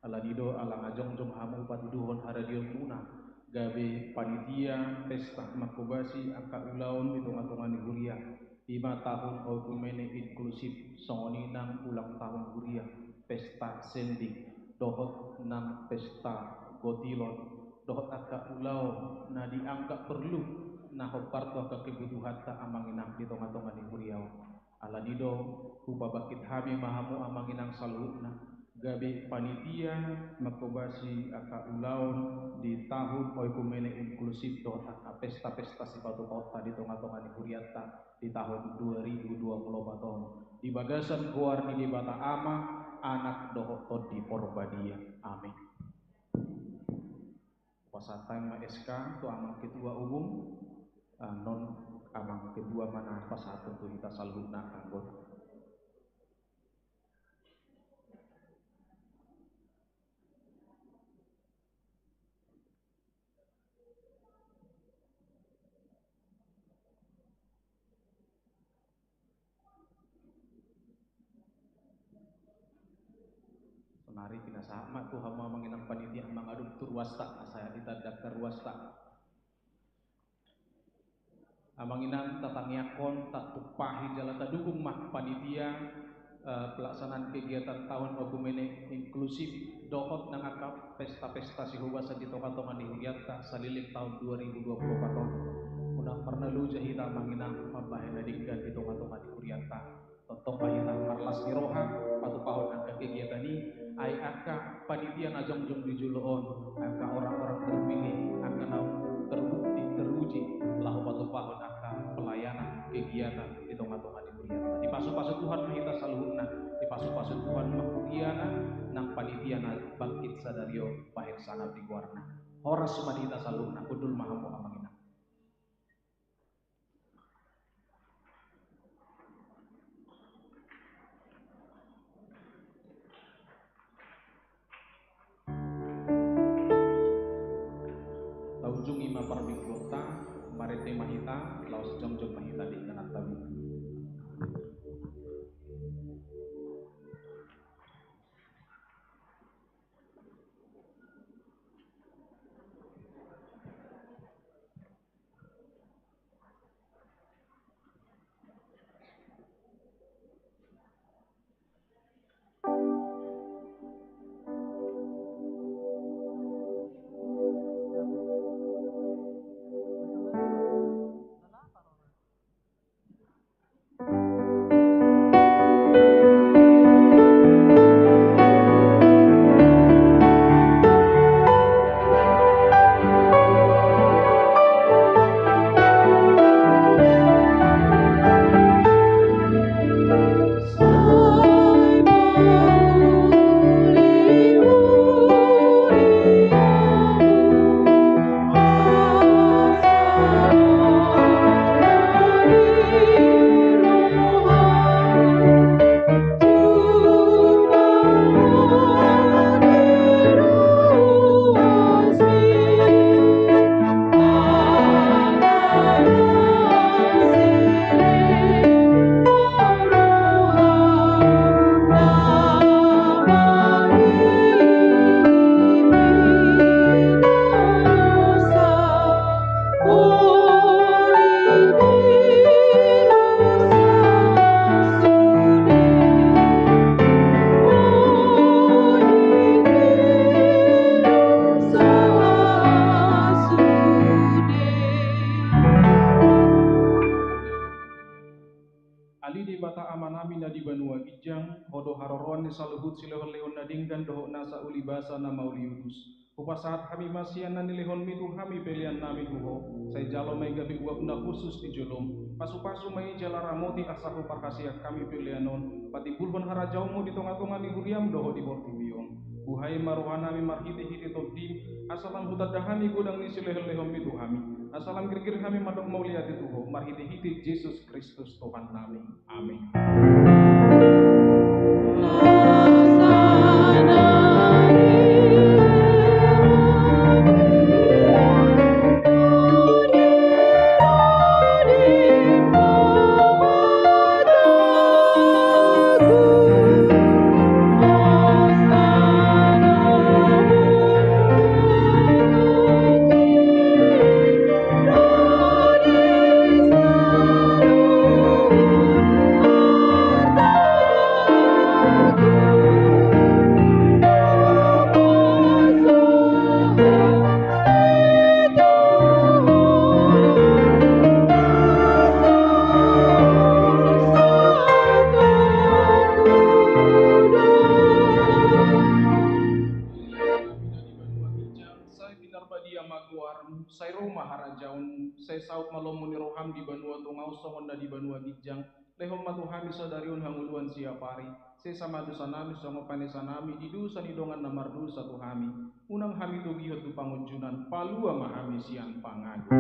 Alani do, ala nga jongjong hamu patuduhon haradion muna, gabe panitia pesta manghobasi angka ulaon di tonga-tonga ni huria, i ma tahun oikumene inklusif, songon i nang ulang tahun huria, pesta sending, dohot nang pesta gotilon, dohot angka ulaon na dianggap perlu, na hombar tu angka kebutuhanta Amang Inang di tonga-tonga ni huria on. Alani do, hupabangkit hami ma hamu Amang Inang saluhutna, gabe panitia manghobasi angka ulaon di tahun oikumene inklusif dohot angka pesta-pesta sipatupaonta di tonga-tonga ni hurianta di tahun dua ribu dua puluh empat on. Di bagasan goar ni Debata Ama, Anak dohot Tondi Porbadia. Amin. Pasahat hami ma S K tu Amang Ketua Umum, eh, non Amang Ketua ma na pasahathon tu hita saluhutna anggota. Sonari pinasahat ma tu hamu Amang Inang panitia mangadop tu ruasta, asa ditandangkan ruasta. Amang Inang, tatangiangkon, tatumpahi jala tadukung ma panitia, eh, pelaksanaan kegiatan tahun oikumene inklusif dohot nang angka pesta-pesta sihobasan di tonga-tonga ni hurianta saleleng tahun dua ribu dua puluh empat on. Unang marnaloja hita Amang Inang mambahen na denggan di tonga-tonga ni hurianta. Tongtong ma hita marlas ni roha patupahon angka kegiatan i, ai angka panitia na jongjong di jolo on, angka orang-orang terpilih, angka naung terbukti, teruji, laho patupahon angka pelayanan, kegiatan di tonga-tonga ni hurianta. Dipasu-pasu Tuhan ma hita saluhutna, dipasu-pasu Tuhan ma huriana, nang panitia na bangkit sadari on bahen sangap di goarna. Horas ma di hita saluhutna, hundul ma hamu Amang Inang. Taujungi ma parmingguonta, marende ma hita, laos jongjong ma hita di ingananta. Debata Amanami na di banua ginjang, Ho do haroroan ni saluhut silehonlehon na denggan dohot nasa ulibasa na mauliutus. Hupasahat hami ma sian na nilehonMi tu hami peleannami tu Ho, sai jalo ma i gabe uap na hushus di joloM. Pasupasu ma i jala ramoti asa huparhaseang hami pelean on patimbulhon harajaonMu di tongatonga ni huriaM dohot di portibi on. Buhai ma rohanami marhitehite TondiM, asa lam hutanda hami godang ni silehonlehonMi tu hami, asa lam girgir hami mandok mauliate tu Ho marhitehite Jesus Kristus Tuhannami. Amin. Sai pinarbadia ma goarMu, sai ro ma harajaonMu, sai saut ma lomo ni rohaM di banua tonga on songon na di banua ginjang. Lehon ma tu hami sadari on hangoluan siapari. Sesa ma dosanami songon panesanami di dosa ni dongan na mardosa tu hami. Unang hami togihon tu pangunjunan, palua ma hami sian pangago.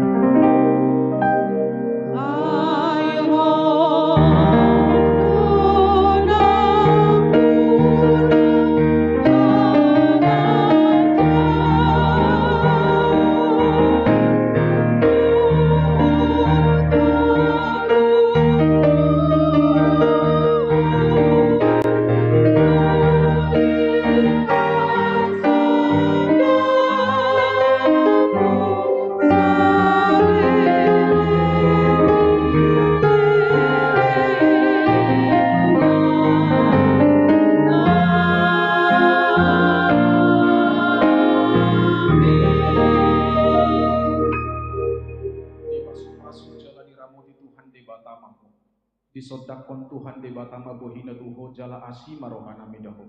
Dipasupasu jala diramoti Tuhan Debata ma ho. Disondangkon Tuhan Debata ma bohiNa tu ho jala asi ma rohaNa mida ho.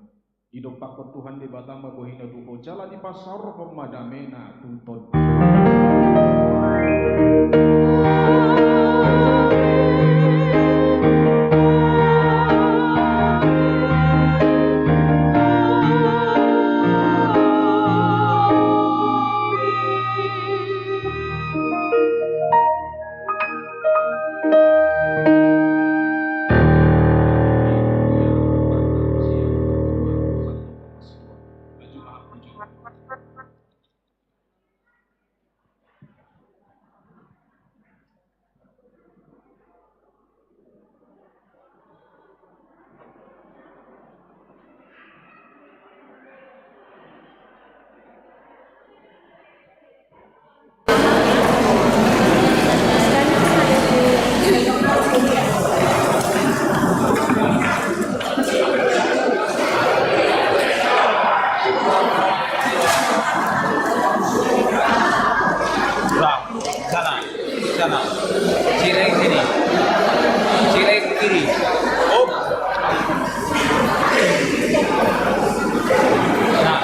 Didompakkon Tuhan Debata ma bohiNa tu ho jala dipasaorhon ma dameNa tu tondiM. Ulang, kanan, kanan. Cireng sini. Cireng kiri. Up. Nah.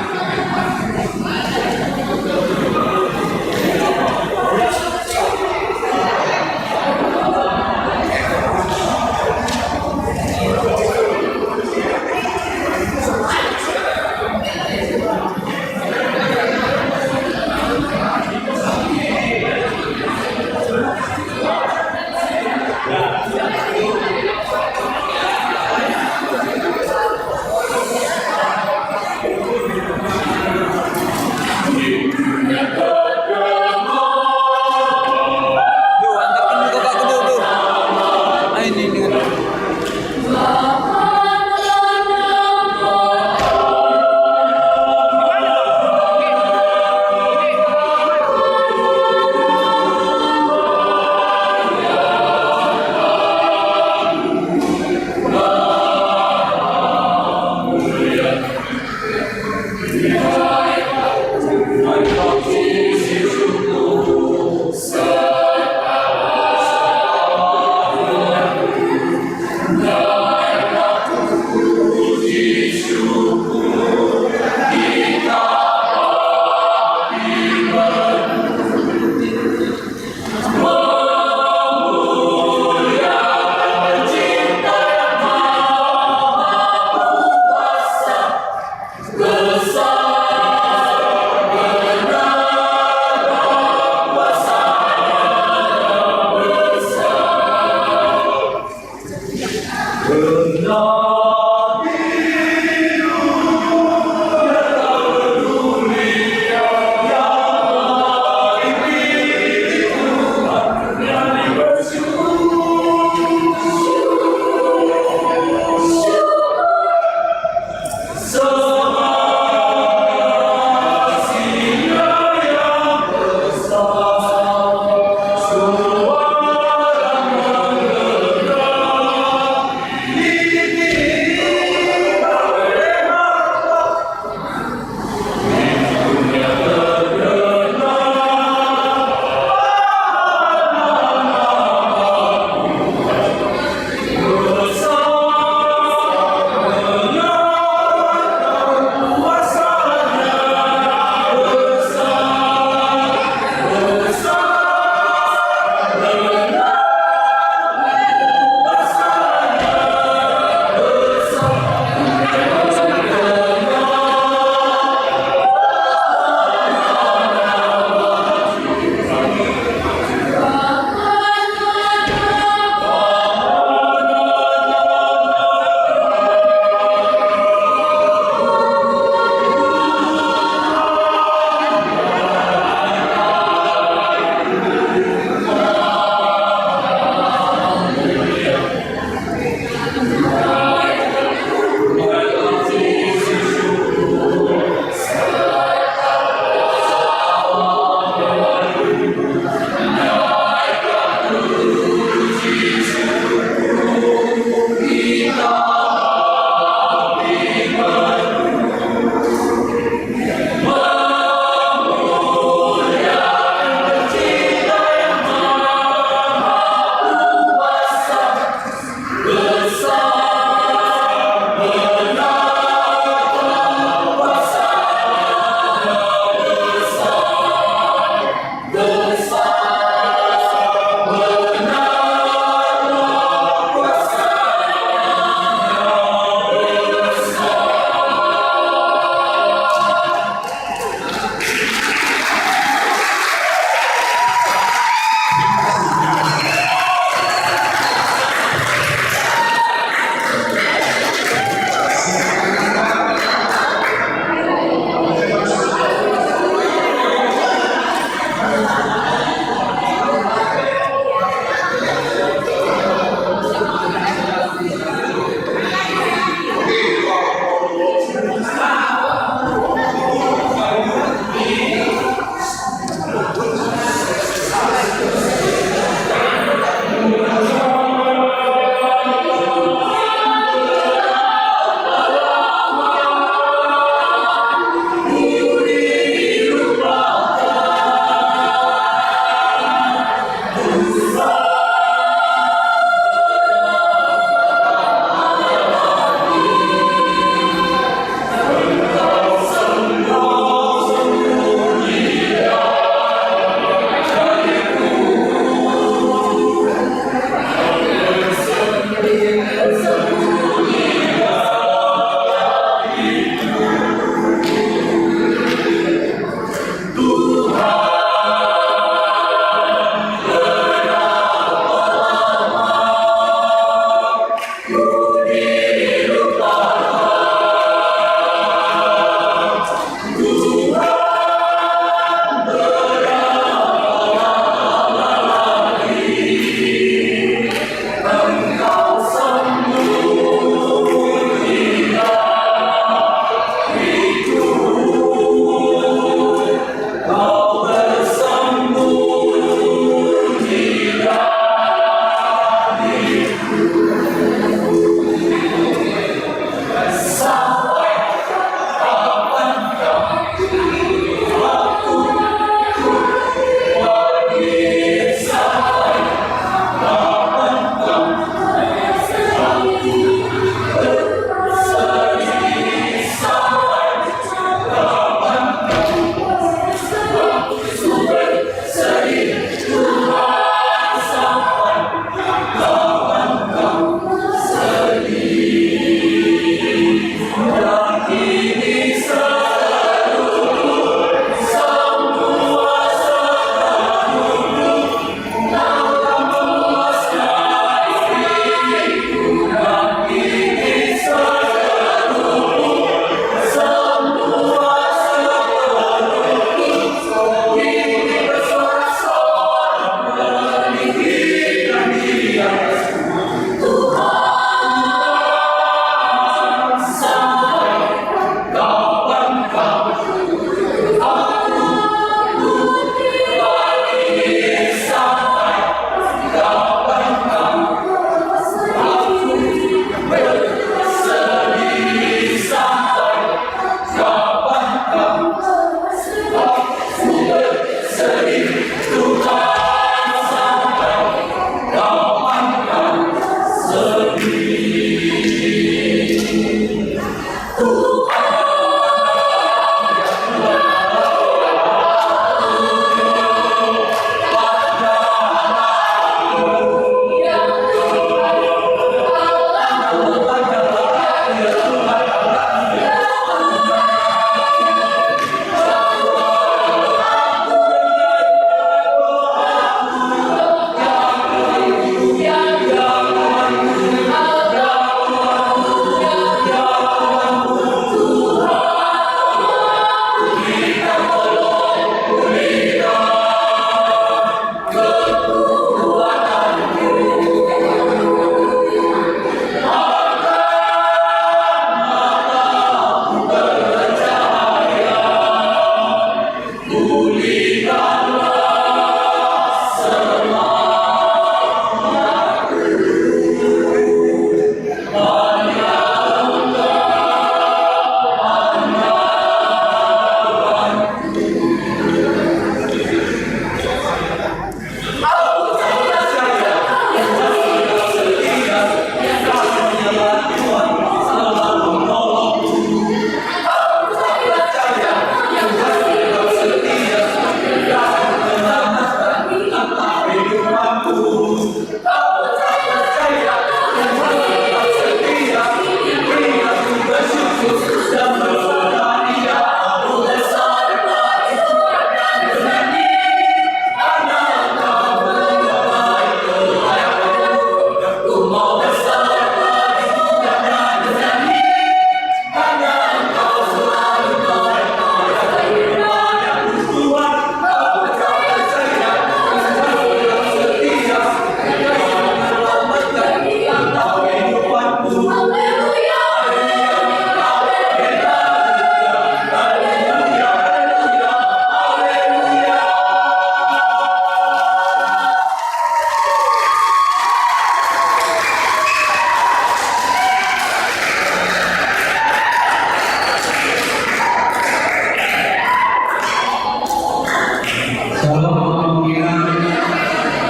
Shalom, Amang Inang.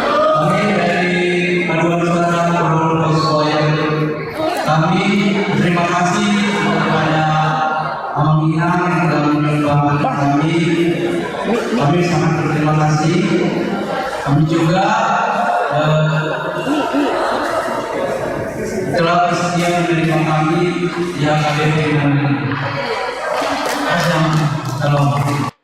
Kami dari Paduan Suara Paduan Suara. Kami terima kasih kepada Amang Inang yang telah menyumbangkan kami. Kami sangat berterima kasih. Kami juga, eh, telah bersedia menerima kami di H K B P ini. Shalom.